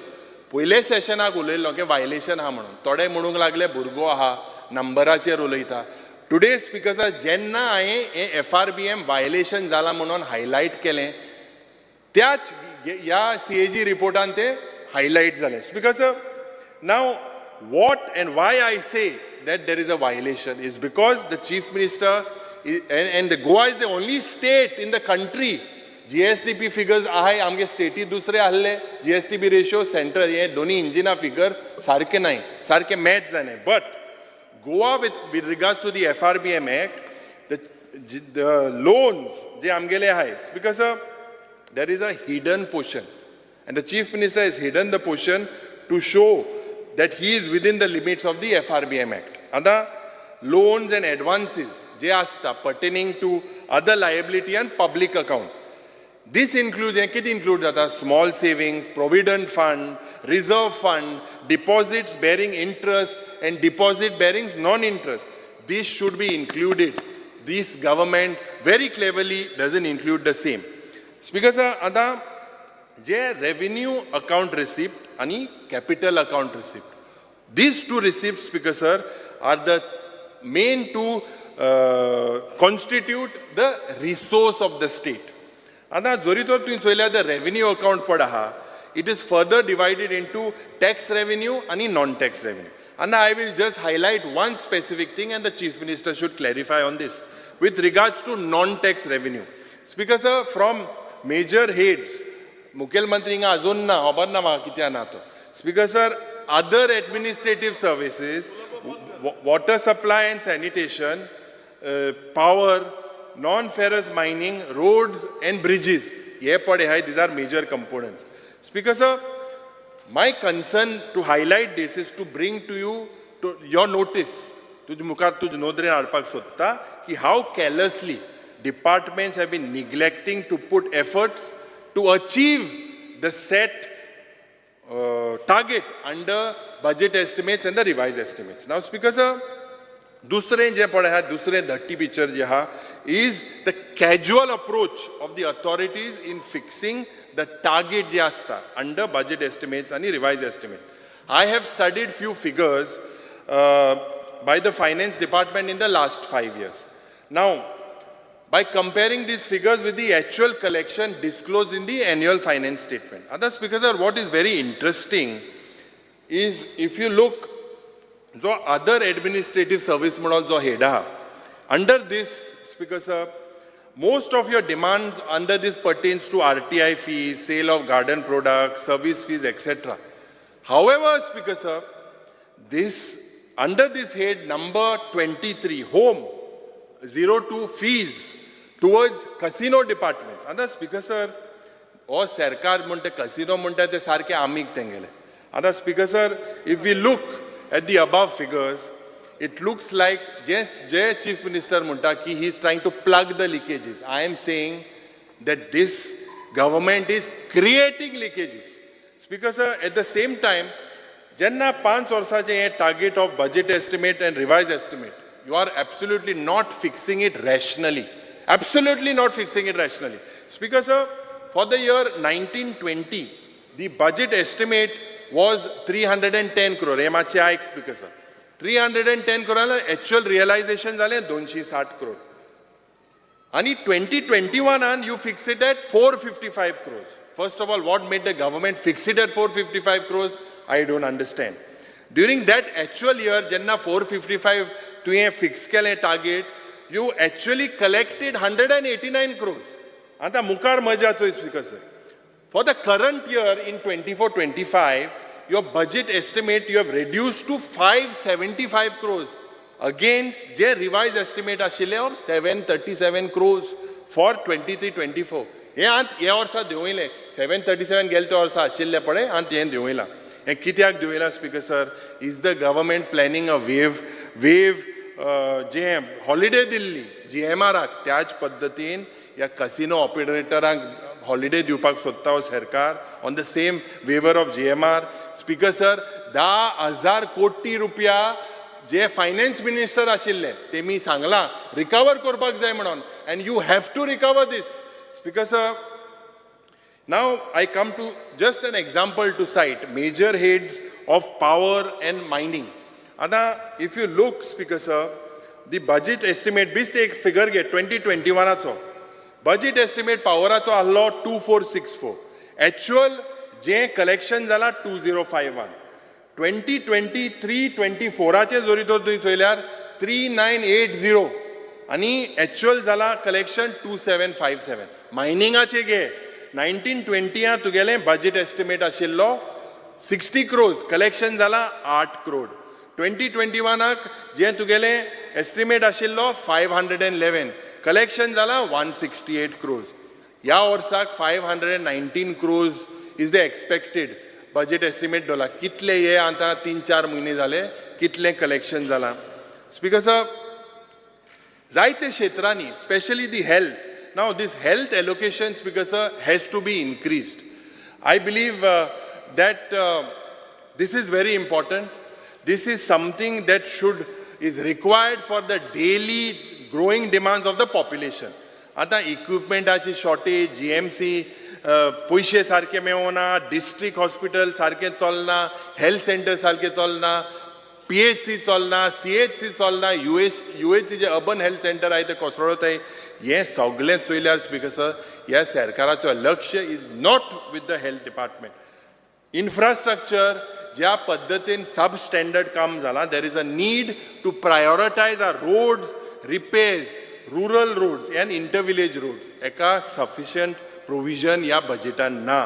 F: पयले सेशनाक उलयल्लो की violation आहा म्हणून, थोडे म्हणूंक लागले भुरगो आहा, नंबराचेर उलयता. टुडे स्पीकर सर, जेन्ना हांवें हें एफआरबीएम वायलेशन जालां म्हणून हायलायट केलें, त्याच ह्या सीएजी रिपोर्टान ते हायलायट जालें. Speaker sir, now what and why I say that there is a violation is because the Chief Minister and the Goa is the only state in the country. GSDP figures आहाय आमगे स्टेटी दुसरे आहले, GSDP ratio central, हे दोन्ही इंजिना figure सारके नाही, सारके match जायना. But Goa with regards to the FRBM Act, the loans जे आमगेले आहाय, because there is a hidden portion and the Chief Minister has hidden the portion to show that he is within the limits of the FRBM Act. आतां loans and advances जे आसता pertaining to other liability and public account, this includes, हें कितें include जाता? Small savings, provident fund, reserve fund, deposits bearing interest and deposit bearing non interest. This should be included. This government very cleverly doesn't include the same. Speaker sir, आतां जे revenue account receipt आनी capital account receipt, these two receipts, Speaker sir, are the main two constitute the resource of the state. आतां जरी तर तुवें चोयल्यार the revenue account पड आहा, it is further divided into tax revenue आनी non tax revenue. आनी I will just highlight one specific thing and the Chief Minister should clarify on this with regards to non tax revenue. Speaker sir, from major heads, मुखेलमंत्री हिंगा अजून ना, खबर ना म्हाका कित्याक ना तो. Speaker sir, other administrative services, water supply and sanitation, power, non ferrous mining, roads and bridges, हे पडे आहाय, these are major components. Speaker sir, my concern to highlight this is to bring to you to your notice, तुज मुखार तुज नदरेन हाडपाक सोदता की how carelessly departments have been neglecting to put efforts to achieve the set target under budget estimates and the revised estimates. Now, Speaker sir, दुसरें जें पळय आहा, दुसरें धट्टी पिक्चर जें आहा, is the casual approach of the authorities in fixing the target जे आसता under budget estimates आनी revise estimate. I have studied few figures by the finance department in the last 5 years. Now, by comparing these figures with the actual collection disclosed in the annual finance statement. Others, because sir, what is very interesting is if you look, जो other administrative service म्हणून जो head आहा, under this, Speaker sir, most of your demands under this pertains to RTI fees, sale of garden products, service fees, etc. However, Speaker sir, this under this head number 23, home 02, fees towards casino departments. आतां speaker sir, हो सरकार म्हणटा casino म्हणटा ते सारके आमीग तेंगेले. आतां Speaker sir, if we look at the above figures, it looks like J J chief minister म्हणटा की he is trying to plug the leakages, I am saying that this government is creating leakages. Speaker sir, at the same time, जेन्ना 5 वर्साचें हें target of budget estimate and revise estimate, you are absolutely not fixing it rationally, absolutely not fixing it rationally. Speaker sir, for the year 1920, the budget estimate was 310 crore. हे मातशें आयक Speaker sir, 310 crore, actual realization जालें 260 crore. आणि 2021 you fix it at 455 crores. First of all, what made the government fix it at 455 crores, I don't understand. During that actual year, जेन्ना 455 तुवें fix केलें target, you actually collected 189 crores. आतां मुखार मजा चोय speaker sir. For the current year in 24-25, your budget estimate you have reduced to 575 crores against J revised estimate आशिल्ले of 737 crores for 23-24. हे आत ह्या वर्सा देंवयलें, 737 गेले त्या वर्सा आशिल्लें पळय, आनी हें देंवयलां. हें कित्याक देंवयलां, Speaker sir? Is the government planning a waive जे हॉलिडे दिल्ली जीएमआराक, त्याच पद्दतीन ह्या कसिनो ऑपरेटरांक हॉलिडे दिवपाक सोदता हो सरकार on the same waiver of GMR? Speaker sir, 10,000 कोटी रुपया जे फायनान्स मिनिस्टर आशिल्ले तेमी सांगलां रिकवर करपाक जाय म्हणून, and you have to recover this, Speaker sir. Now I come to just an example to cite major heads of power and mining. आतां if you look, Speaker sir, the budget estimate, बेश्टे एक figure घे, 2021आचो budget estimate पावराचो आहलो 2464, actual जें collection जाला 2051. 2023-24आचें जरी तर तुवें चोयल्यार 3980 आनी एक्चुअल जाला कलेक्शन 2757. मायनिंगाचे घे, 1920 तुगेलें बजेट एस्टिमेट आशिल्लो 60 क्रोर्स, कलेक्शन जाला 8 क्रोड. 2021आक जें तुगेलें एस्टिमेट आशिल्लो 511, कलेक्शन जालां 168 क्रोर्स. ह्या वर्साक 519 crores is the expected budget estimate दवरला. कितले हे आतां 3-4 म्हयने जाले, कितलें कलेक्शन जालां? स्पीकर सर, जायते क्षेत्रांनी, specially the health. Now this health allocation, Speaker sir, has to be increased. I believe that this is very important. This is something that should is required for the daily growing demands of the population. आतां इक्विपमेंटाची shortage, GMC पयशे सारके मेळना, district hospital सारकें चलना, health centre सारकें चलना, PHC चलना, CHC चलना, युएचसी जे अर्बन हेल्थ सेंटर आहे ते कोसळत. हें सगळें चोयल्यार, स्पीकर सर, ह्या सरकाराचो लक्ष is not with the health department. Infrastructure ज्या पद्दतीन सब स्टँडर्ड काम जालां, there is a need to prioritize our roads repairs, rural roads and intervillage roads. एका सफिशियंट प्रोविजन ह्या बजेटान ना.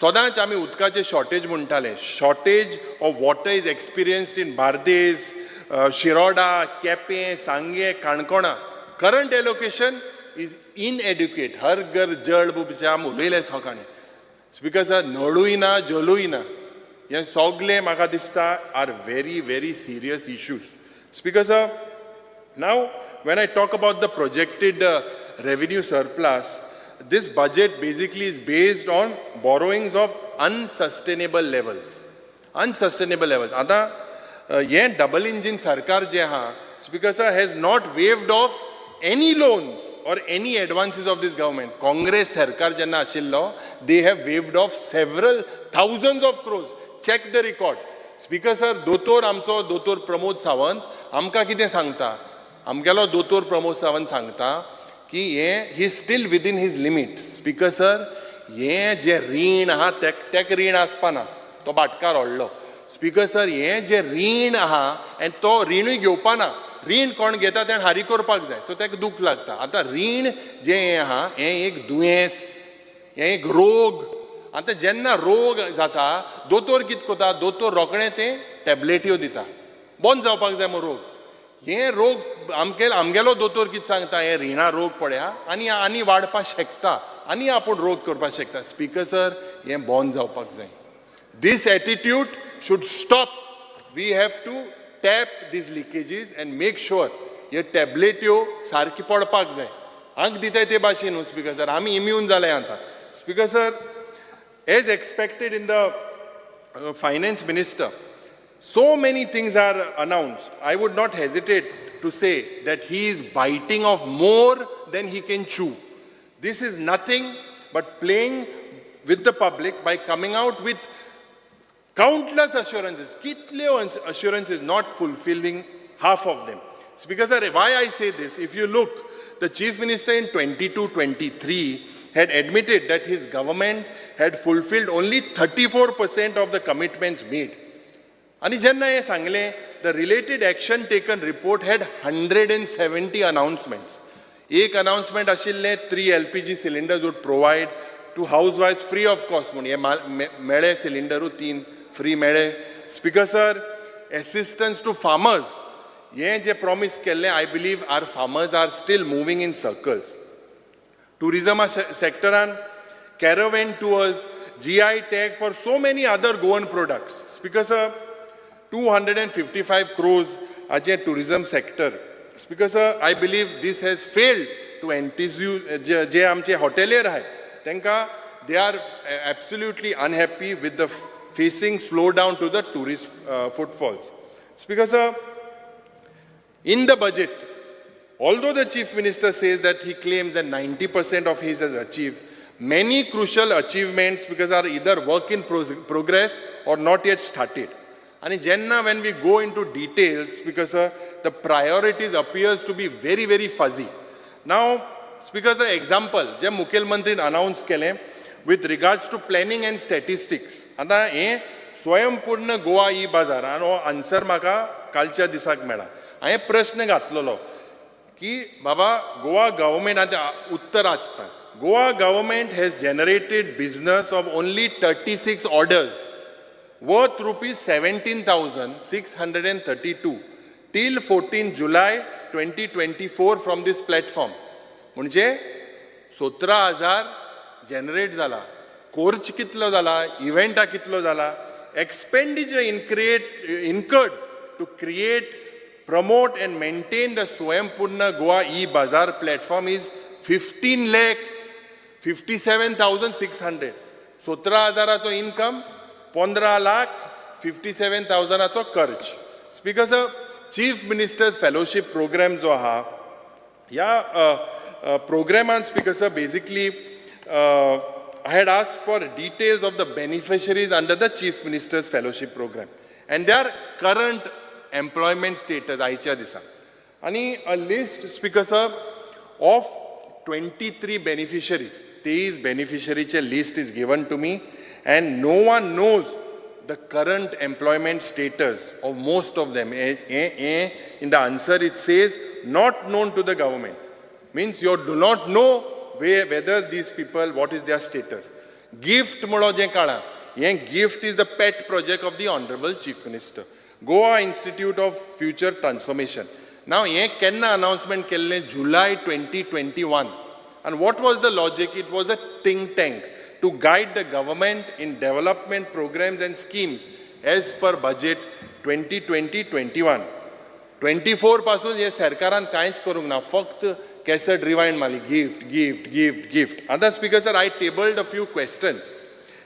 F: सदांच आमी उदकाचें शॉर्टेज म्हणटाले. Shortage of water is experienced in Bardez, Shiroda, Quepem, Sanguem, काणकोणा. Current allocation is inadequate. हर घर जल बुबचे आमी उलयले सकाळीं. स्पीकर सर, नळूय ना, जलूय ना. हें सगलें म्हाका दिसता are very very serious issues, Speaker sir. Now, when I talk about the projected revenue surplus, this budget basically is based on borrowings of unsustainable levels. Unsustainable levels. आतां हें डबल इंजीन सरकार जें आहा, Speaker sir, has not waived off any loans or any advances of this government. Congress सरकार जेन्ना आशिल्लो, they have waived off several thousands of crores. Check the record. Speaker sir, दोतोर, आमचो दोतोर प्रमोद सावंत आमकां कितें सांगता? आमगेलो दोतोर प्रमोद सावंत सांगता की हे he still within his limit. Speaker sir, हें जें रीण आहा, तेक रीण आसपाना, तो भाटकार व्हडलो. स्पीकर सर, हें जें रीण आहा आनी तो रिणूय घेवपाना. रीण कोण घेता तेणें फारीक करपाक जाय, सो ताका दूख लागता. आतां रीण जें हें आहा, हें एक दुयेंस, हें एक रोग. आतां जेन्ना रोग जाता, दोतोर कितें करता? दोतोर रोखडें तें टॅबलेट्यो दिता, बंद जावपाक जाय मू रोग. हे रोग आमगे आमगेलो दोतोर कितें सांगता? हे रिणा रोग पळया आनी आनी वाडपाक शकता आनी आपूण रोग करपाक शकता. स्पीकर सर, हें बंद जावपाक जाय. This attitude should stop. We have to tap these leakages and make sure हे टॅबलेट्यो सारकी पडपाक जाय. हांग दिताय ते भाशेन न्हू. स्पीकर सर, आमी इम्यून जाले आतां. Speaker sir, as expected in the finance minister, so many things are announced. I would not hesitate to say that he is biting off more than he can chew. This is nothing but playing with the public by coming out with countless assurances. कितल्यो assurances, not fulfilling half of them. Speaker sir, why I say this? If you look, the Chief Minister in 22-23 had admitted that his government had fulfilled only 34% of the commitments made. आणि जेन्ना हें सांगलें, the related action taken report had 170 announcements. एक announcement आशिल्लें, three LPG cylinders would provide to housewife free of cost म्हूण. हे मेळे, सिलिंडरूय तीन free मेळे. Speaker sir, assistance to farmers हें जें प्रॉमीस केल्लें, I believe our farmers are still moving in circles. टुरिजमा सेक्टरान caravan tours, GI tag for so many other Goan products. Speaker sir, 255 crores हाजें tourism sector. Speaker sir, I believe this has failed to entice जे आमचे hotelier आहात तांकां. They are absolutely unhappy with the facing slow down to the tourist footfalls. Speaker sir, in the budget, although the Chief Minister says that he claims that 90% of his has achieved, many crucial achievements because are either work in progress or not yet started. आणि जेन्ना when we go into details, because the priorities appears to be very very fuzzy. Now, Speaker sir, example, J मुखेलमंत्रीन announce केलें with regards to planning and statistics. आतां हें स्वयंपूर्ण Goa E बाजार आनी हो answer म्हाका कालच्या दिसाक मेळ्ळा. हांवें प्रश्न घातलेलो की बाबा, गोवा गव्हर्मेंट, आतां उत्तर आसता, Goa government has generated business of only 36 orders. worth rupees 17,632 till 14 July 2024 from this platform. म्हणजे 17,000 जनरेट जाला. कोर्च कितलो जाला, इव्हेंटा कितलो जाला? Expenditure incurred to create, promote and maintain the Swayampurna Goa e Bazaar platform is 15,57,600. 17 हजाराचो इनकम, 15,57,000चो खर्च. Speaker sir, Chief Minister's Fellowship Program जो आहा, ह्या प्रोग्रामान, Speaker sir, basically I had asked for details of the beneficiaries under the Chief Minister's Fellowship Program and their current employment status आयच्या दिसा. आनी a list, Speaker sir, of 23 beneficiaries, 23 बेनिफिशरीचे list is given to me and no one knows the current employment status of most of them. In the answer, it says not known to the government. Means you do not know whether these people, what is their status. Gift म्हणून जें काळां, हें GIFT is the pet project of the Honorable Chief Minister. Goa Institute of Future Transformation. Now हें केन्ना announcement केल्लें? July 2021. And what was the logic? It was a think tank to guide the government in development programs and schemes as per budget 2020-21. 24 पासून हे सरकारान कांयच करूंक ना, फक्त कॅसेट रिवायंड मारली, गिफ्ट, गिफ्ट, गिफ्ट, गिफ्ट. आतां Speaker sir, I tabled a few questions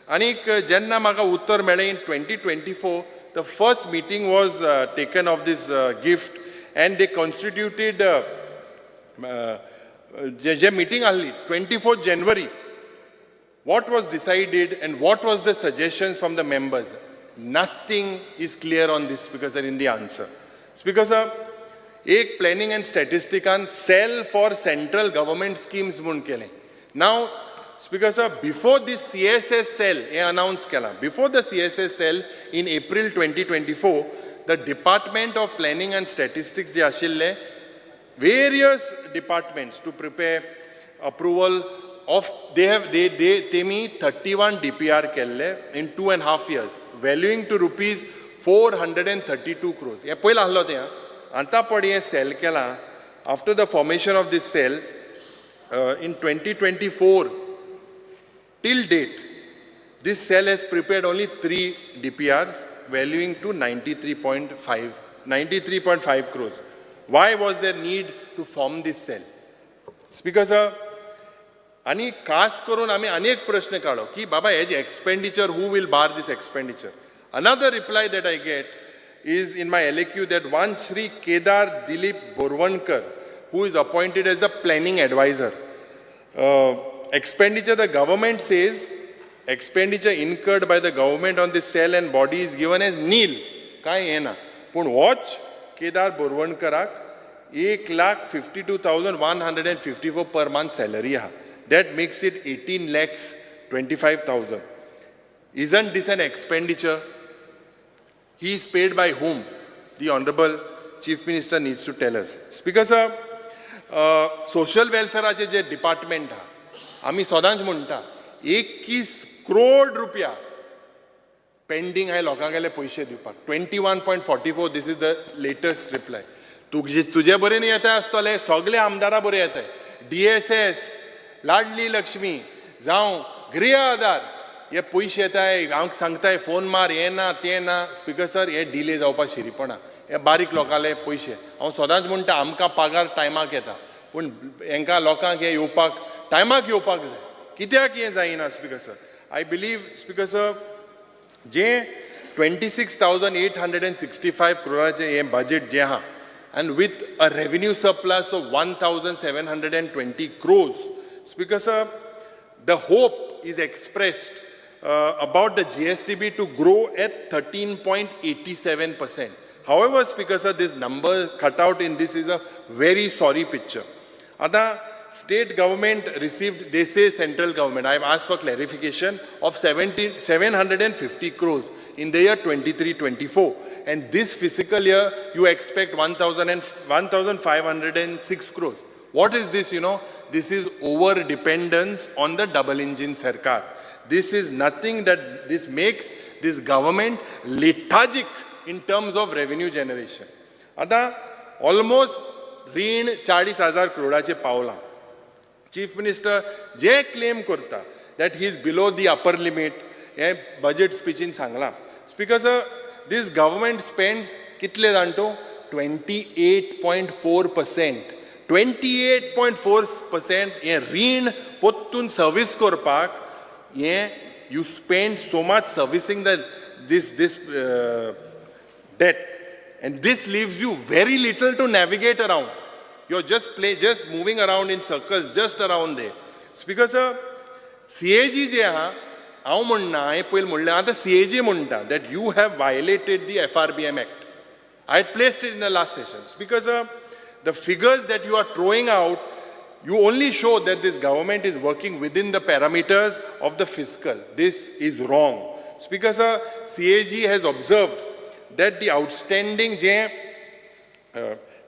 F: आनीक जेन्ना म्हाका उत्तर मेळ्ळें, in 2024 the first meeting was taken of this GIFT and they constituted J meeting आहली 24 January, what was decided and what was the suggestions from the members? Nothing is clear on this, Speaker sir, in the answer. Speaker sir, एक planning and स्टॅटिस्टिकान cell for central government schemes म्हूण केलें. Now, Speaker sir, before this CSS cell हें अनावन्स केलां, before the CSS cell in April 2024, the Department of Planning and Statistics जे आशिल्ले, various departments to prepare approval of, they have they तेमी 31 DPR केल्ले in 2.5 years, valuing to rupees 432 crores. हे पयलीं आहलो तें. आतां पळय, हें सेल केलां, after the formation of this cell in 2024 till date, this cell has prepared only three DPRs valuing to 93.5 crores. Why was there need to form this cell? Speaker sir, आनी खास करून आमी अनेक प्रश्न काडलो की बाबा, हे जे expenditure, who will bear this expenditure? Another reply that I get is in my LAQ that one Shri Kedar Dilip Borwankar, who is appointed as the planning advisor. Expenditure, the government says, expenditure incurred by the government on this cell and body is given as nil. काय हे ना, पूण होच Kedar बोरवणकराक 1,52,154 per month salary आहा. That makes it 18,25,000. Isn't this an expenditure? He is paid by whom? The Honorable Chief Minister needs to tell us. Speaker sir, social वेलफेअराचे J department आहा, आमी सदांच म्हणटा, 21 क्रोड रुपया पेंडींग आहे लोकांगेले पयशे दिवपाक. 21.44, this is the latest reply. तुजे तुजे बरेन येता आसतले, सगळे आमदारा बरे येताय. डीएसएस, लाडली लक्ष्मी जावं गृह आधार, हे पयशे येताय, हांव सांगताय, फोन मार, हें ना तें ना. स्पिकर सर, हे डिले जावपाक शिरीपणा. हे बारीक लोकांले पयशे, हांव सदांच म्हणटा, आमकां पगार टायमाक येता, पूण हेंकां लोकांक हें येवपाक टायमाक येवपाक जाय. कित्याक हें जायना? Speaker sir, I believe, Speaker sir, J 26,865 क्रोराचें हें बजेट जें आहा and with a revenue surplus of 1720 crores, Speaker sir, the hope is expressed about the GSDP to grow at 13.87%. However, Speaker sir, this number cut out in this is a very sorry picture. आता state government received, they say central government, I have asked for clarification, of 70, 750 crores in the year 23-24. And this fiscal year, you expect 1,000 and 1,506 crores. What is this? This is over dependence on the double engine sarkar. This is nothing that this makes this government lethargic in terms of revenue generation. आतां almost रीण 40,000 करोडाचें पावलां. Chief minister जे claim करता that he is below the upper limit, हें budget स्पिचीन सांगलां. Speaker sir, this government spends कितले जाण तूं, 28.4%, 28.4% हें रीण पोत्तून सर्वीस करपाक हें you spend so much servicing the this debt, and this leaves you very little to navigate around. You're just moving around in circles, just around there. Speaker sir, CAG जे आहा, हांव म्हणना, हांवें पयलीं म्हणलें, आतां CAG म्हणटा that you have violated the FRBM Act. I had placed it in the last session. Because the figures that you are throwing out, you only show that this government is working within the parameters of the fiscal. This is wrong. Speaker sir, CAG has observed that the outstanding J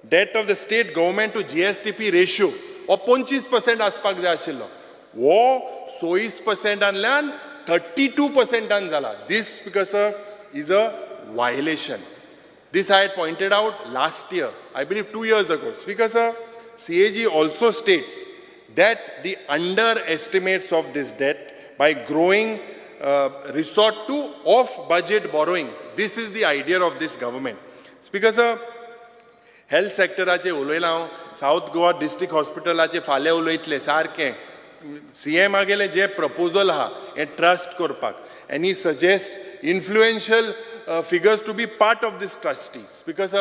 F: debt of the state government to GSDP ratio हो 25% आसपाक जाय आशिल्लो, हो 26 पर्सेंटांतल्यान 32 पर्सेंटान जाला. This, Speaker sir, is a violation. This I had pointed out last year, I believe 2 years ago. Speaker sir, CAG also states that the underestimates of this debt by growing resort to off-budget borrowings. This is the idea of this government. Speaker sir, health सेक्टराचे उलयलां हांव. South Goa district हॉस्पिटलाचे फाल्यां उलयतले सारकें. C एमागेलें जें proposal आहा हें trust करपाक, and he suggest influential figures to be part of this trustees. Because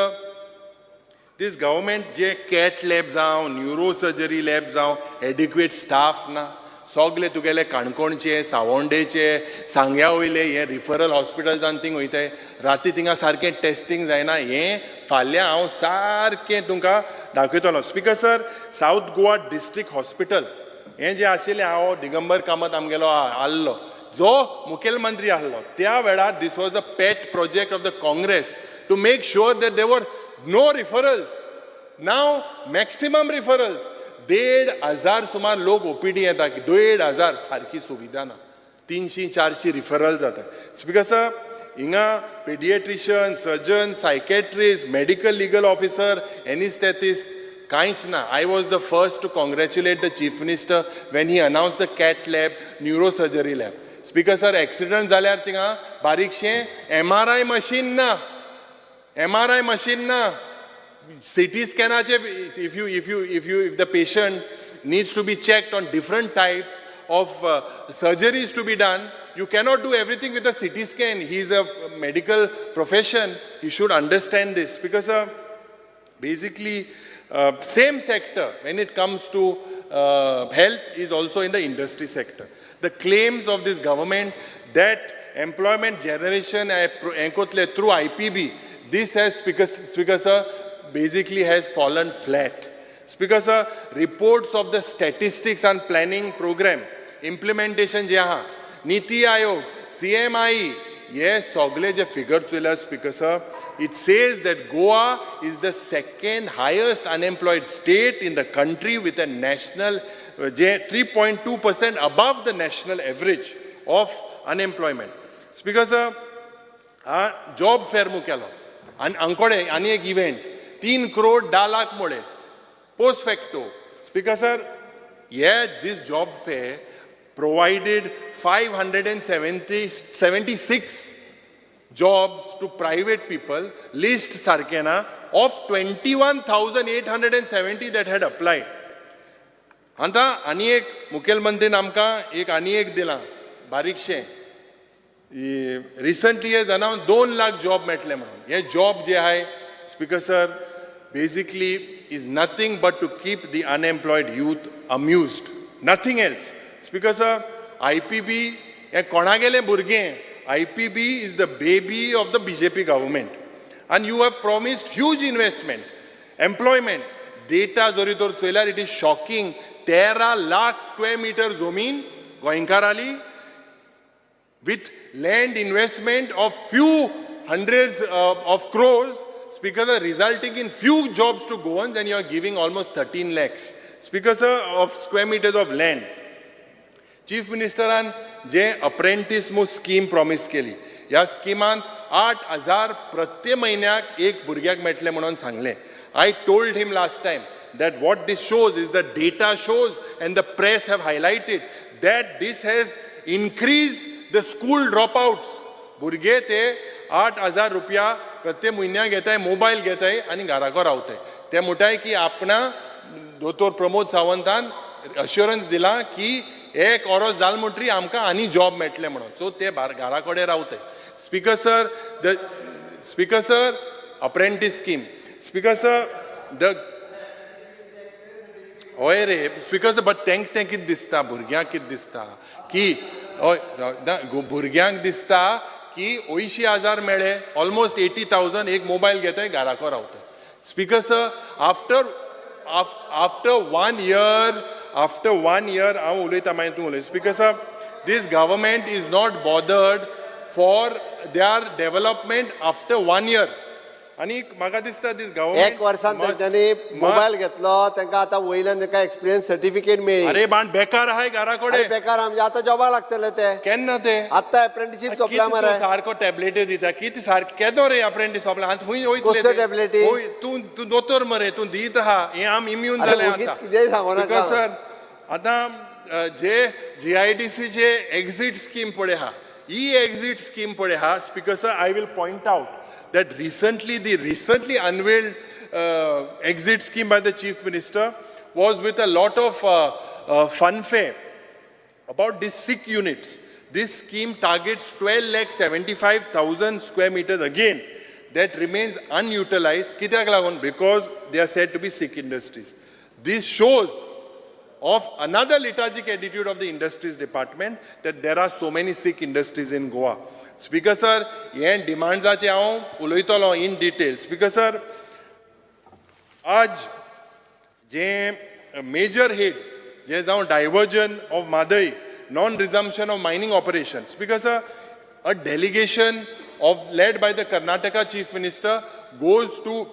F: this government J cat lab जावं, neuro surgery lab जावं, एडिक्वेट स्टाफ ना. सगले तुगेले काणकोणचे, सावंडेचे, सांग्या वयले हे रिफरल हॉस्पिटल्सान थिंग वयताय. राती थिंगा सारकें टेस्टींग जायना. हें फाल्यां हांव सारकें तुमकां दाखयतलो. Speaker sir, South Goa District Hospital हें जें आशिल्लें, हांव दिगंबर कामत आमगेलो आहलो, जो मुखेलमंत्री आहलो त्या वेळार, this was a pet project of the Congress to make sure that there were no referrals. Now maximum referrals. 1,500 सुमार लोक ओपीडी येता, 1,500. सारकी सुविधा ना. 300 400 रिफरल जाता. स्पीकर सर, हिंगा paediatrician, surgeon, psychiatrist, medical legal officer, anaesthetist कांयच ना. I was the first to congratulate the Chief Minister when he announce the cath lab, neuro surgery lab. Speaker sir, accident जाल्यार थिंगा बारीकशें MRI machine ना, MRI machine ना. सीटी स्कॅनाचे, if you if the patient needs to be checked on different types of surgeries to be done, you cannot do everything with a CT scan. He is a medical profession. He should understand this because basically same sector when it comes to health is also in the industry sector. The claims of this government that employment generation through IPB, this has, Speaker sir, basically has fallen flat. Speaker sir, reports of the statistics and planning program implementation जे आहा, NITI Aayog, CMI, हे सगळे जे figure चोयल्यार, Speaker sir, it says that Goa is the second highest unemployed state in the country with a national J 3.2% above the national average of unemployment. Speaker sir, हा job fair केलो आनी आंकोडे आनी एक event 3 crore 10 lakh मुळे post facto. Speaker sir, हे this job fair provided 576 jobs to private people, list सारकें ना, of 21,870 that had applied. आतां आनी एक मुखेलमंत्रीन आमकां एक आनी एक दिलां बारीकशें. रिसंटली हे जाणा 2 लाख जॉब मेळटले म्हणून. हे जॉब जे आहाय, Speaker sir, basically is nothing but to keep the unemployed youth amused, nothing else. Speaker sir, IPB हें कोणागेलें भुरगें? IPB is the baby of the BJP government and you have promised huge investment, employment. Data जरी तर चोयल्यार it is shocking. 13 lakh square meter जमीन गोंयकाराली with land investment of few hundreds of crores, Speaker sir, resulting in few jobs to Goans, and you are giving almost 13 lakhs, Speaker sir, of square meters of land. Chief मिनिस्टरान जे apprentice म्हूण scheme promise केली, ह्या स्किमांत 8,000 प्रत्येक म्हयन्याक एक भुरग्याक मेळटलें म्हणून सांगलें. I told him last time that what this shows is, the data shows and the press have highlighted that this has increased the school dropouts. भुरगे ते 8,000 रुपया प्रत्येक म्हयन्याक घेताय, मोबायल घेताय आनी घराको रावताय. ते म्हणटाय की आपणा दोतोर प्रमोद सावंतान अश्युरन्स दिला की एक ओरोस जाल म्हणटरी आमकां आनी जॉब मेळटले म्हणून, सो ते घरा कडेन रावताय. Speaker sir, the Speaker sir, apprentice scheme, Speaker sir, the हय रे स्पीकर, बट तेंक तें कितें दिसता, भुरग्यांक कितें दिसता की हय ना, भुरग्यांक दिसता की 80,000 मेळ्ळे, ऑलमोस्ट 80,000, एक मोबायल घेताय, घराको रावता. Speaker sir, after one year, after one year हांव उलयता, मागीर तूं उलय. Speaker sir, this government is not bothered for their development after one year. आनी म्हाका दिसता दीस गव्हर्मेंट
A: एक वर्सान तेंच्यांनी मोबायल घेतलो, तांकां आतां वयल्यान तांकां एक्सपिरियन्स सर्टिफिकेट मेळ्ळी.
F: अरे बाण, बेकार आहाय घरा
A: अरे
F: कडेन.
A: बेकार आमचे आतां जॉबाक लागतले ते.
F: केन्ना ते?
A: आतां अप्रेंटिशीप सोंपल्या
F: कितें
A: मरे.
F: तूं सारको टॅबलेटी दिता, कितें सारकें केदो रे अप्रेंटीस सोंपला आनी खंय वयतले
A: कसल्यो
F: ते?
A: टॅबलेटी?
F: खंय? तूं तूं दोतोर मरे, तूं दीत आहा, हें आम इम्यून
A: अरे
F: जालें
A: वगीत
F: आतां.
A: कितेंय सांगू नाका.
F: Because sir, आतां जे जीआयडीसीचे एक्झीट स्कीम पळय आहा, ही एक्झीट स्कीम पळय आहा. Speaker sir, I will point out that recently the recently unveiled exit scheme by the chief minister was with a lot of fanfare about these sick units. This scheme targets 12 lakh 75,000 square meters again that remains unutilized. कित्याक लागून? Because they are said to be sick industries. This shows of another lethargic attitude of the industries department that there are so many sick industries in Goa. Speaker sir, हे डिमांड्साचे हांव उलयतलो in detail. Speaker sir, आज जे major head जे जावं diversion of Mhadei, non resumption of mining operation. Speaker sir, a delegation of led by the Karnataka Chief Minister goes to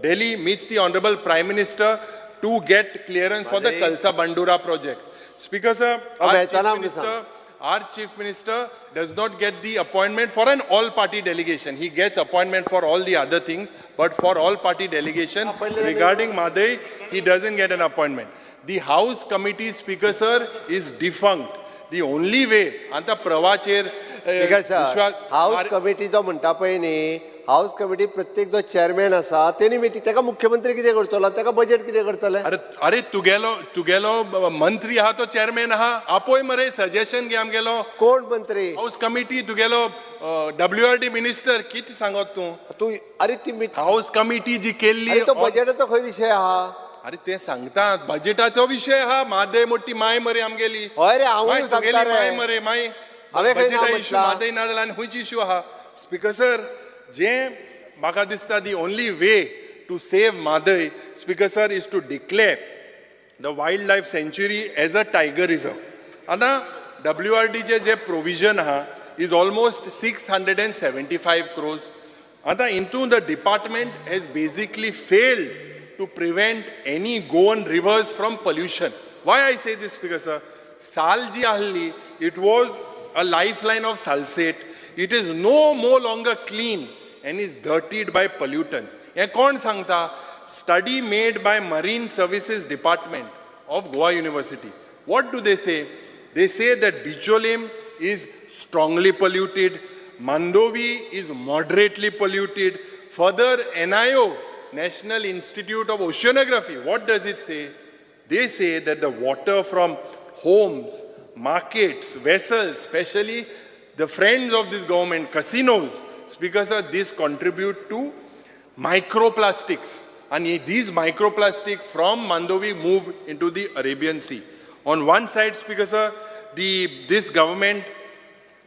F: Delhi, meets the Honorable Prime Minister to get clearance for the
A: Mhadei.
F: Kalsa Bandura project. Speaker sir,
A: Oh,
F: our
A: मेळटना
F: Chief
A: आमकां सांग.
F: Minister, our Chief Minister does not get the appointment for an all-party delegation. He gets appointment for all the other things, but for all-party delegation
A: पहिले
F: regarding Mhadei, he doesn't get an appointment. The House Committee, Speaker sir, is defunct. The only way, आतां प्रवाचेर
A: speaker sir, house कमिटीचो म्हणटा पळय न्ही, house committee प्रत्येक जो chairman आसा तेणी meeting, ताका मुख्यमंत्री कितें करतलो, ताका बजेट कितें करतले?
F: अरे अरे, तुगेलो तुगेलो मंत्री आहा, तो चेअरमॅन आहा, आपोय मरे, सजेशन घे आमगेलो.
A: कोण मंत्री?
F: हाऊस कमिटी, तुगेलो डब्ल्यू आर डी मिनिस्टर, कितें सांगत तूं?
A: तूं अरे ती मिट
F: हाऊस कमिटी जी केल्ली
A: अरे तो बजेटाचो खंय विशय आहा?
F: अरे ते सांगता, बजेटाचो विशय आहा. म्हादय मोठी माय मरे आमगेली.
A: हय रे, हांवूय
F: माय
A: सांगता
F: तुगेली
A: रे.
F: माय मरे माय.
A: हांवें खंय ना
F: बजेटा इश्यू
A: म्हटलां?
F: म्हादय ना जाल्यार आनी खंयची इश्यू आहा? स्पीकर सर, जे म्हाका दिसता, the only way to save Mhadei, Speaker sir, is to declare the wild life sanctuary as a tiger reserve. आतां डब्ल्यू आर डीचे जे प्रोविजन आहा is almost 675 crores. आतां हितून the department has basically failed to prevent any Goan rivers from pollution. Why I say this, Speaker sir? साल जी आहली, it was a life line of Salcete. It is no more longer clean and is dirtied by pollutants. हें कोण सांगता? Study made by Marine Services Department of Goa University. What do they say? They say that Bicholim is strongly polluted, Mandovi is moderately polluted. Further, NIO, National Institute of Oceanography, what does it say? They say that the water from homes, markets, vessels, especially the friends of this government, casinos, Speaker sir, this contribute to microplastics. And these microplastics from Mandovi move into the Arabian Sea. On one side, Speaker sir, this government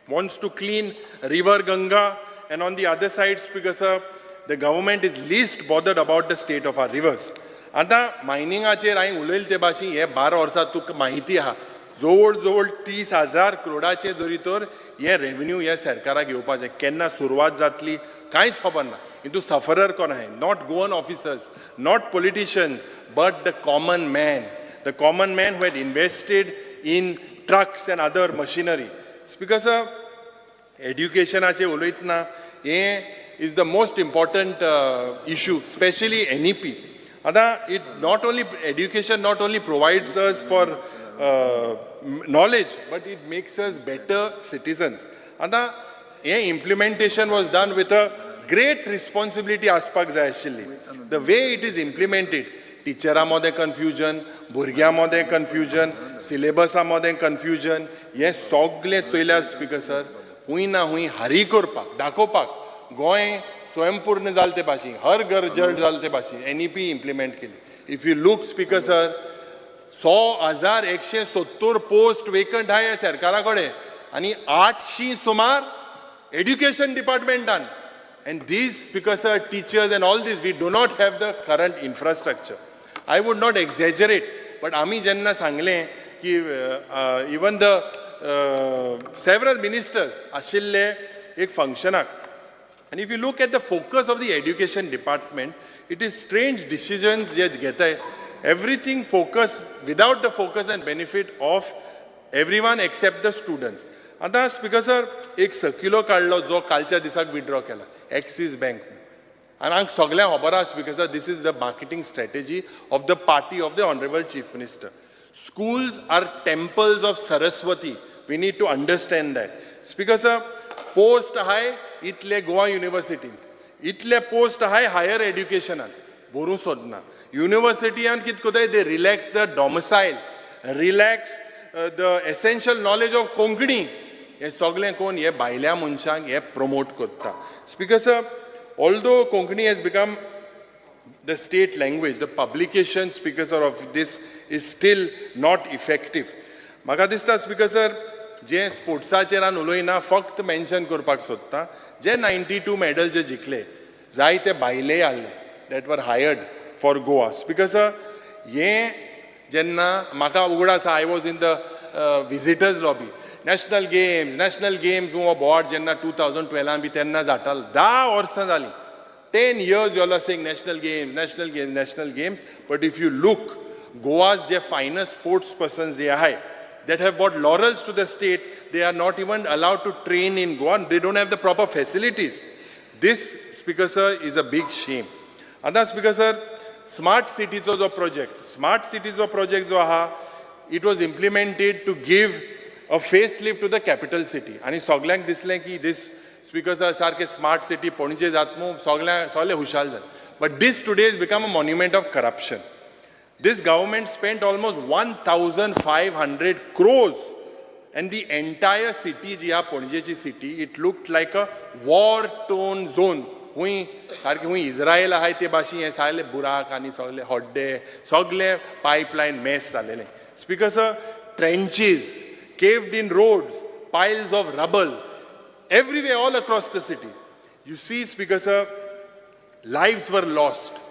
F: wants to clean River Ganga, and on the other side, Speaker sir, the government is least bothered about the state of our rivers. आतां मायनिंगाचेर हांवें उलयलें ते भाशेन, हे 12 वर्सां तुका म्हायती आहा, जवळ जवळ 30,000 क्रोडाचे जरी तर हे रेवेन्यू ह्या सरकाराक येवपाचें. केन्ना सुरवात जातली कांयच खबर ना. हितून सफरर कोण आहाय? Not Goan officers, not politicians, but the common man, the common man who had invested in trucks and other machinery. Speaker sir, एड्युकेशनाचे उलयतना हें is the most important issue, specially NEP. आतां it not only education not only provides us for knowledge but it makes us better citizens. आतां हें implementation was done with a great responsibility आसपाक जाय आशिल्ली. The way it is implemented, टिचरां मदें confusion, भुरग्यां मदें confusion, सिलेबसा मदें कन्फ्युजन, हें सगलें चोयल्यार स्पिकर सर, हुंय ना हुंय हारी करपाक दाखोवपाक गोंय स्वयंपूर्ण जालें ते भाशेन, हर घर जल जालें ते भाशेन एनईपी इम्प्लिमेंट केली. If you look, Speaker sir, 16170 post vacant आहा ह्या सरकारा कडेन आनी 800 सुमार education डिपार्टमेंटान. And these, Speaker sir, teachers and all this, we do not have the current infrastructure. I would not exaggerate, but आमी जेन्ना सांगलें की इवन the several ministers आशिल्ले एक फंक्शनाक. And if you look at the focus of the education department, it is strange decisions जे घेताय. Everything focus without the focus and benefit of everyone except the students. आतां speaker sir, एक circular काडलो जो कालच्या दिसाक withdraw केला axis bank. आनी आमकां सगल्यांक खबर आसा, Speaker sir, this is the marketing strategy of the party of the Honourable Chief Minister. Schools are temples of Saraswati. We need to understand that. Speaker sir, post आहाय इतले गोवा युनिवर्सिटींत, इतले post आहाय higher एड्युकेशनान, भरूं सोदना. युनिवर्सिटीयान कितें करताय, they relax the domicile, relax the essential knowledge of Konkani. हें सगलें कोण हे भायल्या मनशांक हे प्रमोट करता. Speaker sir, although Konkani has become the state language, the publication, Speaker sir, of this is still not effective. म्हाका दिसता, स्पिकर सर, जे स्पोर्ट्साचेर हांव उलयना, फक्त मेन्शन करपाक सोदता, जे 92 मॅडल जे जिखले, जायते भायलेय आहले that were hired for Goa. Speaker sir, हें जेन्ना म्हाका उगडास आसा, I was in the visitors lobby, national games, national games हो बोर्ड जेन्ना 2012 बी तेन्ना जातालो. 10 वर्सां जालीं, 10 years you all are saying national games, national games, national games. But if you look, Goa's J finest sports persons जे आहाय that have brought laurels to the state, they are not even allowed to train in Goa. They don't have the proper facilities. This, Speaker sir, is a big shame. आतां speaker sir, smart सिटीचो जो project, smart सिटीचो project जो आहा, it was implemented to give a face lift to the capital city. आनी सगल्यांक दिसलें की दीस, speaker sir, सारकें स्मार्ट सिटी पणजे जात मू, सगळ्या सगळे हुशाल जाले. But this today is become a monument of corruption. This government spent almost 1,500 crores and the entire city जी आहा पणजेची city, it looked like a war torn zone. हुंय सारकें हुंय इस्रायल आहाय ते भाशेन, हे सगळे बुराक आनी सगळे हड्डे, सगळे पायपलायन मेस जालेले. Speaker sir, trenches, caved in roads, piles of rubble everywhere all across the city. You see, Speaker sir, lives were lost.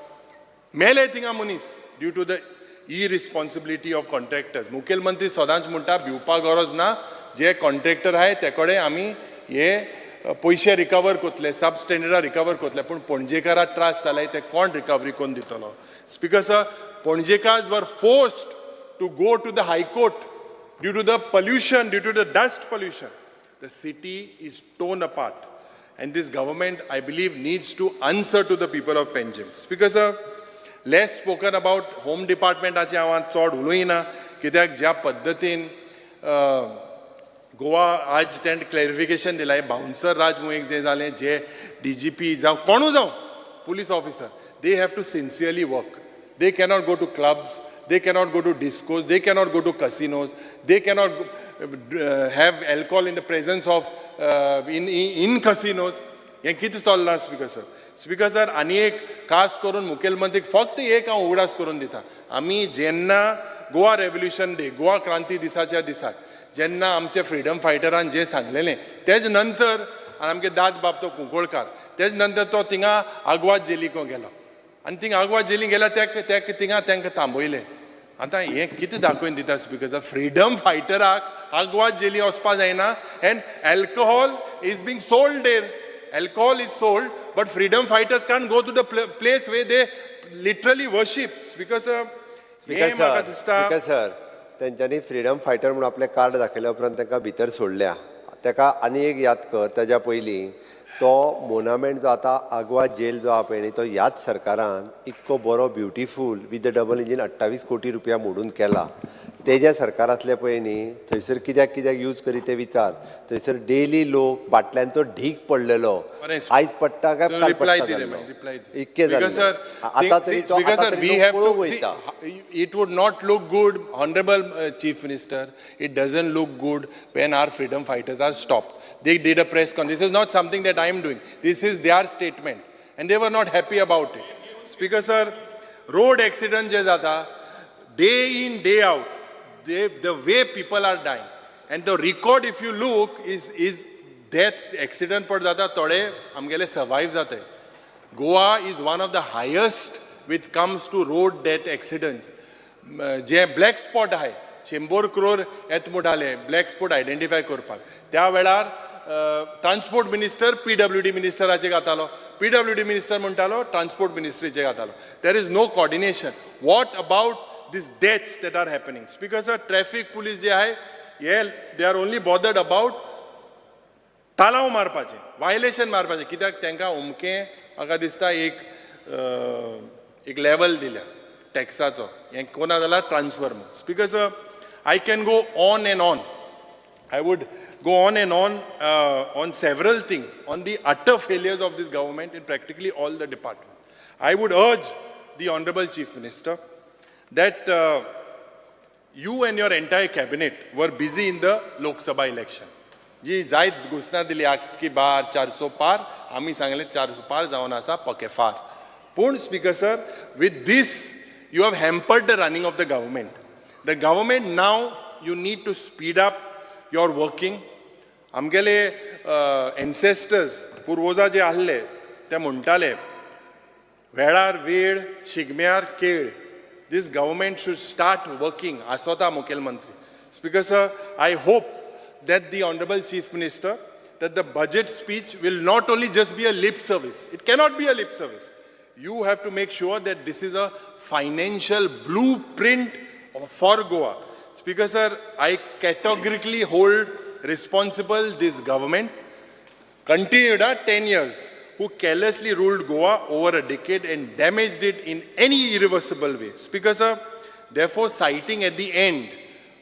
F: मेले थिंगा मनीस due to the irresponsibility of contractors. मुखेलमंत्री सदांच म्हणटा, भिवपाक गरज ना, जे कॉन्ट्रॅक्टर आहाय ते कडेन आमी हे पयशे रिकवर करतले, सब स्टँडर्डा रिकवर करतले. पूण पणजेकाराक त्रास जाले ते कोण रिकवरी करून दितलो? Speaker sir, Ponjekars were forced to go to the High Court due to the pollution, due to the dust pollution. The city is torn apart. And this government, I believe, needs to answer to the people of Panjim. Speaker sir, less spoken about home department आचे हांव चड उलयना, कित्याक ज्या पद्दतीन गोवा आज तेणें clarification दिलां, बाउन्सर राज म्हणून एक जें जालें, जे डीजीपी जावं कोणूय जावं police officer, they have to sincerely work. They cannot go to clubs, they cannot go to discos, they cannot go to casinos, they cannot have alcohol in the presence of in casinos. हें कितें चल्लां, speaker sir? Speaker sir, आनी एक खास करून मुखेलमंत्रीक फक्त एक हांव उगडास करून दिता. आमी जेन्ना गोवा रेव्होल्युशन डे, गोवा क्रांती दिसाच्या दिसाक जेन्ना आमचे फ्रिडम फायटरान जें सांगलेलें, तेज नंतर आमगे दाद बाब तो कुंकळकार, तेज नंतर तो थिंगा आगवाद जेलीको गेलो आनी थिंगा आगवाद जेलीन गेल्यार तेक थिंगा तांकां थांबयले. आतां हें कितें दाखोवन दिता, स्पिकर सर? फ्रिडम फायटराक आगवाद जेली वचपा जायना and alcohol is being sold there. Alcohol is sold, but freedom fighters can't go to the place where they literally worship. Speaker sir,
A: Speaker
F: हें म्हाका
A: sir,
F: दिसता
A: Speaker sir, तेंच्यांनी फ्रिडम फायटर म्हणून आपलें कार्ड दाखयल्या उपरांत तांकां भितर सोडल्या. ताका आनी एक याद कर, ताज्या पयलीं तो मोनामेंट जो आतां आगवा जेल जो आहा पळय न्ही, तो ह्याच सरकारान इतको बरो beautiful with the double engine 28 कोटी रुपया मोडून केला. तेज्या सरकार आसलें पळय न्ही, थंयसर कित्याक कित्याक यूज करी ते विचार. थंयसर डेली लोक बाटल्यांचो ढीक पडलेलो.
F: बरें.
A: आयज पडटा काय
F: So
A: काल
F: reply
A: पडटा
F: दिले
A: जाल्लो.
F: मागीर, reply दिले.
A: इतकें
F: Because
A: जाल्लें.
F: sir,
A: आतां तरी तो
F: because
A: आतां
F: sir,
A: तरी
F: we
A: लोक
F: have
A: पळोवंक
F: to see,
A: वयता.
F: It would not look good, Honorable Chief Minister, it doesn't look good when our freedom fighters are stopped. They did a press con. This is not something that I am doing. This is their statement. And they were not happy about it. Speaker sir, road accident जे जाता, day in, day out, the way people are dying. And the record, if you look, is death, accident पड जाता, थोडे आमगेले survive जाते. Goa is one of the highest with comes to road death accidents. J black spot आहाय, 100 क्रोर येत म्हणटाले black spot identify करपाक. त्या वेळार transport minister PWD मिनिस्टराचे घातालो, PWD minister म्हणटालो transport मिनिस्ट्रीचे घातालो. There is no coordination. What about this deaths that are happening? Speaker sir, traffic police जे आहाय हे they are only bothered about तालांव मारपाचें, वायलेशन मारपाचें. कित्याक तांकां अमकें म्हाका दिसता एक लेवल दिल्या टॅक्साचो, हें कोना जाल्यार ट्रान्सफर म्हूण. Speaker sir, I can go on and on. I would go on and on several things, on the utter failures of this government in practically all the departments. I would urge the Honorable Chief Minister that you and your entire cabinet were busy in the Lok Sabha election. जी जायत घोशणा दिली आपकी bar 400 पार, आमी सांगलें 400 पार जावन आसा पके फार. पूण speaker sir, with this you have hampered the running of the government. The government now you need to speed up your working. आमगेले एन्सेस्टर्स पुर्वजा जे आहले ते म्हणटाले वेळार वेळ शिगम्यार केळ. This government should start working. आसोता मुखेलमंत्री. Speaker sir, I hope that the Honorable Chief Minister, that the budget speech will not only just be a lip service. It cannot be a lip service. You have to make sure that this is a financial blueprint for Goa. Speaker sir, I categorically hold responsible this government, continued 10 years, who carelessly ruled Goa over a decade and damaged it in any irreversible way. Speaker sir, therefore citing at the end,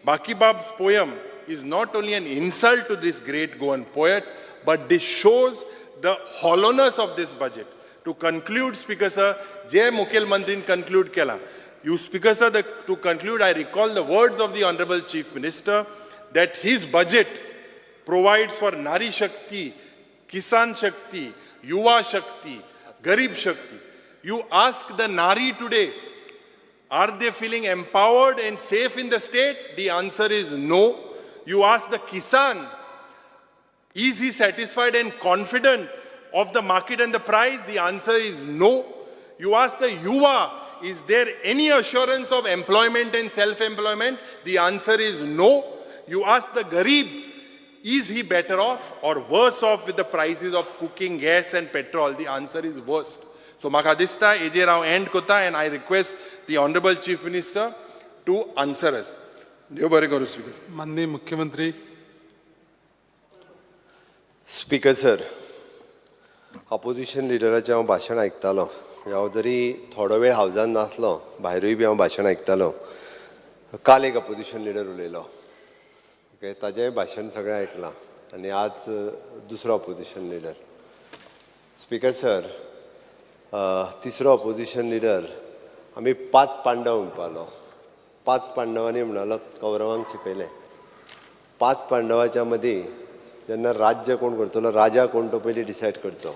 F: Bakibab's poem is not only an insult to this great Goan poet, but this shows the hollowness of this budget. To conclude, Speaker sir, J. Mukhel Mantrin conclude kela. You, Speaker sir, to conclude, I recall the words of the Honorable Chief Minister that his budget provides for Nari Shakti, Kisan Shakti, Yuva Shakti, Garib Shakti. You ask the Nari today, are they feeling empowered and safe in the state? The answer is no. You ask the Kisan, is he satisfied and confident of the market and the price? The answer is no. You ask the Yuva, is there any assurance of employment and self-employment? The answer is no. You ask the Garib, is he better off or worse off with the prices of cooking gas and petrol? The answer is worst. So म्हाका दिसता हेजेर हांव and करता and I request the Honorable Chief Minister to answer us. देव बरें करूं speaker.
G: माननीय मुख्यमंत्री.
A: स्पीकर सर, अपोजिशन लिडराचें हांव भाशण आयकतालो. हांव जरी थोडो वेळ हावजान नासलो, भायरूय बी हांव भाशण आयकतालो. काल एक अपोजिशन लिडर उलयलो, ओके, ताजेंय भाशण सगळें आयकलां आनी आज दुसरो अपोजिशन लिडर. स्पीकर सर, तिसरो अपोजिशन लिडर आमी 5 पांडव म्हणपालो. 5 पांडवांनी म्हणालो कौरवांक शिकयलें. 5 पांडवाच्या मदीं जेन्ना राज्य कोण करतलो, राजा कोण तो पयलीं डिसायड करचो.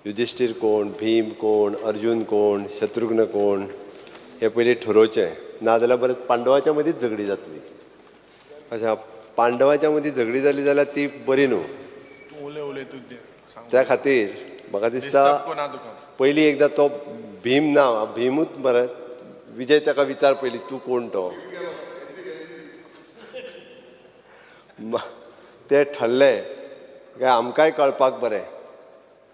A: युधिश्ठीर कोण, भीम कोण, अर्जुन कोण, शत्रुघ्न कोण हे पयलीं ठरोवचें. नाजाल्यार परत पांडवाच्या मदींच झगडी जातली. अशें पांडवाच्या मदीं झगडी जाली जाल्यार ती बरी न्हू. त्या खातीर म्हाका दिसता पयलीं एकदां तो भीम ना, भीमूच बरें, विजय ताका विचार पयलीं तूं कोण तो. ते ठरले काय आमकांय कळपाक बरें.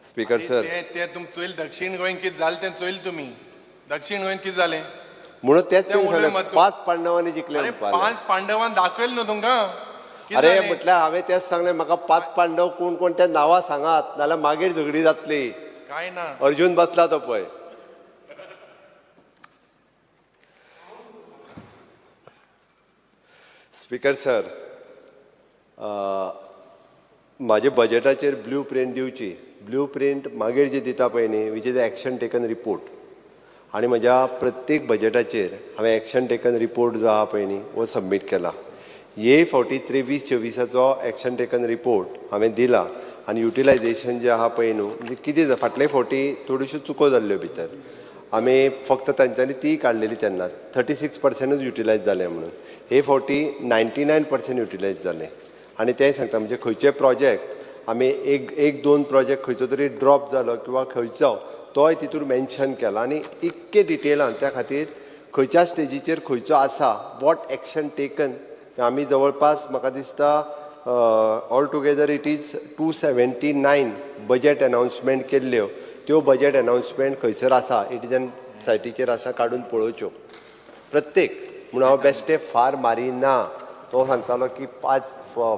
A: स्पीकर सर,
F: ते तुम चोयल दक्षिण गोंय कितें जालें तें चोयल तुमी. दक्षिण गोंय कितें जालें?
A: म्हणून तेच
F: ते
A: तुमी
F: उलय
A: सांगलें,
F: मत तूं.
A: पांच पांडवांनी जिखले
F: अरे
A: म्हणपाक.
F: पांच पांडवान दाखयल न्हू तुमकां. कितें
A: अरे
F: जालें?
A: म्हटल्यार हांवें तेंच सांगलें, म्हाका पांच पांडव कोण कोण त्या नांवां सांगात, नाल्यार मागीर झगडी जातली.
F: काय ना.
A: अर्जुन बसला तो पळय. स्पीकर सर, म्हाजे बजेटाचेर ब्लू प्रिंट दिवची. ब्लू प्रिंट मागीर जी दिता पळय न्ही, which is action taken report. आनी म्हज्या प्रत्येक बजेटाचेर हांवें एक्शन टेकन रिपोर्ट जो आहा पळय न्ही हो सबमीट केला. हे फावटी 23-24 एक्शन टेकन रिपोर्ट हांवें दिला आनी युटिलायजेशन जें आहा पळय न्हू, म्हणजे कितें फाटले फावटी थोड्योश्यो चुको जाल्ल्यो भितर, आमी फक्त तांच्यांनी ती काडलेली तेन्ना 36% युटिलायज जालें म्हणून. हे फावटी 99% युटिलायज जालें. आनी तें सांगता म्हणजे खंयचे प्रोजेक्ट आमी एक दोन प्रोजेक्ट खंयचो तरी ड्रॉप जालो किंवा खंयचो तोय तितूर मेन्शन केला आनी इतके डिटेलान त्या खातीर खंयच्या स्टेजीचेर खंयचो आसा, what action taken. आमी जवळपास म्हाका दिसता all together it is 279 budget announcement केल्ल्यो. त्यो बजेट अनावन्समेंट खंयसर आसा, it is an सायटीचेर आसा, काडून पळोवच्यो प्रत्येक. म्हणून हांव बेश्टे फार मारिना. तो सांगतालो की पांच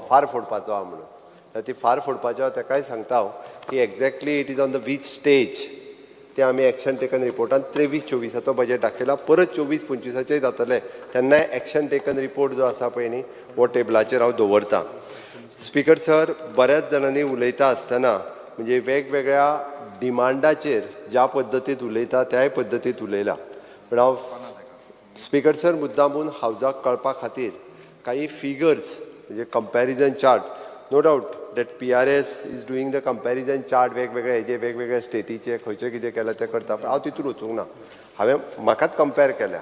A: फार फोडपाचो आहा म्हणून, ती फार फोडपाचो आहा तेकाय सांगता हांव की exactly it is on the which stage. ते आमी एक्शन टेकन रिपोर्टान 23-24 बजेट दाखयला. परत 24-25 जातलें तेन्नाय एक्शन टेकन रिपोर्ट जो आसा पळय न्ही हो टेबलाचेर हांव दवरता. स्पीकर सर, बऱ्याच जाणांनी उलयता आसतना म्हणजे वेगवेगळ्या डिमांडाचेर ज्या पद्दतींत उलयता त्याय पद्दतींत उलयला. पूण हांव स्पीकर सर मुद्दामून हावजाक कळपा खातीर काही फिगर्स म्हणजे comparison chart, no doubt that PRS is doing the comparison chart वेगवेगळे हेजे वेगवेगळे स्टेटीचे खंयचे कितें केलां तें करता, पूण हांव तितून वचूंक ना. हांवें म्हाकाच कंपेर केल्या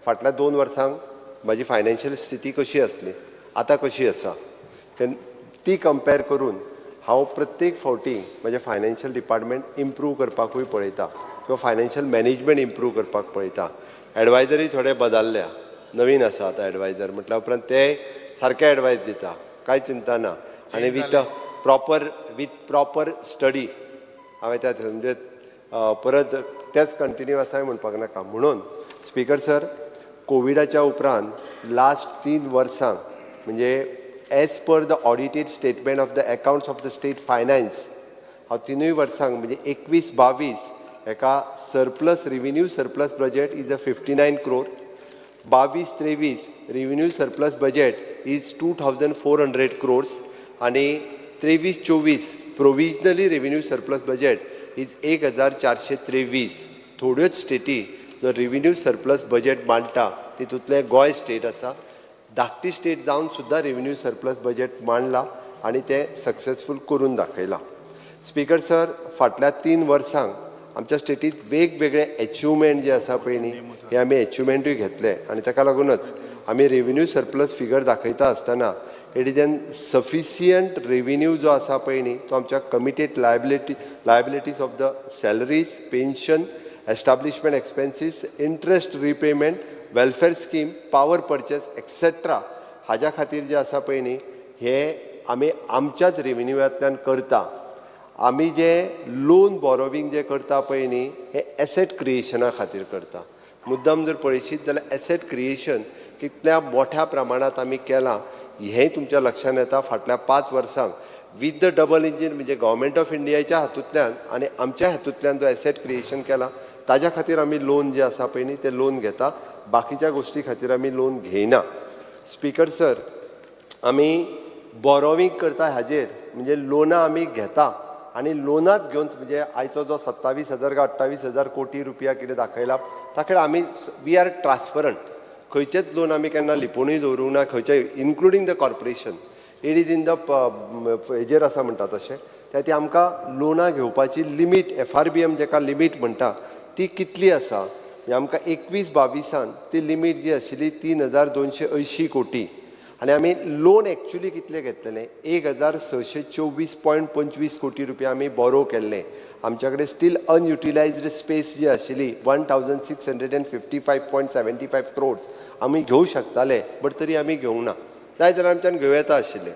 A: फाटल्या 2 वर्सांक म्हाजी फायनान्शियल स्थिती कशी आसली, आतां कशी आसा, ती कंपेर करून हांव प्रत्येक फावटी म्हजें फायनान्शियल डिपार्टमेंट इम्प्रूव करपाकूय पळयता किंवा फायनान्शियल मॅनेजमेंट इम्प्रूव करपाक पळयता. एडवायजरी थोडे बदलल्या, नवीन आसा आतां एडवायजर म्हटल्या उपरांत ते सारके एडवायज दिता, कांय चिंता ना. आनी विथ प्रॉपर स्टडी हांवें त्या म्हणजे परत तेच कंटिन्यू आसा म्हणपाक नाका. म्हणून स्पीकर सर, कोविडाच्या उपरांत लास्ट 3 वर्सांक म्हणजे as per the audited statement of the accounts of the state finance हांव 3 वर्सांक म्हणजे 21-22 हेका surplus revenue surplus budget is a 59 crore, 22-23 revenue surplus budget is 2400 crores आनी 23-24 provisionally revenue surplus budget is 1423. थोड्योच स्टेटी जो रेविन्यू सरप्लस बजेट मांडटा तितूंतलें Goa state आसा. धाकटी state जावन सुद्दां रेविन्यू सरप्लस बजेट मांडला आनी तें सक्सेसफूल करून दाखयलां. स्पीकर सर, फाटल्या 3 वर्सांक आमच्या स्टेटींत वेगवेगळे एचिवमेंट जे आसा पळय न्ही हे आमी एचिवमेंटूय घेतले आनी ताका लागूनच आमी रेविन्यू सरप्लस फिगर दाखयता आसतना it is an sufficient revenue जो आसा पळय न्ही तो आमच्या committed liabilities of the salaries, pension, establishment expenses, interest repayment, welfare scheme, power purchase etcetera हाज्या खातीर जे आसा पळय न्ही हे आमी आमच्याच रेविन्यूवांतल्यान करता. आमी जे लोन बोरोवींग जे करता पळय न्ही हे एसेट क्रिएशना खातीर करता. मुद्दाम जर पळयशीत जाल्यार एसेट क्रिएशन कितल्या मोठ्या प्रमाणांत आमी केलां हें तुमच्या लक्षांत येता. फाटल्या 5 वर्सांक विथ the double engine म्हणजे गव्हर्मेंट ऑफ इंडियाच्या हातूंतल्यान आनी आमच्या हातूंतल्यान जो एसेट क्रिएशन केला ताज्या खातीर आमी लोन जे आसा पळय न्ही तें लोन घेता, बाकीच्या गोश्टी खातीर आमी लोन घेयना. स्पीकर सर, आमी बोरोवींग करता हाजेर म्हणजे लोनां आमी घेता आनी लोनांत घेवन म्हणजे आयचो जो 27,000 काय 28,000 कोटी रुपया कितें दाखयला ताका आमी we are transparent. खंयचेच लोन आमी केन्ना लिपोवनूय दवरूंक ना, खंयचे including the corporation it is in the हेजेर आसा म्हणटा तशें. त्या ती आमकां लोनां घेवपाची लिमीट FRBM जेका लिमीट म्हणटा ती कितली आसा म्हणजे आमकां 21-22 ती लिमीट जी आशिल्ली 3280 कोटी आनी आमी लोन एक्चुली कितले घेतलेले 1624.25 कोटी रुपया आमी बोरो केल्ले. आमच्या कडेन स्टील अनयुटिलायज्ड स्पेस जी आशिल्ली 1655.75 क्रोड्स आमी घेवं शकताले, बट तरी आमी घेवंक ना, जाय जाल्यार आमच्यान घेवं येता आशिल्लें.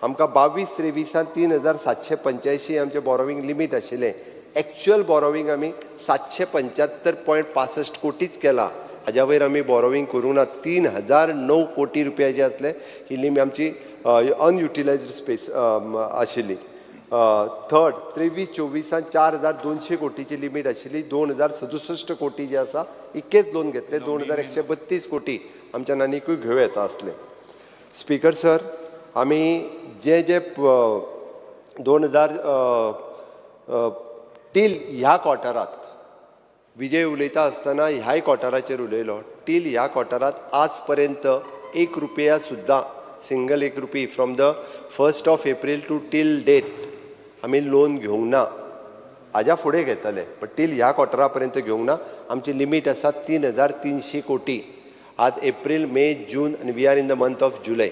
A: आमकां 22-23 3785 आमचें बोरोवींग लिमीट आशिल्लें, एक्चुअल बोरोवींग आमी 775.65 कोटीच केला. हाज्या वयर आमी बोरोवींग करूंक ना. 3009 कोटी रुपया जे आसले ही लिमी आमची अनयुटिलायज्ड स्पेस आशिल्ली. थर्ड, 23-24 4200 कोटीची लिमीट आशिल्ली. 2067 कोटी जे आसा इतकेच लोन घेतले. 2132 कोटी आमच्यान आनिकूय घेवं येता आसले. स्पीकर सर, आमी जे जे 2000 टील ह्या क्वॉर्टरात, विजय उलयता आसतना ह्याय क्वॉर्टराचेर उलयलो, टील ह्या क्वॉर्टरात आज पर्यंत एक रुपया सुद्दां, सिंगल एक रुपी, from the 1st of April to till date आमी लोन घेवंक ना. हाज्या फुडें घेतले, बट टील ह्या क्वॉर्टरा पर्यंत घेवंक ना. आमची लिमीट आसा 3300 कोटी. आज एप्रील, मे, जून आनी we are in the month of July.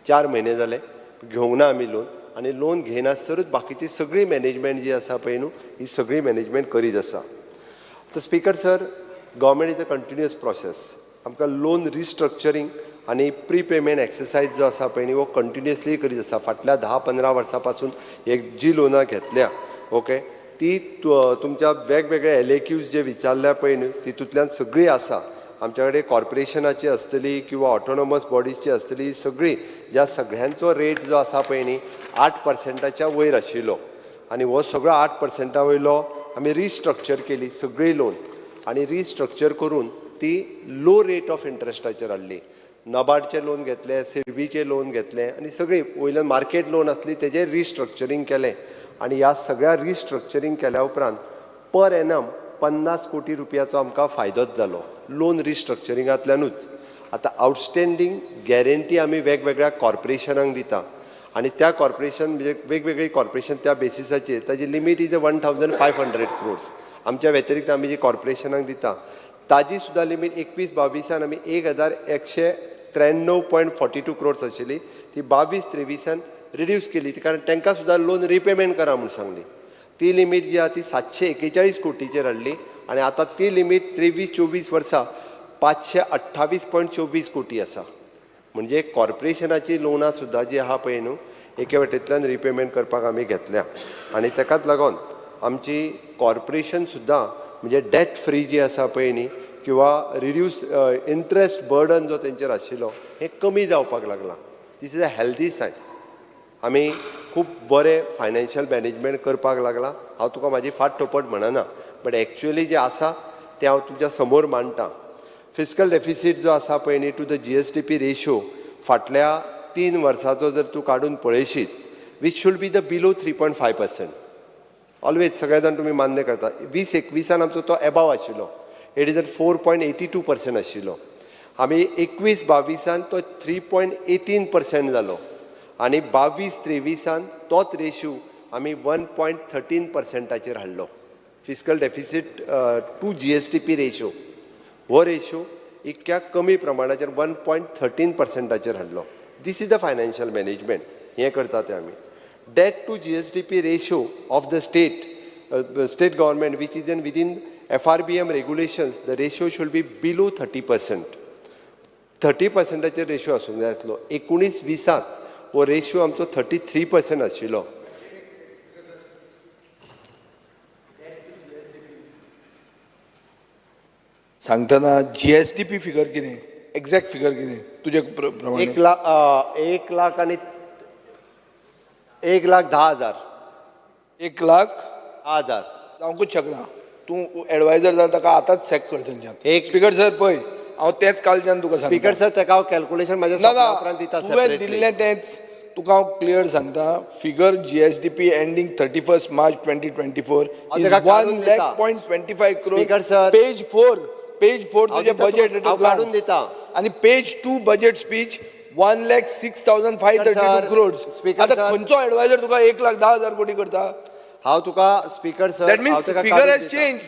A: 4 म्हयने जाले घेवंक ना आमी लोन. आनी लोन घेयनासतरूच बाकीची सगळी मॅनेजमेंट जी आसा पळय न्हू, ही सगळी मॅनेजमेंट करीत आसा. तर speaker sir, government is a continuous process. आमकां लोन रिस्ट्रक्चरींग आनी प्री पेमेंट एक्सरसायज जो आसा पळय न्ही, हो कंटिन्युअसली करीत आसा. फाटल्या 10-15 वर्सां पासून एक जी लोनां घेतल्या, ओके, ती तुमच्या वेगवेगळे LAQs जे विचारल्या पळय न्हू, तितूंतल्यान सगळी आसा. आमच्या कडेन कॉर्पोरेशनाची आसतली किंवा ऑटोनॉमस बॉडीजची आसतली, सगळी ज्या सगळ्यांचो रेट जो आसा पळय न्ही, 8 पर्संटाच्या वयर आशिल्लो. आनी हो सगळो 8 पर्संटा वयलो आमी रिस्ट्रक्चर केली सगळी लोन आनी रिस्ट्रक्चर करून ती लो रेट ऑफ इंट्रस्टाचेर हाडली. नबार्डचे लोन घेतले, सिडबीचे लोन घेतले आनी सगळी वयल्यान मार्केट लोन आसली तेजेर रिस्ट्रक्चरींग केलें. आनी ह्या सगळ्या रिस्ट्रक्चरींग केल्या उपरांत पर एनम 50 कोटी रुपयाचो आमकां फायदोच जालो लोन रिस्ट्रक्चरिंगांतल्यानूच. आतां आउटस्टँडींग गॅरंटी आमी वेगवेगळ्या कॉर्पोरेशनांक दिता आनी त्या कॉर्पोरेशन म्हणजे वेगवेगळी कॉर्पोरेशन, त्या बेसिसाचेर ताजी limit is 1500 crores. आमच्या व्यतिरिक्त आमी जी कॉर्पोरेशनाक दिता ताजी सुद्दां लिमीट 21-22 आमी 1193.42 क्रोर्स आशिल्ली, ती 22-23 रिड्यूस केली, कारण तांकां सुद्दां लोन रिपेमेंट करा म्हूण सांगली. ती लिमीट जी आहा ती 741 कोटीचेर हाडली आनी आतां ती लिमीट 23-24 वर्सा 528.24 कोटी आसा. म्हणजे कॉर्पोरेशनाची लोनां सुद्दां जी आहा पळय न्हू, एके वटेंतल्यान रिपेमेंट करपाक आमी घेतल्या. आनी ताकाच लागून आमची कॉर्पोरेशन सुद्दां म्हणजे डेट फ्री जी आसा पळय न्ही, किंवा रिड्यूस इंट्रस्ट बर्डन जो तेंचेर आशिल्लो, हें कमी जावपाक लागलां. This is a healthy sign. आमी खूब बरें फायनान्शियल मॅनेजमेंट करपाक लागलां. हांव तुका म्हाजी फाट थोपट म्हणना, बट एक्चुअली जें आसा तें हांव तुमच्या समोर मांडटा. फिस्कल डेफिसीट जो आसा पळय न्ही, to the GSDP ratio फाटल्या 3 वर्साचो जर तूं काडून पळयशीत, which should be the below 3.5% always, सगळे जाण तुमी मान्य करता. 20-21 आमचो तो एबाव आशिल्लो, it is 4.82% आशिल्लो. आमी 21-22 तो 3.18% जालो आनी 22-23 तोच रेशो आमी 1.13 पर्संटाचेर हाडलो. Fiscal deficit to GSDP ratio हो रेशो इतक्या कमी प्रमाणाचेर 1.13 पर्संटाचेर हाडलो. This is the financial management हें करता ते आमी. Debt to GSDP ratio of the state government, which is in within FRBM regulations, the ratio should be below 30%. 30 पर्संटाचेर ratio आसूंक जाय आसलो. 19-20 हो रेशो आमचो 33% आशिल्लो.
I: सांगतना जीएसडीपी फिगर कितें, एग्जॅक्ट फिगर कितें तुजे प्रमाणे?
A: 1 लाख, 1 लाख आनी 1,10,000.
I: 1 लाख
A: 10,000.
I: जावंकूच शकना. तूं एडवायजर जाल्यार ताका आतांच सॅक कर थंयच्यान.
A: एक-
I: स्पीकर सर, पळय, हांव तेंच कालच्यान तुका सांगता.
A: स्पीकर सर, ताका हांव कॅल्कुलेशन म्हाज्या
I: ना.
A: सोंपल्या उपरांत दिता
I: तुवें
A: separately.
I: दिल्लें तेंच तुका हांव क्लियर सांगता. Figure GSDP ending 31st March 2024
A: हांव
I: is
A: ताका काडून
I: 1
A: दिता.
I: Lakh point 25 crore.
A: Speaker sir.
I: Page 4, page 4
A: हांव
I: तुजें
A: दिता
I: बजेट.
A: तुका, हांव काडून दिता.
I: आनी page 2 budget speech, 1,06,532
A: sir,
I: crores.
A: Speaker
I: आतां
A: सर.
I: खंयचो एडवायजर तुका 1,10,000 कोटी करता?
A: हांव तुका, speaker sir,
I: that means figure has change.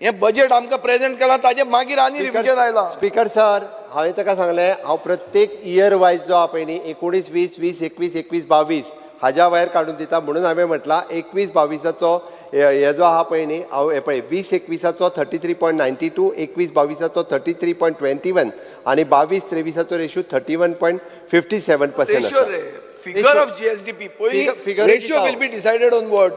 I: हें बजेट आमकां प्रेझेंट केलां ताजे मागीर आनी रिविजन आयलां.
A: स्पीकर सर, हांवें ताका सांगलें, हांव प्रत्येक इयर वायज जो आहा पळय न्ही, 19-20, 20-21, 21-22 हाज्या वयर काडून दिता. म्हणून हांवें म्हटलां, 21-22चो हे जो आहा पळय न्ही, हांव हे पळय, 20-21चो 33.92, 21-22चो 33.21 आनी 22-23चो ratio 31.57%
I: ratio
A: आसा.
I: रे. Figure of GSDP पयली
A: Figure
I: ratio will be decided on what?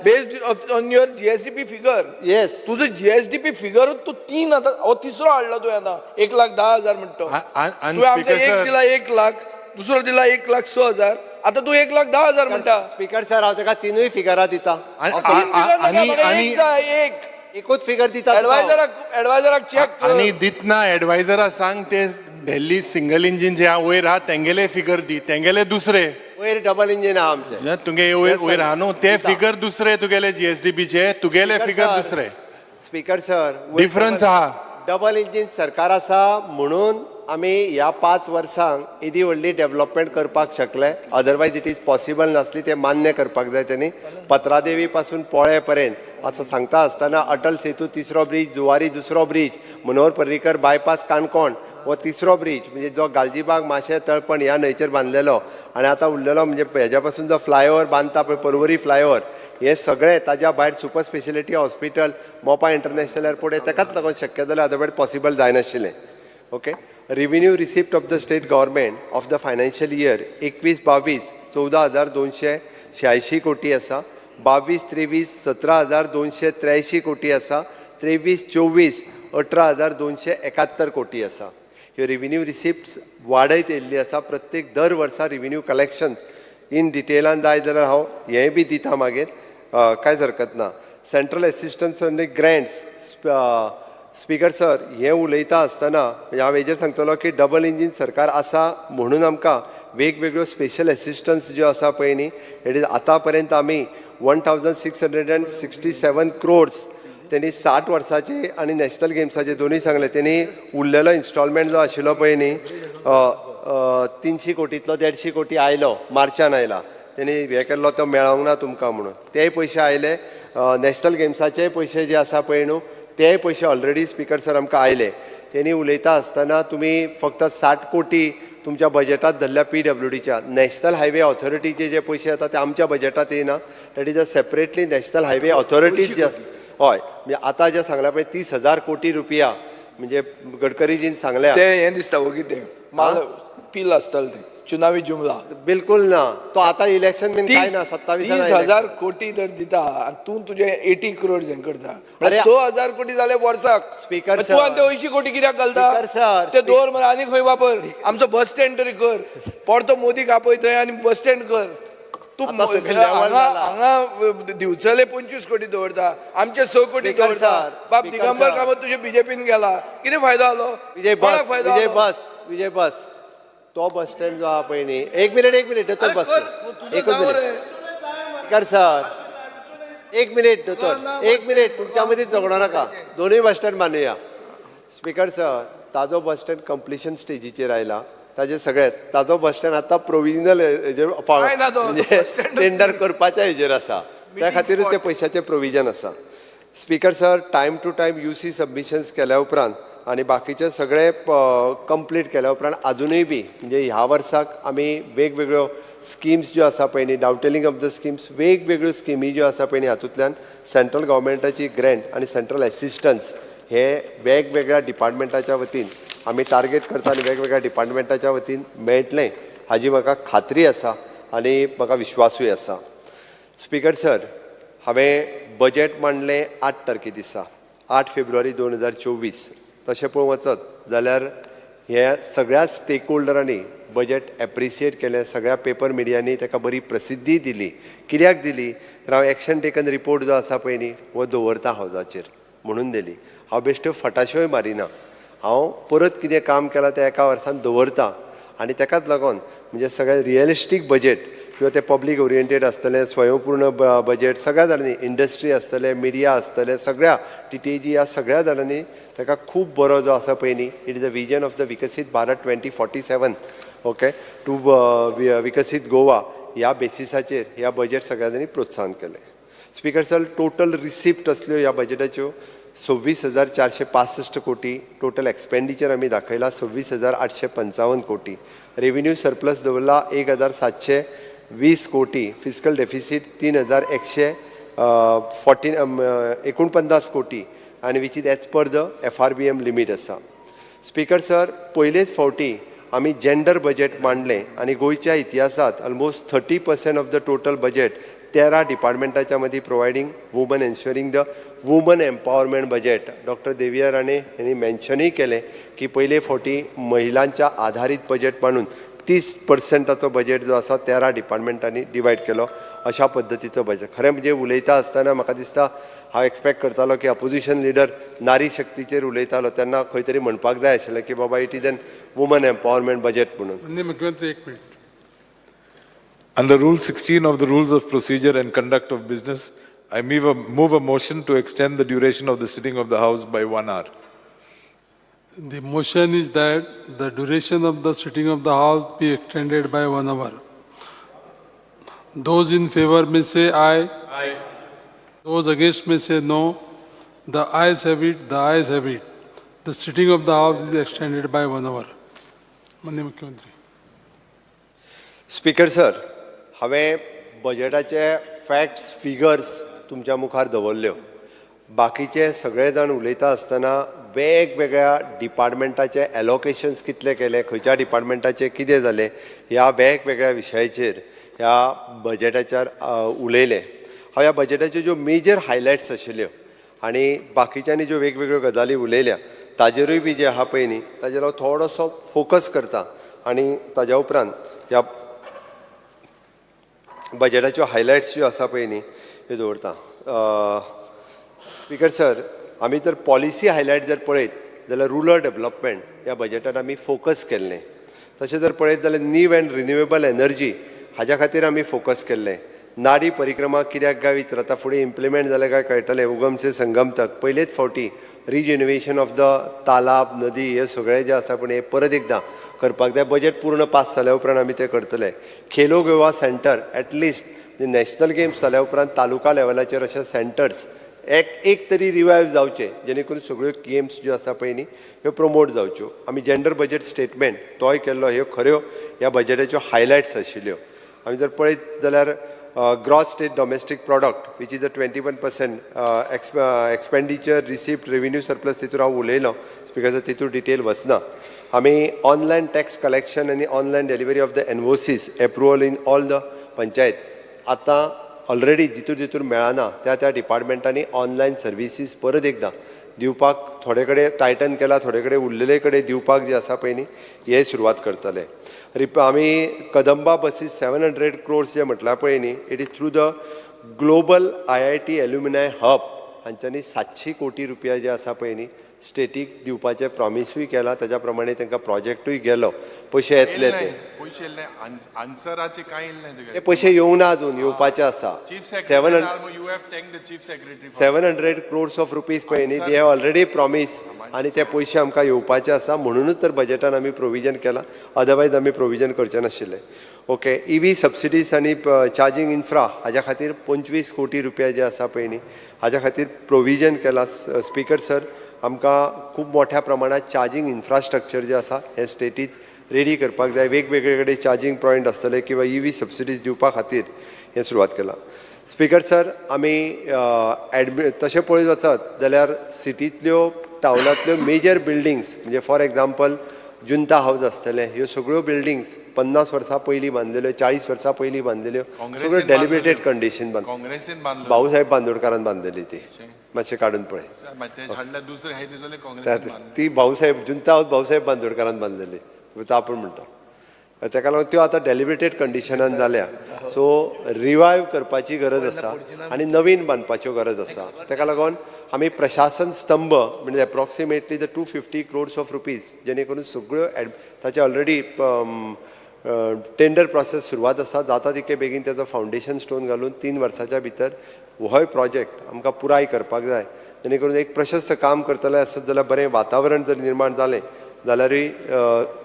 I: Based on your GSDP figure.
A: Yes.
I: तुजो जीएसडीपी फिगर तूं तीन आतां हो तिसरो हाडलो तुवें आतां 1,10,000 म्हणटा तो.
F: आनी
I: तुवें आमकां
F: Speaker
I: एक
F: sir-
I: दिला 1 लाख, दुसरो दिला 1,06,000, आतां तूं 1,10,000 म्हणटा.
A: स्पीकर सर, हांव ताका तिनूय फिगरां दिता.
F: आनी-
A: हांव
I: तीन फिगर नाका म्हाका, एक जाय एक.
A: एकूच फिगर दिता तुका हांव.
I: एडवायजराक चॅक कर.
F: आनी दितना एडवायजरा सांग ते दिल्ली सिंगल इंजीन जे आहा वयर आहा तेंगेले फिगर दी, तेंगेले दुसरे.
A: वयर डबल इंजीन आहा आमचें.
F: ना, तुगे वयर
A: Yes, sir.
F: वयर आहा न्हू ते
A: दिता.
F: फिगर दुसरे तुगेले जीएसडीपीचे, तुगेले फिगर दुसरे.
A: स्पीकर सर,
F: Difference आहा.
A: डबल इंजीन सरकार आसा म्हणून आमी ह्या 5 वर्सांक येदी व्हडली डेव्हलपमेंट करपाक शकले. अदरवायज it is possible नासली, तें मान्य करपाक जाय तेणी. पत्रादेवी पासून पोळे पर्यंत असो सांगता आसतना अटल सेतू तिसरो ब्रीज, जुवारी दुसरो ब्रीज, मनोहर पर्रीकर बायपास काणकोण हो तिसरो ब्रीज, म्हणजे जो गालजीबाग माशे तळपण ह्या न्हंयचेर बांदलेलो आनी आतां उरलेलो म्हणजे हेज्या पासून जो फ्लायओवर बांदता पळय, पर्वरी फ्लायओवर, हे सगळे, ताज्या भायर super speciality hospital, Mopa international airport, हे ताकाच लागून शक्य जालें, अदरवायज पॉसिबल जायनाशिल्लें. Okay, revenue receipt of the state government of the financial year 21-22 14,286 कोटी आसा. 22-23 17,283 कोटी आसा. 23-24 18,271 कोटी आसा. ह्यो रिव्हेन्यू रिसिप्ट्स वाडयत येयल्ली आसा प्रत्येक दर वर्सा. रिव्हेन्यू कलेक्शन्स इन डिटेलान जाय जाल्यार हांव हेंय बी दिता मागीर, कांयच हरकत ना. सेंट्रल एसिस्टन्स आनी ग्रँट्स, स्पीकर सर, हें उलयता आसतना म्हणजे हांव हेजेर सांगतलो की डबल इंजीन सरकार आसा म्हणून आमकां वेगवेगळ्यो स्पेशल एसिस्टन्स ज्यो आसा पळय न्ही, it is आतां पर्यंत आमी 1667 crores. तेणी 60 वर्साचे आनी नॅशनल गेम्साचे दोनूय सांगले. तेणी उरलेलो इन्स्टॉलमेंट जो आशिल्लो पळय न्ही, 300 कोटींतलो 150 कोटी आयलो, मार्चान आयला. तेणी हें केल्लो तो मेळोंक ना तुमकां म्हणून तेय पयशे आयले. नॅशनल गेम्साचेय पयशे जे आसा पळय न्हू, तेय पयशे ऑलरेडी स्पीकर सर आमकां आयले. तेणी उलयता आसतना तुमी फक्त 60 कोटी तुमच्या बजेटात धरल्या पीडब्ल्यूडीच्या. नॅशनल हायवे ऑथॉरिटीचे जे पयशे येता ते आमच्या बजेटात येयना. That is a separately National Highway Authority जे आसा. हय, म्हणजे आतां जे सांगला पळय 30,000 कोटी रुपया, म्हणजे गडकरीजीन सांगल्या.
I: ते हें दिसता वगी तें माल पील आसतलें तें चुनावी जुमला.
A: बिलकुल ना, तो आतां इलेक्शन बीन काय ना, 27.
I: 30,000 कोटी जर दिता आनी तूं तुजे 80 करोड हें करता म्हळ्यार 6,000 कोटी जाले वर्साक.
A: Speaker
I: तूं आनी ते 80 कोटी कित्याक घालता?
A: Speaker sir,
I: ते दवर मरे आनी खंय वापर. आमचो बस स्टँड तरी कर. परतो मोदीक आपय थंय आनी बस स्टँड कर तूं.
A: आतां सगळें level
I: हांगा
A: जाला.
I: हांगा दिवचले 25 कोटी दवरता, आमचे 6 कोटी
A: Speaker
I: दवरता.
A: sir,
I: बाब
A: Speaker
I: Digambar
A: sir.
I: Kamat तुजे बीजेपीन गेला, कितें फायदो जालो?
A: विजय बस.
I: कोणाक फायदो
A: विजय
I: जालो?
A: बस, विजय बस. तो बस स्टँड जो आहा पळय न्ही, एक मिनिट, एक मिनिट दोतोर.
I: अरे
A: बस
I: कर, तुजो
A: एकूच
I: जावं
A: मिनिट.
I: रे.
A: स्पीकर सर, एक मिनिट दोतोर.
I: ना,
A: एक मिनिट, तुमच्या मदीं झगडो नाका. दोनूय बस स्टँड बांदुया. स्पीकर सर, ताजो बस स्टँड कंप्लिशन स्टेजीचेर आयला. ताजे सगळे ताजो बस स्टँड आतां प्रोविजनल हेजेर
I: काय ना तो,
A: म्हणजे
I: बस स्टँड
A: टेंडर करपाच्या हेजेर आसा. त्या खातीरूच ते
I: spot.
A: पयशाचें प्रोविजन आसा. Speaker sir, time to time UC submissions केल्या उपरांत आनी बाकीचे सगळे कंप्लीट केल्या उपरांत आजुनूय बी म्हणजे ह्या वर्साक आमी वेगवेगळ्यो स्किम्स ज्यो आसा पळय न्ही, डावटेलिंग ऑफ the schemes, वेगवेगळ्यो स्किमी ज्यो आसा पळय न्ही, हातूंतल्यान सेंट्रल गव्हर्मेंटाची ग्रँट आनी सेंट्रल एसिस्टन्स हे वेगवेगळ्या डिपार्टमेंटाच्या वतीन आमी टार्गेट करता आनी वेगवेगळ्या डिपार्टमेंटाच्या वतीन मेळटलें हाजी म्हाका खात्री आसा आनी म्हाका विश्वासूय आसा. स्पीकर सर, हांवें बजेट मांडलें 8 तारखे दिसा, 8 फेब्रुवारी 2024. तशें पळोवंक वचत जाल्यार हे सगळ्या स्टेक होल्डरांनी बजेट एप्रिसिएट केलें. सगळ्या पेपर मिडियांनी ताका बरी प्रसिद्धी दिली. कित्याक दिली तर हांव एक्शन टेकन रिपोर्ट जो आसा पळय न्ही, हो दवरता हावजाचेर म्हणून दिली. हांव बेश्ट्यो फटाश्योय मारिना. हांव परत कितें काम केलां तें एका वर्सान दवरता आनी ताकाच लागून म्हणजे सगळें रियलिस्टीक बजेट किंवा तें पब्लीक ओरिएंटेड आसतलें, स्वयंपूर्ण बजेट, सगळ्या जाणांनी, इंडस्ट्री आसतले, मिडिया आसतले, सगळ्या टीटीजी ह्या सगळ्या जाणांनी ताका खूब बरो जो आसा पळय न्ही, it is a vision of the Viksit Bharat 2047, okay, to Viksit Goa ह्या बेसिसाचेर ह्या बजेट सगळ्या जाणांनी प्रोत्साहन केलें. स्पीकर सर, टोटल रिसिप्ट असल्यो ह्या बजेटाच्यो 26,465 कोटी. टोटल एक्सपेंडिचर आमी दाखयला 26,855 कोटी. रेव्हेन्यू सरप्लस दवरला 1720 कोटी. फिस्कल डेफिसीट 3114 49 कोटी आनी which is as per the FRBM limit आसा. स्पीकर सर, पयलेच फावटी आमी जेंडर बजेट मांडलें आनी गोंयच्या इतिहासात almost 30% of the total budget 13 डिपार्टमेंटाच्या मदीं providing woman, ensuring the woman empowerment budget. Doctor Deviya Rane यांनी मेन्शनूय केलें की पयले फावटी महिलांच्या आधारीत बजेट मांडून 30%चो बजेट जो आसा 13 डिपार्टमेंटांनी डिवायड केलो. अशा पद्दतीचो बजेट. खरें म्हणजे उलयता आसतना म्हाका दिसता हांव एक्सपेक्ट करतालो की अपोजिशन लिडर नारी शक्तीचेर उलयतालो तेन्ना खंय तरी म्हणपाक जाय आशिल्लें की बाबा it is an woman empowerment budget म्हणून.
G: माननीय मुख्यमंत्री, एक minute.
J: Under Rule 16 of the Rules of Procedure and Conduct of Business, I move a motion to extend the duration of the sitting of the House by 1 hour.
G: The motion is that the duration of the sitting of the House be extended by 1 hour. Those in favor may say aye.
F: Aye.
G: Those against may say no. The ayes have it, the ayes have it. The sitting of the House is extended by 1 hour. माननीय मुख्यमंत्री.
A: Speaker sir, हांवें बजेटाचे facts figures तुमच्या मुखार दवरल्यो. बाकीचे सगळे जाण उलयता आसतना वेगवेगळ्या डिपार्टमेंटाचे एलोकेशन्स कितले केले, खंयच्या डिपार्टमेंटाचे कितें जालें, ह्या वेगवेगळ्या विशयाचेर ह्या बजेटाचेर उलयले. हांव ह्या बजेटाच्यो ज्यो मेजर हायलायट्स आशिल्ल्यो आनी बाकीच्यांनी ज्यो वेगवेगळ्यो गजाली उलयल्या ताजेरूय बी जे आहा पळय न्ही ताजेर हांव थोडोसो फोकस करता आनी ताज्या उपरांत ह्या बजेटाच्यो हायलायट्स ज्यो आसा पळय न्ही त्यो दवरता. स्पीकर सर, आमी जर पॉलिसी हायलायट जर पळयत जाल्यार रुरल डेवलपमेंट ह्या बजेटान आमी फोकस केल्लें. तशें जर पळयत जाल्यार नीव अँड रिन्युएबल एनर्जी हाज्या खातीर आमी फोकस केल्लें. नाडी परिक्रमा कित्याक काय विचारता, फुडें इम्प्लिमेंट जालें काय कळटलें. उगम से संगम तक पयलेच फावटी रिजिन्युएशन ऑफ the तालाब नदी हे सगळें जें आसा पूण हें परत एकदां करपाक जाय. बजेट पूर्ण पास जाल्या उपरांत आमी तें करतले. Khelo Goa centre at least national games जाल्या उपरांत तालुका लेवलाचेर अशे सेंटर्स एक एक तरी रिवायव जावचे जेणे करून सगळ्यो गेम्स ज्यो आसा पळय न्ही ह्यो प्रमोट जावच्यो. आमी जेंडर बजेट स्टेटमेंट तोय केल्लो. ह्यो खऱ्यो ह्या बजेटाच्यो हायलायट्स आशिल्ल्यो. आमी जर पळयत जाल्यार gross state domestic product which is a 21% expenditure receipt revenue surplus तितूर हांव उलयलो because तितूर डिटेल वचना. आमी ऑनलायन टॅक्स कलेक्शन आनी online delivery of the NOCs approval in all the panchayat. आतां ऑलरेडी जितूर जितूर मेळना त्या त्या डिपार्टमेंटांनी ऑनलायन सर्विसीस परत एकदां दिवपाक थोडे कडेन टायटन केला, थोडे कडेन उरलेले कडेन दिवपाक जे आसा पळय न्ही हे सुरवात करतले. आमी कदंबा बसीस 700 क्रोर्स जे म्हटलां पळय न्ही it is through the global IIT alumni hub हांच्यांनी 700 कोटी रुपया जे आसा पळय न्ही स्टेटीक दिवपाचें प्रॉमिसूय केलां. ताज्या प्रमाणे तांकां प्रोजेक्टूय गेलो, पयशे येतले ते.
F: पयशे येयले नाही, आन्सराचे काय येयले नाही तुगे.
A: ते पयशे येवंक ना अजून, येवपाचे आसा.
F: Chief
A: seven
F: secretary, you have thank the chief secretary.
A: 700 crores of rupees पळय न्ही they have already promise आनी ते पयशे आमकां येवपाचे आसा म्हणुनूच तर बजेटान आमी प्रोविजन केलां, अदरवायज आमी प्रोविजन करचे नाशिल्ले. ओके, इवी सबसिडीज आनी चार्जींग इन्फ्रा हाज्या खातीर 25 कोटी रुपया जे आसा पळय न्ही हाज्या खातीर प्रोविजन केलां. स्पीकर सर, आमकां खूब मोठ्या प्रमाणात चार्जींग इन्फ्रास्ट्रक्चर जे आसा हें स्टेटीत रेडी करपाक जाय. वेगवेगळे कडेन चार्जींग पॉयंट आसतले किंवा इवी सबसिडीज दिवपा खातीर हें सुरवात केलां. स्पीकर सर, आमी तशें पळयत वचत जाल्यार सिटींतल्यो टावनांतल्यो मेजर बिल्डींग्स म्हणजे फॉर एग्जाम्पल जुंता हावज आसतलें, ह्यो सगळ्यो बिल्डींग्स 50 वर्सां पयलीं बांदलेल्यो, 40 वर्सां पयलीं बांदलेल्यो, सगळ्यो डेलिब्रेटेड कंडिशन बांद
F: काँग्रेसीन बांदलो.
A: भाऊसाहेब बांदोडकारान बांदलेली ती, मातशें काडून पळय.
F: दुसरे आहाय ते जाल्यार काँग्रेसीन बांदले.
A: ती भाऊसाहेब जुंता हावज भाऊसाहेब बांदोडकारान बांदलेली तो आपूण म्हणटा. ताका लागून त्यो आतां डेलिब्रेटेड कंडिशनान जाल्या, सो रिवायव करपाची गरज आसा आनी नवीन बांदपाच्यो गरज आसा. ताका लागून आमी प्रशासन स्तंभ म्हणजे approximately the 250 crores of rupees जेणे करून सगळ्यो ताचे ऑलरेडी टेंडर प्रोसेस सुरवात आसा. जाता तितके बेगीन ताचो फावंडेशन स्टोन घालून 3 वर्साच्या भितर होय प्रोजेक्ट आमकां पुराय करपाक जाय जेणे करून एक प्रशस्त काम करतले आसत जाल्यार बरें वातावरण जर निर्माण जालें जाल्यारूय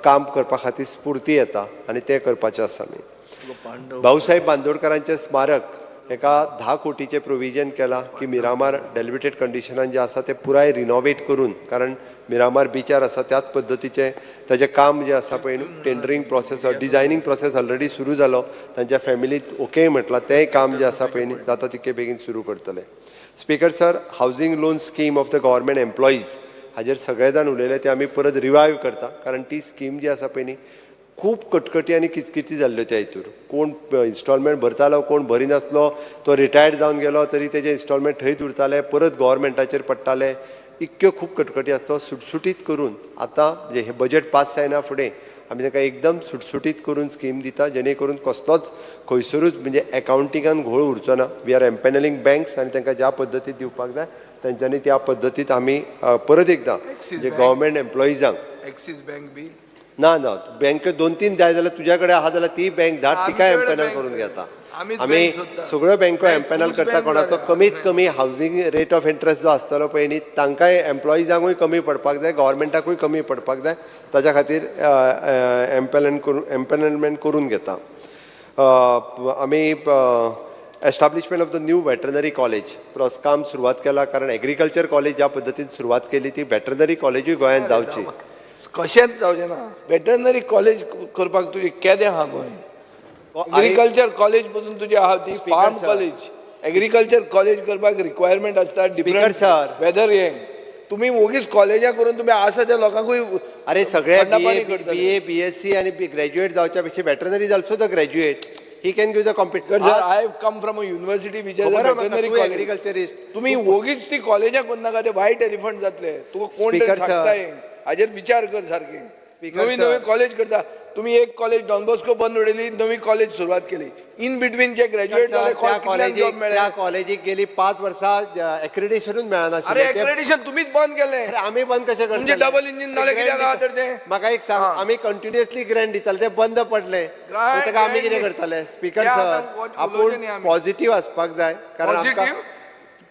A: काम करपा खातीर स्फूर्ती येता आनी तें करपाचें आसा. आमी भाऊसाहेब बांदोडकरांचें स्मारक एका 10 कोटीचें प्रोविजन केलां की मिरामार डेलिब्रेटेड कंडिशनान जें आसा तें पुराय रिनोवेट करून, कारण मिरामार बिचार आसा त्याच पद्दतीचें ताजें काम जें आसा पळय न्हू tendering process designing process already सुरू जालो. तांच्या फॅमिलीत ओके म्हटलां, तेंय काम जें आसा पळय न्ही जाता तितके बेगीन सुरू करतले. Speaker sir, housing loan scheme of the government employees हाजेर सगळे जाण उलयले ते आमी परत रिवायव करता, कारण ती स्कीम जी आसा पळय न्ही खूब कटकटी आनी किचकिची जाल्ल्यो त्या हितूर. कोण इन्स्टॉलमेंट भरतालो, कोण भरिनासलो, तो रिटायर्ड जावन गेलो तरी तेजे इन्स्टॉलमेंट थंयच उरताले, परत गोवोरमेंटाचेर पडटाले. इतक्यो खूब कटकटी आसतो. सुटसुटीत करून आतां म्हणजे हें बजेट पास जायना फुडें आमी तांकां एकदम सुटसुटीत करून स्कीम दिता, जेणे करून कसलोच खंयसरूच म्हणजे एकावंटिंगान घोळ उरचो ना. We are empanelling banks आनी तांकां ज्या पद्दतीन दिवपाक जाय तेंच्यांनी त्या पद्दतीत आमी परत एकदां
I: Axis
A: जे
I: Bank.
A: Government एम्प्लॉइजांक
I: एक्सीस बँक बी
A: ना ना, बँक दोन तीन जाय जाल्यार तुज्या कडेन आहा जाल्यार ती बँक धाड, तिकाय
I: आमचे कडेन
A: एम्पॅनल
I: बँक
A: करून घेता.
I: आमीच
A: आमी
I: बँक सोदता.
A: सगळ्यो बँको
I: बँक
A: एम्पॅनल
I: तूच
A: करता.
I: बँक
A: कोणाचो
I: जाल्या.
A: कमीत कमी हावजींग रेट ऑफ इंट्रस्ट जो आसतलो पळय न्ही तांकांय एम्प्लॉइजांकूय कमी पडपाक जाय, गव्हर्मेंटाकूय कमी पडपाक जाय. ताच्या खातीर एम्पॅनल करून एम्पॅनलमेंट करून घेता. आमी establishment of the new veterinary college काम सुरवात केला, कारण एग्रीकल्चर कॉलेज ज्या पद्दतीन सुरवात केली ती वेटरनरी कॉलेजूय गोंयांत जावची.
I: कशेंच जावचें ना. वेटरनरी कॉलेज करपाक तुजें केदें आहा गोंय? एग्रीकल्चर कॉलेज पसून तुजें आहा ती
A: Speaker
I: farm
A: sir.
I: College. Agriculture college करपाक रिक्वायरमेंट आसता डिफरंट
A: sir.
I: Weather. हें तुमी वोगीच कॉलेजां करून तुमी आसा त्या लोकांकूय
A: अरे सगळे
I: थंड पाणी करतले.
A: बी ए, बी एस सी आनी ग्रॅज्युएट जावच्या पेक्षा veterinary is also the graduate, he can give the
I: sir, I have come from a university which has a veterinary college.
A: Agriculturist.
I: तुमी वोगीच ती कॉलेजां करनाका, ते वायट एलिफंट जातले. तुका कोण तरी
A: Speaker sir.
I: सांगता हें, हाजेर विचार कर सारकें.
A: Speaker
I: नवी
A: sir.
I: नवी कॉलेज करता तुमी. एक कॉलेज डॉन बॉस्को बंद उडयली, नवी कॉलेज सुरवात केली. इन बिटवीन जे ग्रॅज्युएट जाले
A: त्या
I: कितल्यांक जॉब
A: कॉलेजीक त्या
I: मेळ्ळे?
A: कॉलेजीक गेली 5 वर्सां एक्रेडिशनूच मेळनाशिल्लें.
I: अरे एक्रेडिशन तुमीच बंद केलें.
A: अरे आमी बंद कशें करतले?
I: तुमचें डबल इंजिन नाल्यार कित्याक आहा तर तें?
A: म्हाका एक सांग, आमी कंटिन्युअसली ग्रँट दिताले, ते बंद पडले,
I: Grant,
A: ताका आमी
I: grant
A: कितें
I: न्ही.
A: करतले? स्पीकर
I: ते
A: सर,
I: आतां उलोवचें
A: आपूण
I: न्ही आमी.
A: पॉझिटीव आसपाक जाय, कारण आमकां
I: Positive?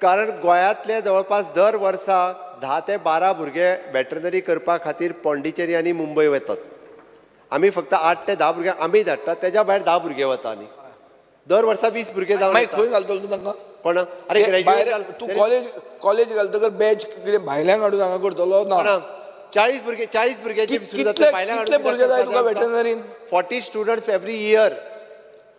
A: कारण गोंयांतले जवळपास दर वर्सा 10 ते 12 भुरगे वेटरनरी करपा खातीर पॉंडिचेरी आनी मुंबय वतात. आमी फक्त 8 ते 10 भुरगे आमी धाडटात, तेज्या भायर 10 भुरगे वता आनी दर वर्सा 20 भुरगे जावन
I: मागीर
A: येता.
I: खंय घालतलो तूं तांकां?
A: कोणा? अरे
I: ते
A: ग्रॅज्युएट
I: भायर तूं कॉलेज कॉलेज घालतकर बॅच कितें भायल्यांक हाडून हांगा करतलो ना?
A: कोणा? 40 भुरगे, 40 भुरग्याची सुरू जातले.
I: कितले भुरगे जाय तुका वेटरनरीन?
A: 40 students every year,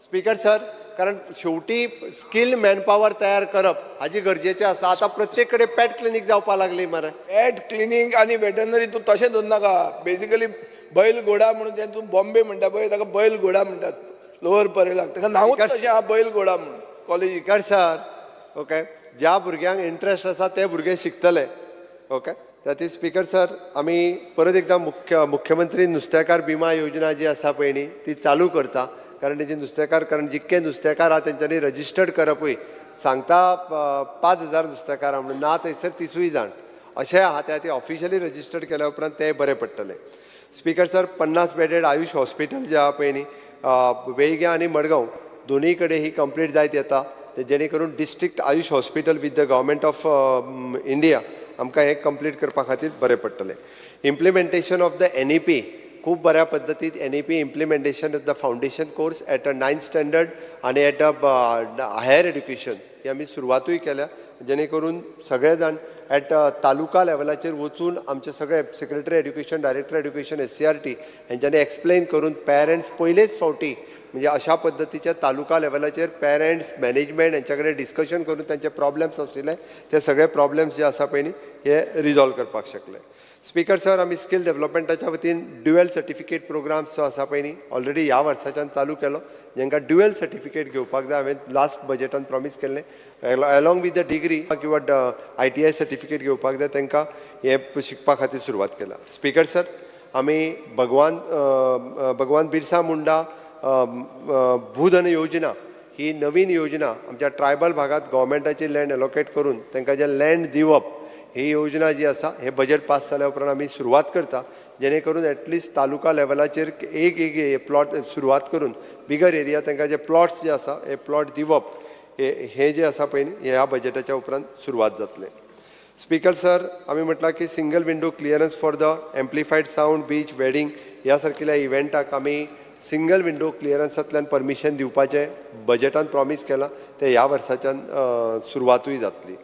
A: speaker sir. कारण शेवटी स्किल मॅनपावर तयार करप हाजी गरजेचें आसा. आतां प्रत्येक कडेन पॅट क्लिनीक जावपाक लागली मरे.
I: पॅट क्लिनीक आनी वेटरनरी तूं तशें दवर नाका. बेसिकली बैल घोडा म्हणून तें तूं बॉम्बे म्हणटा पळय, ताका बैल घोडा म्हणटात लोअर परेलाक. ताका नांवूच तशें आहा बैल घोडा म्हणून कॉलेजीक.
A: स्पीकर सर, ओके, ज्या भुरग्यांक इंट्रस्ट आसा ते भुरगे शिकतले. ओके, त्या स्पीकर सर, आमी परत एकदां मुख्यमंत्री नुस्तेकार बिमा योजना जी आसा पळय न्ही ती चालू करता, कारण तेजी नुस्तेकार, कारण जितके नुस्तेकार आहा तेंच्यांनी रजिस्टर्ड करपूय सांगता 5,000 नुस्तेकार आहा म्हणून, ना थंयसर 30 जाण अशें आहा. त्या खातीर ऑफिशियली रजिस्टर्ड केल्या उपरांत तें बरें पडटलें. Speaker sir, 50 bedded Ayush hospital जें आहा पळय न्ही वेळग्यां आनी मडगांव दोनूय कडेन ही कंप्लीट जायत येता, जेणे करून district AYUSH hospital with the government of India आमकां हें कंप्लीट करपा खातीर बरें पडटलें. Implementation of the NEP खूब बऱ्या पद्दतीन NEP implementation of the foundation course at a 9th standard आनी एट अ हायर एड्युकेशन ही आमी सुरवातूय केल्या, जेणे करून सगळे जाण एट तालुका लेवलाचेर वचून आमचे सगळे secretary education, director education, SCERT हेंच्यांनी एक्सप्लेन करून पेरंट्स पयलेच फावटी म्हणजे अशा पद्दतीच्या तालुका लेवलाचेर पेरंट्स मॅनेजमेंट हेंच्या कडेन डिस्कशन करून तांचे प्रॉब्लम्स आशिल्ले ते सगळे प्रॉब्लम्स जे आसा पळय न्ही हे रिजॉल्व करपाक शकले. स्पीकर सर, आमी स्कील डेव्हलपमेंटाच्या वतीन ड्युएल सर्टिफिकेट प्रोग्राम्स जो आसा पळय न्ही ऑलरेडी ह्या वर्साच्यान चालू केलो. जांकां ड्युएल सर्टिफिकेट घेवपाक जाय, हांवें लास्ट बजेटान प्रॉमीस केल्लें एलोंग विथ the degree किंवा ITI certificate घेवपाक जाय तांकां हें शिकपा खातीर सुरवात केला. स्पीकर सर, आमी भगवान बिरसा मुंडा भूधन योजना ही नवीन योजना आमच्या ट्रायबल भागात गव्हर्मेंटाची लँड एलोकेट करून तांकां जें लँड दिवप ही योजना जी आसा हे बजेट पास जाल्या उपरांत आमी सुरवात करता, जेणे करून एटलिस्ट तालुका लेवलाचेर एक एक प्लॉट सुरवात करून बिगर एरिया तांकां जे प्लॉट्स जे आसा हे प्लॉट दिवप हे जे आसा पळय न्ही ह्या बजेटाच्या उपरांत सुरवात जातले. स्पीकर सर, आमी म्हटलां की single window clearance for the amplified sound, beach, wedding ह्या सारकिल्या इव्हेंटाक आमी सिंगल विंडो क्लियरन्सांतल्यान परमिशन दिवपाचें बजेटान प्रॉमीस केलां, तें ह्या वर्साच्यान सुरवातूय जातली.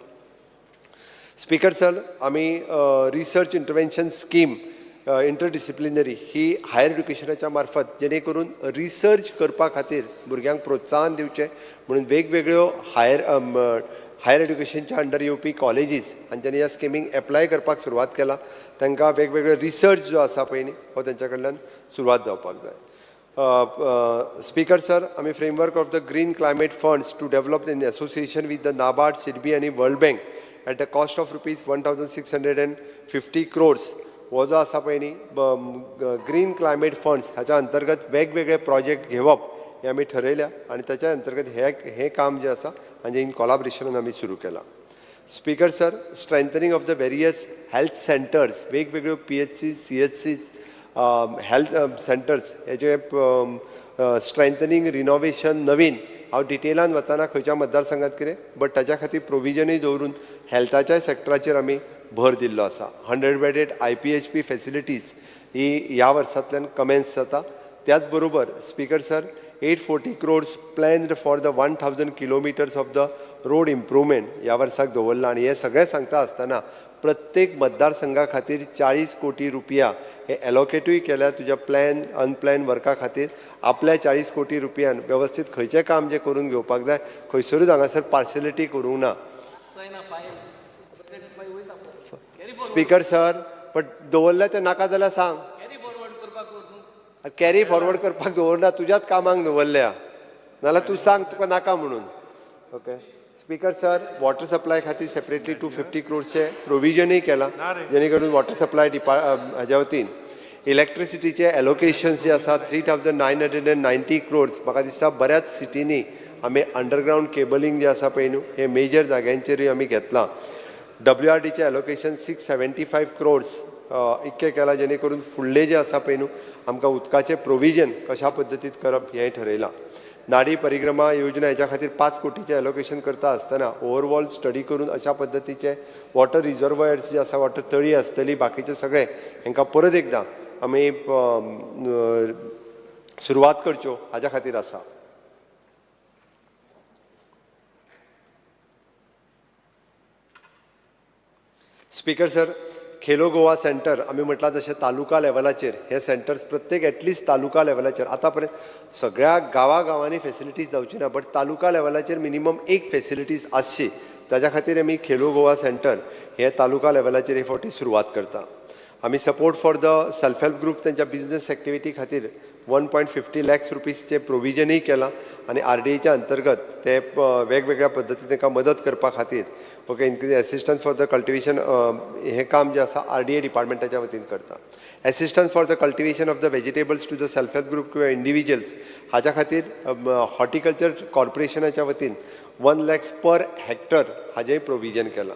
A: स्पीकर सर, आमी रिसर्च इंटरवेन्शन स्कीम इंटरडिसिप्लिनरी ही हायर एड्युकेशनाच्या मार्फत जेणे करून रिसर्च करपा खातीर भुरग्यांक प्रोत्साहन दिवचें म्हणून वेगवेगळ्यो हायर एड्युकेशनच्या अंडर येवपी कॉलेजीस हांच्यांनी ह्या स्किमींक एप्लाय करपाक सुरवात केला. तांकां वेगवेगळे रिसर्च जो आसा पळय न्ही हो तेंच्या कडल्यान सुरवात जावपाक जाय. स्पीकर सर, आमी framework of the green climate funds to develop in association with the NABARD, SIDBI आनी World Bank at the cost of rupees 1650 crores हो जो आसा पळय न्ही ग्रीन क्लायमेट फंड्स हाच्या अंतर्गत वेगवेगळे प्रोजेक्ट घेवप हे आमी ठरयल्या आनी ताच्या अंतर्गत हे काम जें आसा हाजें इन कॉलाबरेशनान आमी सुरू केलां. Speaker sir, strengthening of the various health centres, वेगवेगळ्यो PHC, CHCs, health centres हेजे स्ट्रेंथनींग, रिनोवेशन नवीन हांव डिटेलान वचना खंयच्या मतदारसंघात कितें, बट ताच्या खातीर प्रोविजनूय दवरून हेल्थाच्या सेक्टराचेर आमी भर दिल्लो आसा. 100 bedded IPHP facilities ही ह्या वर्सांतल्यान कमेन्स जाता. त्याच बरोबर speaker sir, 840 crores planned for the 1000 kilometres of the road improvement ह्या वर्साक दवरलां. आनी हें सगळें सांगता आसतना प्रत्येक मतदारसंघा खातीर 40 कोटी रुपया हे एलोकेटूय केल्या तुज्या प्लॅन अनप्लॅन वर्का खातीर. आपल्या 40 कोटी रुपयान वेवस्थीत खंयचें काम जें करून घेवपाक जाय खंयसरूच हांगासर पार्शलिटी करूंक ना. स्पीकर सर, बट दवरल्या तें नाका जाल्यार सांग. कॅरी फॉरवर्ड करपाक दवरना, तुज्याच कामाक दवरल्या, नाल्यार तूं सांग तुका नाका म्हणून. Okay speaker sir, water supply खातीर सेपरेटली 250 क्रोर्सचे प्रोविजनूय केलां जेणे करून वॉटर सप्लाय हाज्या वतीन इलेक्ट्रिसिटीचे एलोकेशन्स जे आसा 3990 क्रोर्स. म्हाका दिसता बऱ्याच सिटींनी आमी अंडरग्रावंड केबलिंग जे आसा पळय न्हू हे मेजर जाग्यांचेरूय आमी घेतलां. WRDचे एलोकेशन 675 क्रोर्स इतकें केलां जेणे करून फुडलें जें आसा पळय न्हू आमकां उदकाचें प्रोविजन कशा पद्दतीन करप हें ठरयलां. नाडी परिक्रमा योजना हेच्या खातीर 5 कोटीचें एलोकेशन करता आसतना ओवरऑल स्टडी करून अशा पद्दतीचे वॉटर रिजर्वयर्स जे आसा, वॉटर तळी आसतली, बाकीचे सगळे हेंकां परत एकदां आमी सुरवात करच्यो हाज्या खातीर आसा. Speaker sir, Khelo Goa centre आमी म्हटलां जशें तालुका लेवलाचेर हे सेंटर्स प्रत्येक एटलिस्ट तालुका लेवलाचेर आतां पर्यंत सगळ्या गांवागांवांनी फेसिलिटीज जावची ना, बट तालुका लेवलाचेर मिनिमम एक फेसिलिटीज आसची ताज्या खातीर आमी खेलो गोवा सेंटर हे तालुका लेवलाचेर हे फावटी सुरवात करता. आमी support for the self help group तेंच्या बिजनस एक्टिविटी खातीर 1.50 लॅक्स रुपीजचें प्रोविजनूय केलां आनी RDAच्या अंतर्गत ते वेगवेगळ्या पद्दतीन तांकां मदत करपा खातीर okay increase assistance for the cultivation हें काम जें आसा RDA डिपार्टमेंटाच्या वतीन करता. Assistance for the cultivation of the vegetables to the self help group किंवा इंडिविज्युअल्स हाज्या खातीर हॉर्टिकल्चर कॉर्पोरेशनाच्या वतीन 1 लॅक्स पर हॅक्टर हाजेंय प्रोविजन केलां.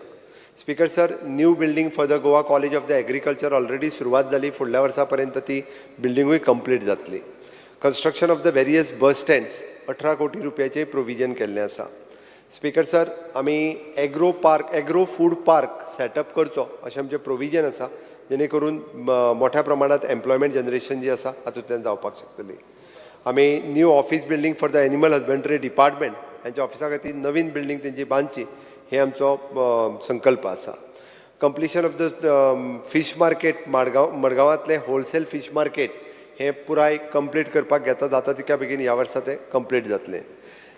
A: Speaker sir, new building for the Goa college of the agriculture already सुरवात जाली, फुडल्या वर्सा पर्यंत ती बिल्डिंगूय कंप्लीट जातली. Construction of the various bus stands 18 कोटी रुपयाचें प्रोविजन केल्लें आसा. स्पीकर सर, आमी agro park, agro food park setup करचो अशें आमचें प्रोविजन आसा जेणे करून मोठ्या प्रमाणांत एम्प्लॉयमेंट जनरेशन जी आसा हातूंतल्यान जावपाक शकतली. आमी new office building for the animal husbandry department हेंच्या ऑफिसा खातीर नवीन बिल्डींग तेंची बांदची हे आमचो संकल्प आसा. Completion of the fish market Madgaon, मडगांवांतलें wholesale fish market हें पुराय कंप्लीट करपाक घेता, जाता तितक्या बेगीन ह्या वर्सा तें कंप्लीट जातलें.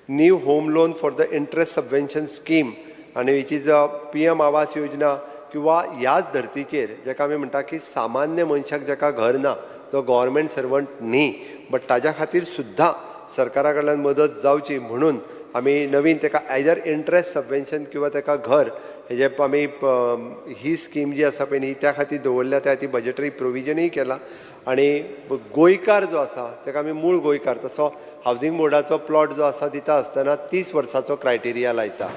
A: New home loan for the interest subvention scheme आनी which is a PM Awas Yojana किंवा ह्याच धर्तीचेर जेका आमी म्हणटा की सामान्य मनशाक जेका घर ना तो गव्हर्मेंट सर्वंट न्ही, बट ताज्या खातीर सुद्दां सरकारा कडल्यान मदत जावची म्हणून आमी नवीन ताका आयदर इंट्रस्ट सबवेन्शन किंवा ताका घर हेजे आमी ही स्कीम जी आसा पळय न्ही त्या खातीर दवरल्या, त्या खातीर बजेटरी प्रोविजनूय केलां. आनी गोंयकार जो आसा ताका आमी मूळ गोंयकार तसो हावजींग बोर्डाचो प्लॉट जो आसा दिता आसतना 30 वर्साचो क्रायटेरिया लायता.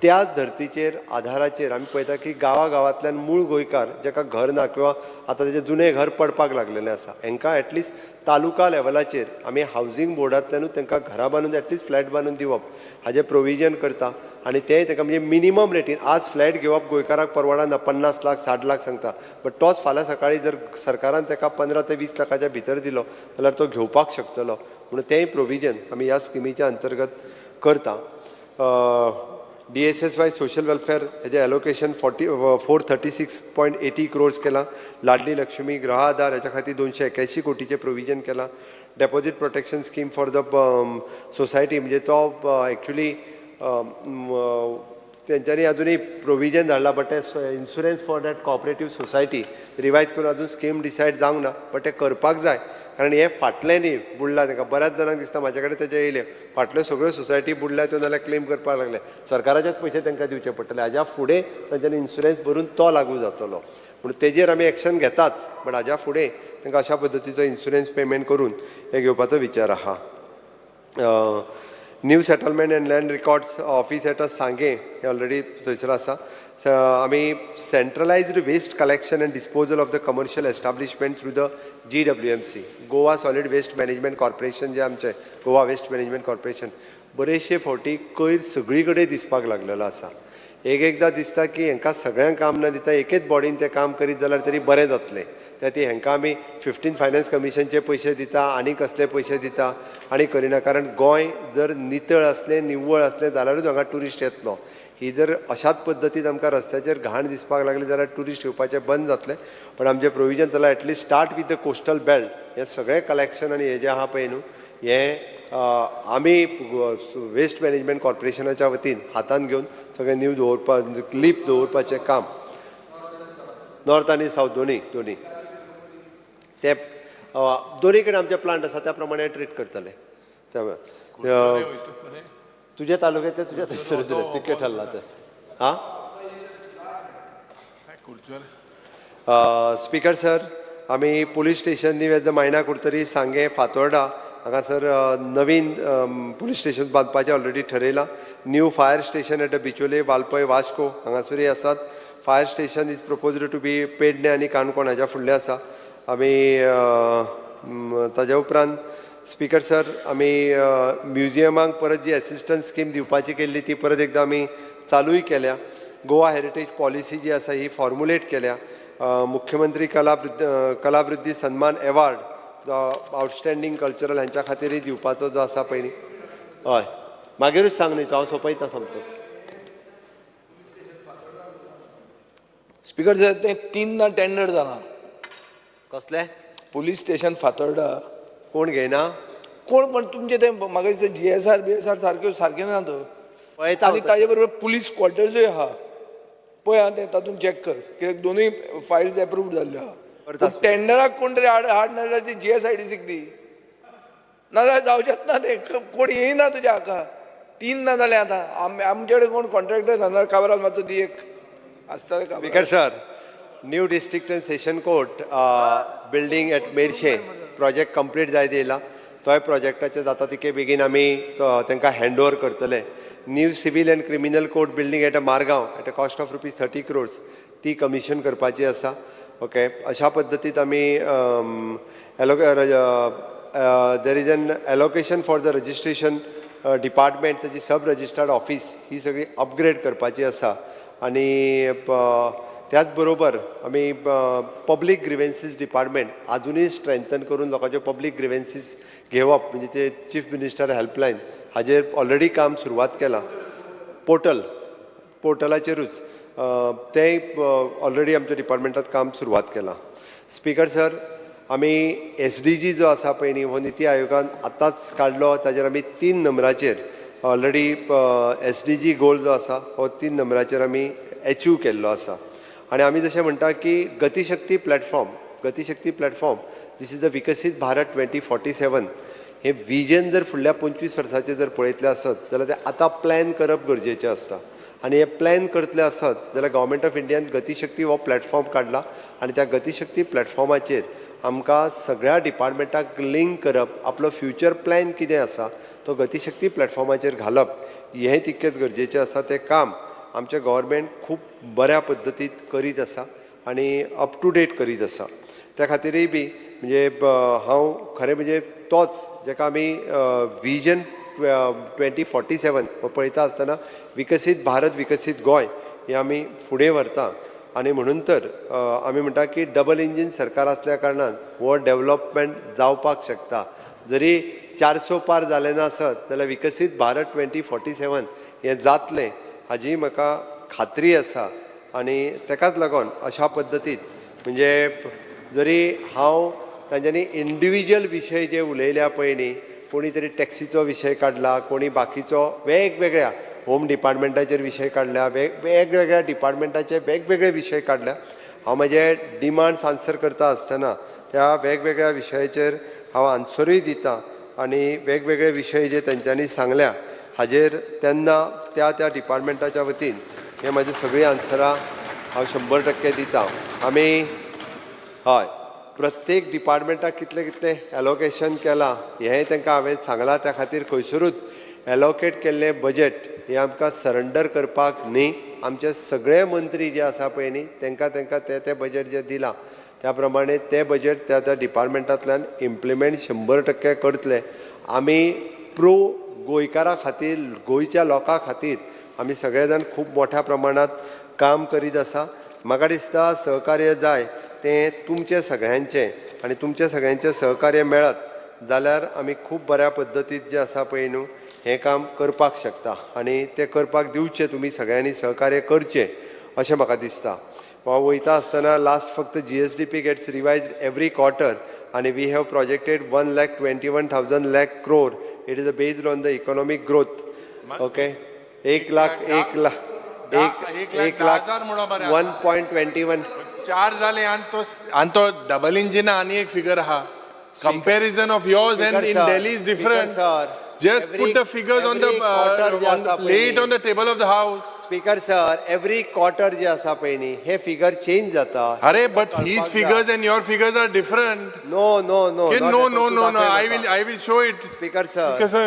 A: त्या धर्तीचेर आधाराचेर आमी पळयता की गांवागांवांतल्यान मूळ गोंयकार जेका घर ना किंवा आतां तेजें जुनें घर पडपाक लागलेलें आसा हेंकां एटलिस्ट तालुका लेवलाचेर आमी हावजींग बोर्डांतल्यानूच तांकां घरां बांदून एटलिस्ट फ्लॅट बांदून दिवप हाजें प्रोविजन करता. आनी तें तांकां म्हणजे मिनिमम रेटीन आज फ्लॅट घेवप गोंयकाराक परवडना, 50 लाख 60 लाख सांगता, बट तोच फाल्यां सकाळीं जर सरकारान ताका 15 ते 20 लाखाच्या भितर दिलो जाल्यार तो घेवपाक शकतलो म्हणून तेंय प्रोविजन आमी ह्या स्किमीच्या अंतर्गत करता. DSSY social welfare हेजें एलोकेशन 436.80 क्रोर्स केलां. लाडली लक्ष्मी गृह आधार हेच्या खातीर 281 कोटीचें प्रोविजन केलां. Deposit protection scheme for the society म्हणजे तो एक्चुली तेंच्यांनी अजुनूय प्रोविजन धाडला, बट ते insurance for that cooperative society revise करून अजून स्कीम डिसायड जावंक ना, बट ते करपाक जाय, कारण हे फाटलें न्ही बुडलां. तांकां बऱ्याच जाणांक दिसता म्हाजे कडेन तेजें येयलें, फाटल्यो सगळ्यो सोसायटी बुडल्या त्यो, नाल्यार क्लेम करपाक लागले, सरकाराचेच पयशे तांकां दिवचे पडटले. हाज्या फुडें तांच्यांनी इन्शुरन्स भरून तो लागू जातलो, पूण तेजेर आमी एक्शन घेताच, बट हाज्या फुडें तांकां अशा पद्दतीचो इन्शुरन्स पेमेंट करून हें घेवपाचो विचार आहा. New settlement and land records office at Sanguem hey already थंयसर आसा. आमी centralised waste collection and disposal of the commercial establishment through the GWMC, Goa Solid Waste Management Corporation, जें आमचें गोवा वेस्ट मॅनेजमेंट कॉर्पोरेशन, बरेचशे फावटी कयर सगळी कडेन दिसपाक लागलेलो आसा. एक एकदां दिसता की हांकां सगळ्यांक काम ना दिता, एकेच बॉडीन तें काम करीत जाल्यार तरी बरें जातलें. त्या ती हांकां आमी 15 फायनान्स कमिशनचे पयशे दिता आनी कसले पयशे दिता आनी करिना, कारण गोंय जर नितळ आसलें, निव्वळ आसलें जाल्यारूच हांगा ट्युरिस्ट येतलो. ही जर अशाच पद्दतीन आमकां रस्त्याचेर घाण दिसपाक लागली जाल्यार ट्युरिस्ट येवपाचें बंद जातलें. पण आमचें प्रोविजन जाल्यार at least start with the coastal belt, हें सगळें कलेक्शन आनी हें जें आहा पळय न्हू, हें आमी वेस्ट मॅनेजमेंट कॉर्पोरेशनाच्या वतीन हातान घेवन सगळें न्यू दवरपा, क्लीप दवरपाचें काम, नॉर्थ आनी सावथ दोनी दोनी ते दोनी कडेन आमचे प्लांट आसा, त्या प्रमाणे ट्रीट करतले. त्या तुज्या तालुक्यांतलें तुज्या थंयसर तितकें ठरलां तें. आं, स्पीकर सर, आमी police station new at the Maina Curtorim, Sanguem, Fatorda हांगासर नवीन पुलीस स्टेशन बांदपाचें ऑलरेडी ठरयलां. New fire station at Bicholim, Valpoi, Vasco हांगासरूय आसात. Fire station is proposed to be Pedne आनी काणकोण हाज्या फुडलें आसा. आमी ताज्या उपरांत स्पीकर सर, आमी म्युजियमांक परत जी एसिस्टन्स स्कीम दिवपाची केल्ली ती परत एकदां आमी चालूय केल्या. गोवा हेरिटेज पॉलिसी जी आसा ही फॉर्मुलेट केल्या. मुख्यमंत्री कलावृद्धी सन्मान एवार्ड आउटस्टँडींग कल्चरल हांच्या खातीरय दिवपाचो जो आसा पयलीं. हय, मागीरूच सांग न्ही तूं, हांव सोंपयता सोमतोच.
I: स्पीकर सर, तें 3 टेंडर जालां.
A: कसलें?
I: Police station Fatorda.
A: कोण घेयना?
I: कोण पण तुमचें तें म्हाका दिसता GSR BSR सारक्यो सारकें ना तो.
A: पळयता.
I: आनी ताजे बरोबर पुलीस क्वॉर्टर्सूय आहा पळय, आं, तें तातूंत चॅक कर, कित्याक दोनूय फायल्स एप्रूव्ड जाल्ल्यो आहा. टेंडराक कोण तरी हाड हाड, नाजाल्यार ती GSIDCक दी, नाजाल्यार जावचेंच ना तें. कोण येयना तुज्या हाका. 3 ना जालें आतां. आमचे कडेन कोण कॉन्ट्रॅक्टर ना, काबराल मातसो दी एक आसतलें.
A: Speaker sir, new district and session court building at Merces project complete जायत येयला. तोय प्रोजेक्टाचें जाता तितके बेगीन आमी तांकां हँड ओवर करतले. New civil and criminal court building at Margao at a cost of ₹30 crores ती कमिशन करपाची आसा. ओके, अशा पद्दतीत आमी there is an allocation for the registration department, ताची सब रजिस्टर्ड ऑफिस ही सगळी अपग्रेड करपाची आसा. आनी त्याच बरोबर आमी पब्लीक ग्रिवेन्सीस डिपार्टमेंट आजुनूय स्ट्रेंथन करून लोकांच्यो पब्लीक ग्रिवेन्सीस घेवप, म्हणजे ते चीफ मिनिस्टर हेल्पलायन हाजेर ऑलरेडी काम सुरवात केलां. पोर्टलाचेरूच तेंय ऑलरेडी आमच्या डिपार्टमेंटात काम सुरवात केलां. स्पीकर सर, आमी SDG जो आसा पळय न्ही, हो निती आयोगान आतांच काडलो, ताजेर आमी 3 नंबराचेर ऑलरेडी SDG गोल जो आसा हो 3 नंबराचेर आमी एचीव केल्लो आसा. आनी आमी जशें म्हणटा की Gatishakti platform, Gatishakti platform, this is the Viksit Bharat 2047 हें विजन जर फुडल्या 25 वर्साचें जर पळयतलें आसत जाल्यार तें आतां प्लॅन करप गरजेचें आसता. आनी हें प्लॅन करतलें आसत जाल्यार गव्हर्मेंट ऑफ इंडियान गतिशक्ती हो प्लॅटफॉर्म काडला आनी त्या गतिशक्ती प्लॅटफॉर्माचेर आमकां सगळ्या डिपार्टमेंटाक लिंक करप, आपलो फ्युचर प्लॅन कितें आसा तो गतिशक्ती प्लॅटफॉर्माचेर घालप हें तितकेंच गरजेचें आसा. तें काम आमचें गव्हर्मेंट खूब बऱ्या पद्दतीन करीत आसा आनी अप टू डेट करीत आसा. त्या खातीरय बी म्हणजे हांव खरें म्हणजे तोच जेका आमी विजन 2047 पळयता आसतना विकसीत भारत विकसीत गोंय हें आमी फुडें व्हरता. आनी म्हणून तर आमी म्हणटा की डबल इंजीन सरकार आसल्या कारणान हो डेवलपमेंट जावपाक शकता. जरी 400 पार जालें ना आसत जाल्यार विकसीत भारत 2047 हें जातलें हाजी म्हाका खात्री आसा. आनी तेकाच लागून अशा पद्दतीन म्हणजे जरी हांव तांच्यांनी इंडिविज्युअल विशय जे उलयल्या पळय न्ही, कोणी तरी टॅक्सीचो विशय काडला, कोणी बाकीचो वेगवेगळ्या होम डिपार्टमेंटाचेर विशय काडल्या, वेगवेगळ्या डिपार्टमेंटाचे वेगवेगळे विशय काडल्या. हांव म्हजे डिमांड्स आन्सर करता आसतना त्या वेगवेगळ्या विशयाचेर हांव आन्सरूय दिता आनी वेगवेगळे विशय जे तेंच्यांनी सांगल्या हाजेर तेन्ना त्या त्या डिपार्टमेंटाच्या वतीन हे म्हाजी सगळीं आन्सरां हांव 100% दिता. आमी हय प्रत्येक डिपार्टमेंटाक कितलें कितलें एलोकेशन केलां हेंय तांकां हांवें सांगलां. त्या खातीर खंयसरूच एलोकेट केल्लें बजट हें आमकां सरेंडर करपाक न्ही. आमचे सगळे मंत्री जे आसा पळय न्ही, तांकां तांकां तें तें बजट जें दिलां त्या प्रमाणे तें बजट त्या त्या डिपार्टमेंटांतल्यान इम्प्लिमेंट 100% करतले. आमी प्रो गोंयकारां खातीर, गोंयच्या लोकां खातीर आमी सगळे जाण खूब मोठ्या प्रमाणांत काम करीत आसा. म्हाका दिसता सहकार्य जाय तें तुमचें सगळ्यांचें आनी तुमचें सगळ्यांचें सहकार्य मेळत जाल्यार आमी खूब बऱ्या पद्दतीन जें आसा पळय न्हू हें काम करपाक शकता आनी तें करपाक दिवचें, तुमी सगळ्यांनी सहकार्य करचें अशें म्हाका दिसता. वयता आसतना लास्ट फक्त GSDP gets revised every quarter आनी we have projected 1,21,000 lakh crore. It is based on the economic growth. Okay, एक लाख एक लाख एक एक लाख 1.21
F: चार जाले. आनी तो डबल इंजिन आनी एक फिगर आहा. Comparison of yours and in Delhi is different. Just put the figures on the lay it on the table of the house.
A: Speaker sir, every quarter जे आसा पळय न्ही हे फिगर चेंज जाता.
F: अरे, but his figures and your figures are different.
A: No, no, no.
F: No, no, no, no, I will show it.
A: Speaker sir.
F: Speaker sir.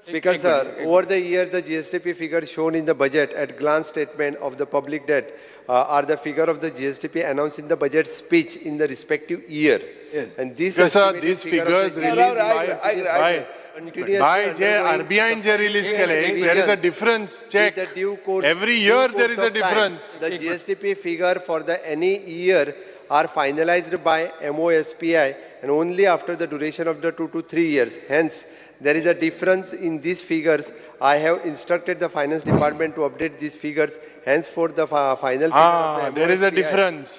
A: Speaker sir, over the year, the GSDP figure shown in the budget at glance statement of the public debt are the figure of the GSDP announced in the budget speech in the respective year. And this
F: Speaker sir,
A: estimated
F: these
A: figure of
F: figures
A: the
F: released
I: I
A: continuously
F: by J
A: undergoing
F: RBI J release केले, there is a difference. Check.
A: With the due course,
F: Every year
A: due
F: there is
A: course
F: a
A: of time,
F: difference.
A: The GSDP figure for the any year are finalized by MOSPI and only after the duration of the 2 to 3 years. Hence, there is a difference in these figures. I have instructed the finance department to update these figures. Henceforth, the final figure of the
F: There is a
A: MOSPI
F: difference.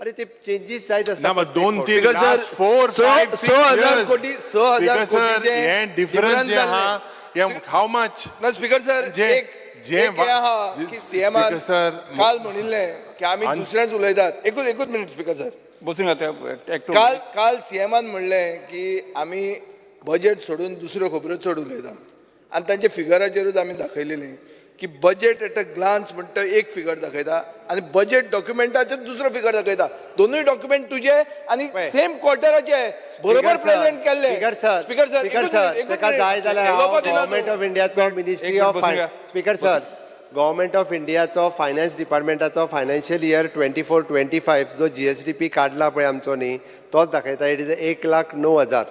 A: अरे ते changes जायत आसता.
F: ना, but दोन तीन
I: Because, sir,
F: last 4, 5, 6
I: 6,000
F: years.
I: कोटी, 6,000
F: Speaker sir,
I: कोटीचे
F: हे difference
I: difference
F: जे आहा,
I: जाल्ले.
F: हे how much?
I: ना स्पीकर सर,
F: जे-
I: एक
F: जे
I: एक हें आहा की सीएमान
F: स्पीकर सर,
I: काल म्हणिल्लें की आमी दुसऱ्यांच उलयतात. एकूच एकूच मिनीट स्पीकर सर.
D: बसून एकटो.
I: काल काल सीएमान म्हणलें की आमी बजेट सोडून दुसऱ्यो खबरो चड उलयता आनी तांच्या फिगराचेरूच आमी दाखयलेलें की बजेट एट अ ग्लान्स म्हणटा एक फिगर दाखयता आनी बजेट डॉक्युमेंटाचेर दुसरो फिगर दाखयता. दोनूय डॉक्युमेंट तुजे आनी सेम क्वॉर्टराचे बरोबर प्रेझेंट केल्ले.
A: Speaker sir,
I: speaker sir,
A: speaker sir, ताका जाय जाल्यार हांव गव्हर्मेंट ऑफ इंडियाचो मिनिस्ट्री
D: एक
A: ऑफ
D: मिनिट बसूया.
A: स्पीकर सर, गव्हर्मेंट ऑफ इंडियाचो फायनान्स डिपार्टमेंटाचो फायनान्शियल इयर 24-25 जो जीएसडीपी काडला पळय आमचो न्ही, तोच दाखयता. It is 1,09,900,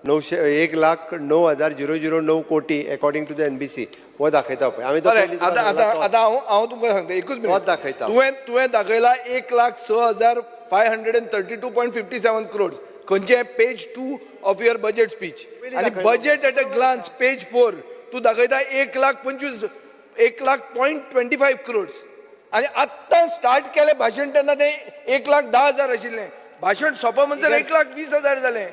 A: 1,09,009 कोटी according to the NBC हो दाखयता पळय आमी तो
I: बरें,
A: पयलीं तुका
I: आतां
A: सांगला
I: आतां
A: तोच.
I: आतां हांव हांव तुमकां सांगता, एकूच मिनिट.
A: तोच दाखयता.
I: तुवें दाखयला 1,06,532.57 crores खंयचें page 2 of your budget speech
A: पयलीं
I: आनी
A: दाखयला.
I: Budget at a glance page 4 तूं दाखयता एक लाख पंचवीस, 1,00,000.25 crores आनी आत्तां स्टार्ट केलें भाशण तेन्ना तें 1,10,000 आशिल्लें. भाशण सोंपा म्हणसर 1,20,000 जालें.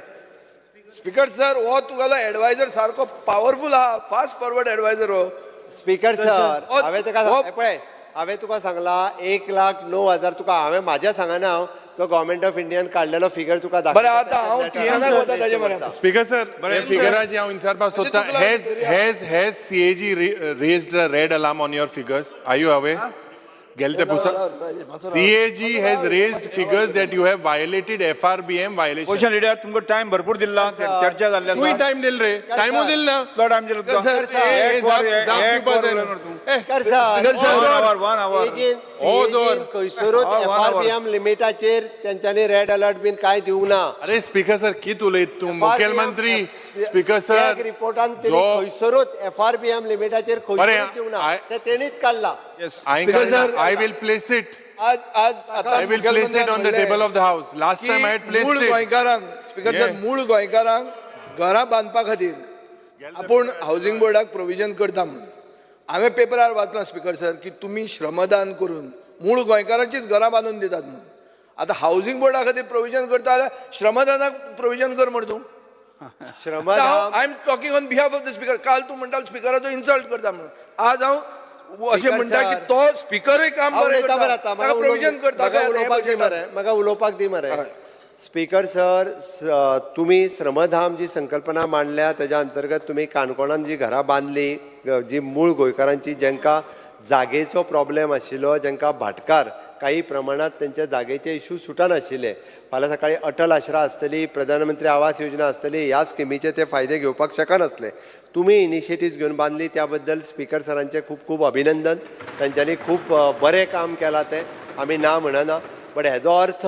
I: स्पीकर सर, हो तुगेलो एडवायजर सारको पावरफूल आहा, फास्ट फॉरवर्ड एडवायजर हो.
A: स्पीकर सर, हांवें ताका
I: हो-
A: पळय, हांवें तुका सांगला 1,09,000 तुका हांवें म्हाज्या सांगना, हांव तो गव्हर्मेंट ऑफ इंडियान काडलेलो फिगर तुका दाखयता.
I: बरें, आतां हांव सीएनाक वता ताजे म्हऱ्यांत.
F: स्पीकर सर, हे फिगराची हांव विचारपाक सोदता.
I: तुका
F: Has has CAG raised a red alarm on your figures? Are you aware? गेले ते पुस्तक CAG has raised figures that you have violated FRBM violation.
K: Opposition leader, तुमकां टायम भरपूर दिल्ला, चर्चा जाल्ली
F: तुवें
K: आसा.
F: टायम दिल रे, टायमू दिल ना.
K: कितलो टायम दिलो तुका?
I: सर,
F: ए,
K: एक वर,
F: जाप
K: एक
F: दिवपाक
K: वर
F: जाय
K: उलय
F: न्हू.
K: मरे तूं.
F: ए,
A: speaker sir,
I: speaker sir,
K: One hour, one hour.
F: हो, जोर.
A: खंयसरूच
K: हा, one hour.
A: FRBM लिमिटाचेर तेंच्यांनी रेड अलर्ट बीन कांय दिवंक ना.
F: अरे स्पीकर सर, कित उलयत तूं मुखेलमंत्री? स्पीकर सर,
A: रिपोर्टान तेणी
F: जो
A: खंयसरूच एफआरबीएम लिमिटाचेर
F: बरें,
A: खंयसरूच दिवंक ना,
F: I-
A: ते तेणीच काडला.
I: Speaker sir,
F: I will place it.
I: आज आज आतां
F: I will place it on the table of the house. Last time I had
I: की मूळ
F: placed it.
I: गोंयकारांक, स्पीकर सर,
F: Yeah.
I: मूळ गोंयकारांक घरां बांदपा खातीर आपूण हावजींग बोर्डाक प्रोविजन करता म्हणून हांवें पेपरार वाचलां स्पीकर सर, की तुमी श्रमदान करून मूळ गोंयकारांचीच घरां बांदून दितात म्हणून. आतां हावजींग बोर्डा खातीर प्रोविजन करता जाल्यार श्रमदानाक प्रोविजन कर म्हण तूं.
A: Shramdham
I: I am talking on behalf of the speaker. काल तूं म्हणटा स्पिकराचो इन्सल्ट करता म्हणून, आज हांव अशें
A: Speaker
I: म्हणटा की
A: sir.
I: तो स्पिकरूय काम
A: हांव
I: बरें
A: उलयता
I: करता,
A: मरे आतां,
I: ताका प्रोविजन करता
A: म्हाका
I: काय
A: उलोवपाक दी मरे, म्हाका उलोवपाक दी मरे.
I: हय.
A: स्पीकर सर, तुमी श्रमधाम जी संकल्पना मांडल्या तेज्या अंतर्गत तुमी काणकोणान जी घरां बांदली, जी मूळ गोंयकारांची, जांकां जागेचो प्रॉब्लेम आशिल्लो, जांकां भाटकार काही प्रमाणात तेंच्या जागेचे इशू सुटनाशिल्ले, फाल्यां सकाळी अटल आश्रा आसतली, प्रधानमंत्री आवास योजना आसतली, ह्या स्किमीचे ते फायदे घेवपाक शकनासले. तुमी इनिशिएटीव घेवन बांदली, त्या बद्दल स्पीकर सरांचें खूब खूब अभिनंदन. तांच्यांनी खूब बरें काम केलां, तें आमी ना म्हणना. बट हेजो अर्थ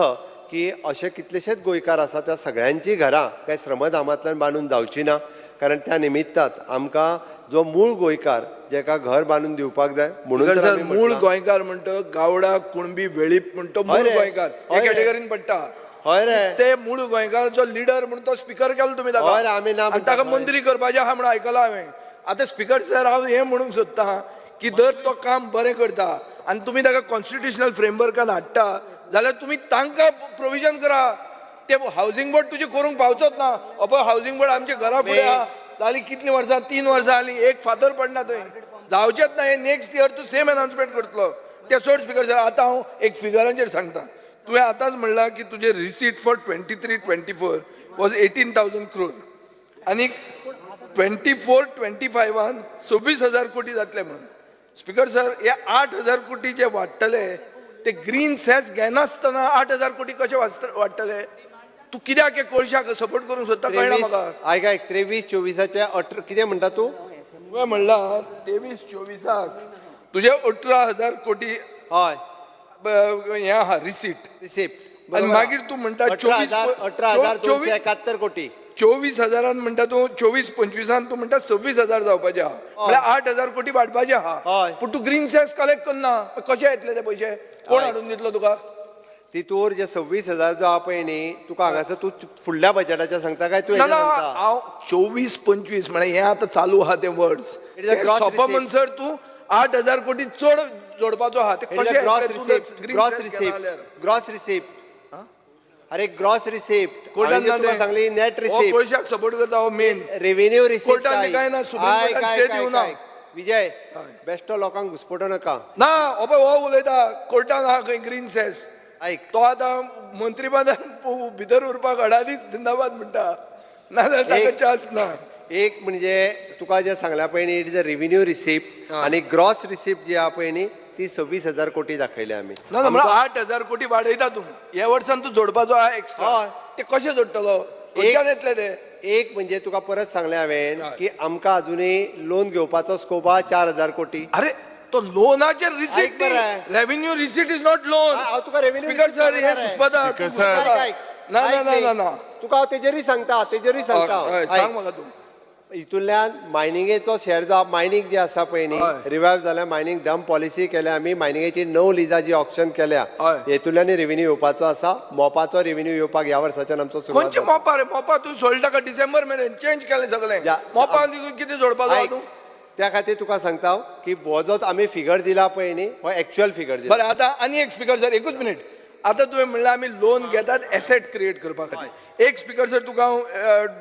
A: की अशे कितलेशेच गोंयकार आसा, त्या सगळ्यांचीं घरां काय श्रमधामांतल्यान बांदून जावची ना, कारण त्या निमित्तात आमकां जो मूळ गोंयकार जेका घर बांदून दिवपाक जाय म्हणून
I: स्पीकर
A: तर
I: सर,
A: आमी
I: मूळ
A: म्हटलां.
I: गोंयकार म्हणतो गावडा, कुणबी, वेळीप म्हणतो मूळ
A: हय रे.
I: गोंयकार हे
A: हय रे.
I: कॅटेगरीन पडटा.
A: हय रे.
I: ते मूळ गोंयकाराचो लिडर म्हणून तो स्पिकर केलो तुमी ताका.
A: हय रे, आमी ना
I: आनी
A: म्हणटा,
I: ताका
A: हय.
I: मंत्री करपाचें आहा म्हणून आयकलां हांवें. आतां स्पिकर सर, हांव हें म्हणूंक सोदतां की जर तो काम बरें करता आनी तुमी ताका कॉन्स्टिट्युशनल फ्रेमवर्कान हाडटा जाल्यार तुमी तांकां प्रोविजन करा. ते हावजींग बोर्ड तुजें करूंक पावचोच ना. पळय हावजींग बोर्ड आमच्या घरा फुडें आहा, जालीं कितलीं वर्सां, 3 वर्सां जालीं, एक फातर पडना थंय, जावचेंच ना. हे नेक्स्ट इयर तूं सेम अनाउन्समेंट करतलो. ते सोड स्पिकर सर, आतां हांव एक फिगरांचेर सांगता. तुवें आतांच म्हणलां की तुजें receipt for 23-24 was 18,000 crore आनी 24-25 26,000 कोटी जातले म्हणून. स्पिकर सर, हे 8,000 कोटी जे वाडटले ते ग्रीन सेस घेनासतना 8,000 कोटी कशे वाडटले? तूं कित्याक हे कोळशाक सपोर्ट करूंक सोदता कळना म्हाका.
A: आयक आयक, 23-24 18 कितें म्हणटा तूं?
I: तुवें म्हणलां 23-24 तुजे 18,000 कोटी
A: हय
I: हें आहा रिसीट.
A: रिसिप्ट.
I: आनी मागीर तूं म्हणटा
A: 18,271 कोटी.
I: 24,000 म्हणटा तूं, 24-25 तूं म्हणटा 26,000 जावपाचे आहा, म्हळ्यार 8,000 कोटी वाडपाचे आहा. पूण तूं ग्रीन सेस कलेक्ट करना, कशे येतले ते पयशे? कोण हाडून दितलो तुका?
A: तितूर जे 26,000 जो आहा पळय न्ही, तुका हांगासर तूं फुडल्या बजेटाचेर सांगता काय तूं
I: ना
A: हेजेर
I: ना,
A: सांगता?
I: हांव 24-25 म्हळ्यार हें आतां चालू आहा तें वर्स
A: It is a gross
I: सोंपा
A: receipt.
I: म्हणसर तूं 8,000 कोटी चड जोडपाचो आहा. ते
A: It is
I: कशे
A: a gross
I: येतले तूं जर
A: receipt,
I: green
A: gross
I: cess घेना
A: receipt,
I: जाल्यार?
A: gross receipt. अरे ग्रॉस रिसिप्ट
I: कोर्टान
A: तुका सांगली, नेट
I: हो
A: रिसिप्ट,
I: कोळशाक सपोर्ट करता हो मेन
A: रेव्हेन्यू रिसिप्ट.
I: कोर्टान बी काय ना, सुप्रीम कोर्टान स्टे दिवना.
A: विजय, बेश्टो लोकांक घुसपटो नाका.
I: ना, हो पळय हो उलयता कोर्टान आहा खंय ग्रीन सेस.
A: आयक,
I: तो आतां मंत्रीपदान भितर उरपाक अडानी जिंदाबाद म्हणटा, नाजाल्यार ताका चान्स ना.
A: एक म्हणजे तुका जे सांगल्या पळय न्ही, it is a revenue receipt आनी ग्रॉस रिसिप्ट जी आहा पळय न्ही, ती 26,000 कोटी दाखयल्या आमी.
I: ना ना, म्हळ्यार 8,000 कोटी वाडयता तूं ह्या वर्सान, तूं जोडपाचो आहा एक्स्ट्रा.
A: हय.
I: ते कशे जोडटलो? खंयच्यान येतले ते?
A: एक म्हणजे तुका परत सांगलें हांवें की आमकां अजुनूय लोन घेवपाचो स्कोप आहा 4,000 कोटी.
I: अरे तो लोनाचेर
A: ऐक
I: रिसीट,
A: मरे.
I: Revenue receipt is not loan.
A: हांव तुका revenue
I: speaker
A: receipt
I: sir, हे
A: सांगता रे.
I: घुस्पता, तूं
F: Speaker sir.
I: घुस्पता.
A: ऐक, ऐक.
I: ना ना
A: ऐक
I: ना
A: न्ही.
I: ना ना,
A: तुका हांव तेजेरूय सांगता, तेजेरूय सांगता हांव.
I: हय,
A: ऐक.
I: सांग म्हाका तूं.
A: हितूंतल्यान मायनिंगेचो शेअर जो मायनींग जे आसा पळय न्ही,
I: हय.
A: रिवायव जाल्या, मायनींग डंप पॉलिसी केल्या आमी, मायनिंगेची 9 लिजां जी ऑक्शन केल्या,
I: हय.
A: हेतूंतल्यान रेव्हेन्यू येवपाचो आसा. मोपाचो रेव्हेन्यू येवपाक ह्या वर्साच्यान आमचो सुरवात
I: खंयचे
A: जाता.
I: मोपा रे? मोपा तूं सोडटा का डिसेंबर मेरेन चेंज केलें सगळें.
A: या.
I: मोपा कितें जोडपाचो आहा
A: ऐक,
I: तूं?
A: त्या खातीर तुका सांगता हांव की हो जो आमी फिगर दिला पळय न्ही, हो एक्च्युअल फिगर दिला.
I: बरें, आतां आनी एक स्पिकर सर, एकूच मिनीट. आतां तुवें म्हणलें आमी लोन घेतात एसेट क्रिएट करपा खातीर. एक स्पिकर सर, तुका हांव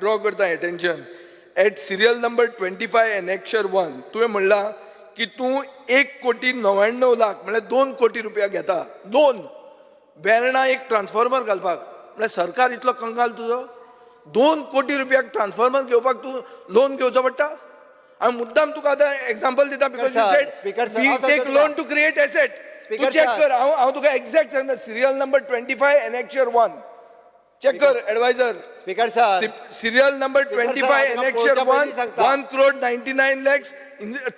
I: ड्रॉ करता attention at serial number 25 annexure 1. तुवें म्हणलां की तूं 1 कोटी 99 लाख म्हळ्यार 2 कोटी रुपया घेता लोन वेर्णा एक ट्रान्सफॉर्मर घालपाक. म्हळ्यार सरकार इतलो कंगाल तुजो, 2 कोटी रुपयाक ट्रान्सफॉर्मर घेवपाक तूं लोन घेवचो पडटा? हांव मुद्दाम तुका आतां एग्जाम्पल दिता because you
A: sir,
I: said
A: speaker sir,
I: we
A: हांव
I: टेक
A: सांगता
I: लोन
A: तुका.
I: To create asset. तूं
A: Speaker
I: check
A: sir.
I: कर, हांव हांव तुका एग्जॅक्ट सांगता, serial number 25 annexure 1 check कर adviser.
A: Speaker sir,
I: serial number
A: Speaker
I: twenty
A: sir,
I: five
A: हांव तुका
I: एनेक्चर
A: पळोवच्या
I: 1,
A: पयलीं सांगता.
I: 1 crore 99 lakhs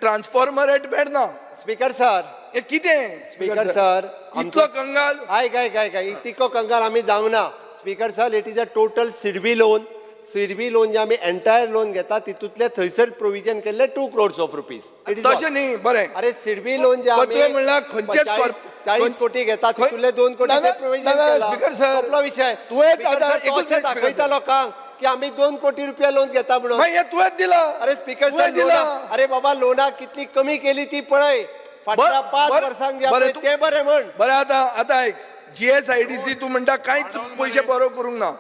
I: transformer at Verna.
A: Speaker sir,
I: हे कितें?
A: स्पीकर सर,
I: इतलो कंगाल?
A: आयक आयक आयक आयक, इतको कंगाल आमी जावंक ना. Speaker sir, it is a total SIDBI loan. SIDBI loan जे आमी एंटायर लोन घेता, तितूंतले थंयसर प्रोविजन केल्ले 2 क्रोर्स ऑफ रुपीज.
I: तशें न्ही, बरें.
A: अरे सिडबी लोन जे
I: पण
A: आमी
I: तुवें म्हणलां खंयचेच
A: 40 कोटी घेता, तितूंतले 2 कोटी
I: ना, ना,
A: प्रोविजन
I: ना, ना,
A: केला.
I: स्पीकर सर,
A: सोंपलो विशय.
I: तुवेंच
A: स्पीकर
I: आतां
A: सर,
I: एकूच
A: तो अशें
I: मिनिट, स्पीकर
A: दाखयता
I: सर.
A: लोकांक की आमी 2 कोटी रुपया लोन घेता म्हणून.
I: मागीर हें तुवेंच दिलां.
A: अरे स्पीकर सर,
I: तुवें दिलां.
A: लोना, अरे बाबा, लोना कितली कमी केली ती पळय फाटल्या 5 वर्सांक जे
I: बरें,
A: पळय ते बरें म्हण.
I: बरें, आतां आतां आयक, जीएसआयडीसी तूं म्हणटा कांयच पयशे बरो करूंक ना.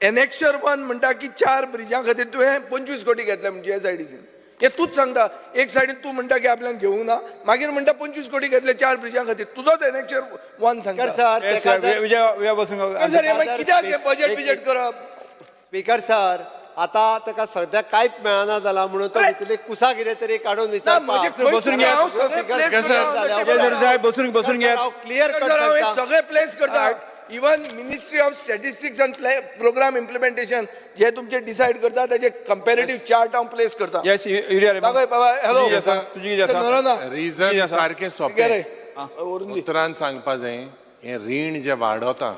I: एनेक्शर वन म्हणटा की 4 ब्रिजां खातीर तुवें 25 कोटी घेतले म्हण जीएसआयडीसीन. हें तूंच सांगता. एक सायडीन तूं म्हणटा की आपल्यान घेवंक ना, मागीर म्हणटा 25 कोटी घेतले 4 ब्रिजां खातीर. तुजोच एनेक्शर वन सांगता.
A: सर,
I: सर, हे मागीर कित्याक हें बजेट बिजेट करप?
A: स्पीकर सर, आता ताका सद्या कांयच मेळना जाला म्हणून तो भितरली कुसा कितें तरी काडून विचारता.
K: बसून घे. बसून बसून घे.
A: क्लियर
I: सगळे प्लेस करता. इवन मिनिस्ट्री ऑफ स्टॅटिस्टिक्स आनी प्रोग्राम इम्प्लिमेंटेशन जे तुमचे डिसायड करता ताचे कंपॅरेटिव्ह चार्ट हांव प्लेस करता. दाखय बाबा. हॅलो,
F: रिजन सारकें सोंपें उतरान सांगपा जाय. हें रीण जें वाडोता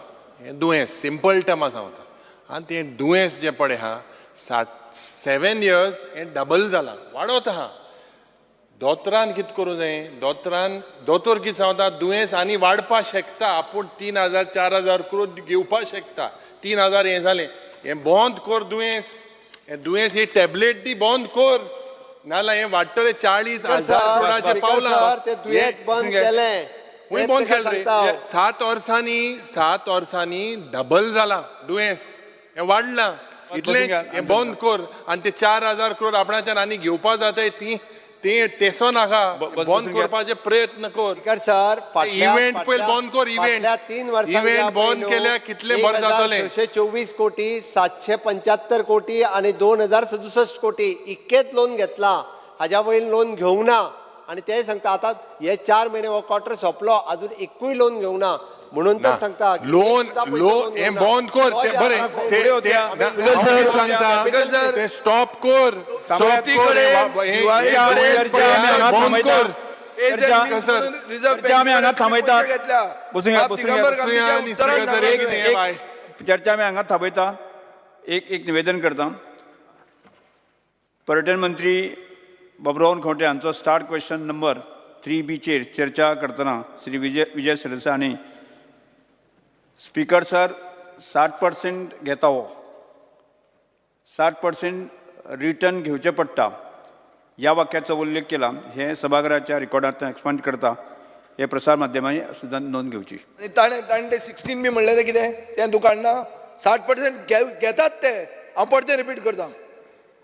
F: हें दुयेंस, सिंपल टर्मा सांगता. आनी तें दुयेंस जें पळय आहा 7 इयर्स हें डबल जालां, वाडोत आहा. दोतोरान कितें करूं जाय? दोतोरान दोतोर कितें सांगता, दुयेंस आनी वाडपा शकता, आपूण 3,000 4,000 करोड घेवपा शकता. 3,000 हें जालें, हें बंद कर दुयेंस, हें दुयेंस ही टॅबलेट दी बंद कर, नाजाल्यार हें वाडटलें 40,000 करोडाचें पावलां.
A: दुयेंस बंद केलें,
F: खंय बंद केलें रे? 7 वर्सांनी 7 वर्सांनी डबल जालां दुयेंस, हें वाडलां इतलें, हें बंद कर. आनी ते 4,000 करोड आपणाच्यान आनी घेवपा जाताय ती ते तेसो नाका, बंद करपाचे प्रयत्न कर.
A: सर,
F: इव्हेंट पयलीं बंद कर. इव्हेंट
A: 3 वर्सां
F: इव्हेंट बंद केल्यार कितलें बरें जातलें.
A: 624 कोटी, 775 कोटी आनी 2,067 कोटी इतकेच लोन घेतला. हाज्या वयर लोन घेवंक ना. आनी ते सांगता आतां हे 4 म्हयने हो क्वॉर्टर सोंपलो, अजून एकूय लोन घेवंक ना. म्हणून तर सांगता
F: लोन लोन हें बंद कर. बरें, सांगता ते स्टॉप कर, स्टॉप कर, बंद कर.
K: चर्चा आमी हांगा थांबयतात. बसून बसून. चर्चा आमी हांगा थांबयता. एक एक निवेदन करता. पर्यटन मंत्री बाबुराव खंवटे हांचो स्टार्ड क्वेश्चन नंबर 3Bचेर चर्चा करतना श्री विजय विजय सरदेसाय हांणी स्पीकर सर 60% घेता, हो 60% रिटर्न घेवचें पडटा ह्या वाक्याचो उल्लेख केला. हें सभाघराच्या रिकॉर्डांतल्यान एक्सपंज करता. हे प्रसार माध्यमांनी सुद्दां नोंद घेवची.
I: आनी ताणें ताणें ते 16 बी म्हणलें तें कितें तें तूं काडना. 60% घेतात ते. हांव परतें रिपीट करता,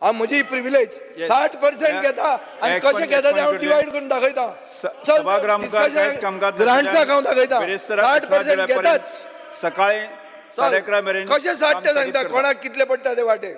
I: हांव म्हजी प्रिविलेज 60% घेता आनी कशें घेता तें हांव डिवायड करून दाखयता. ग्रांट्साक हांव दाखयता 60% घेताच.
K: सकाळी 11:30 मेरेन
I: कशें 60 ते सांगता, कोणाक कितले पडटा ते वाटे.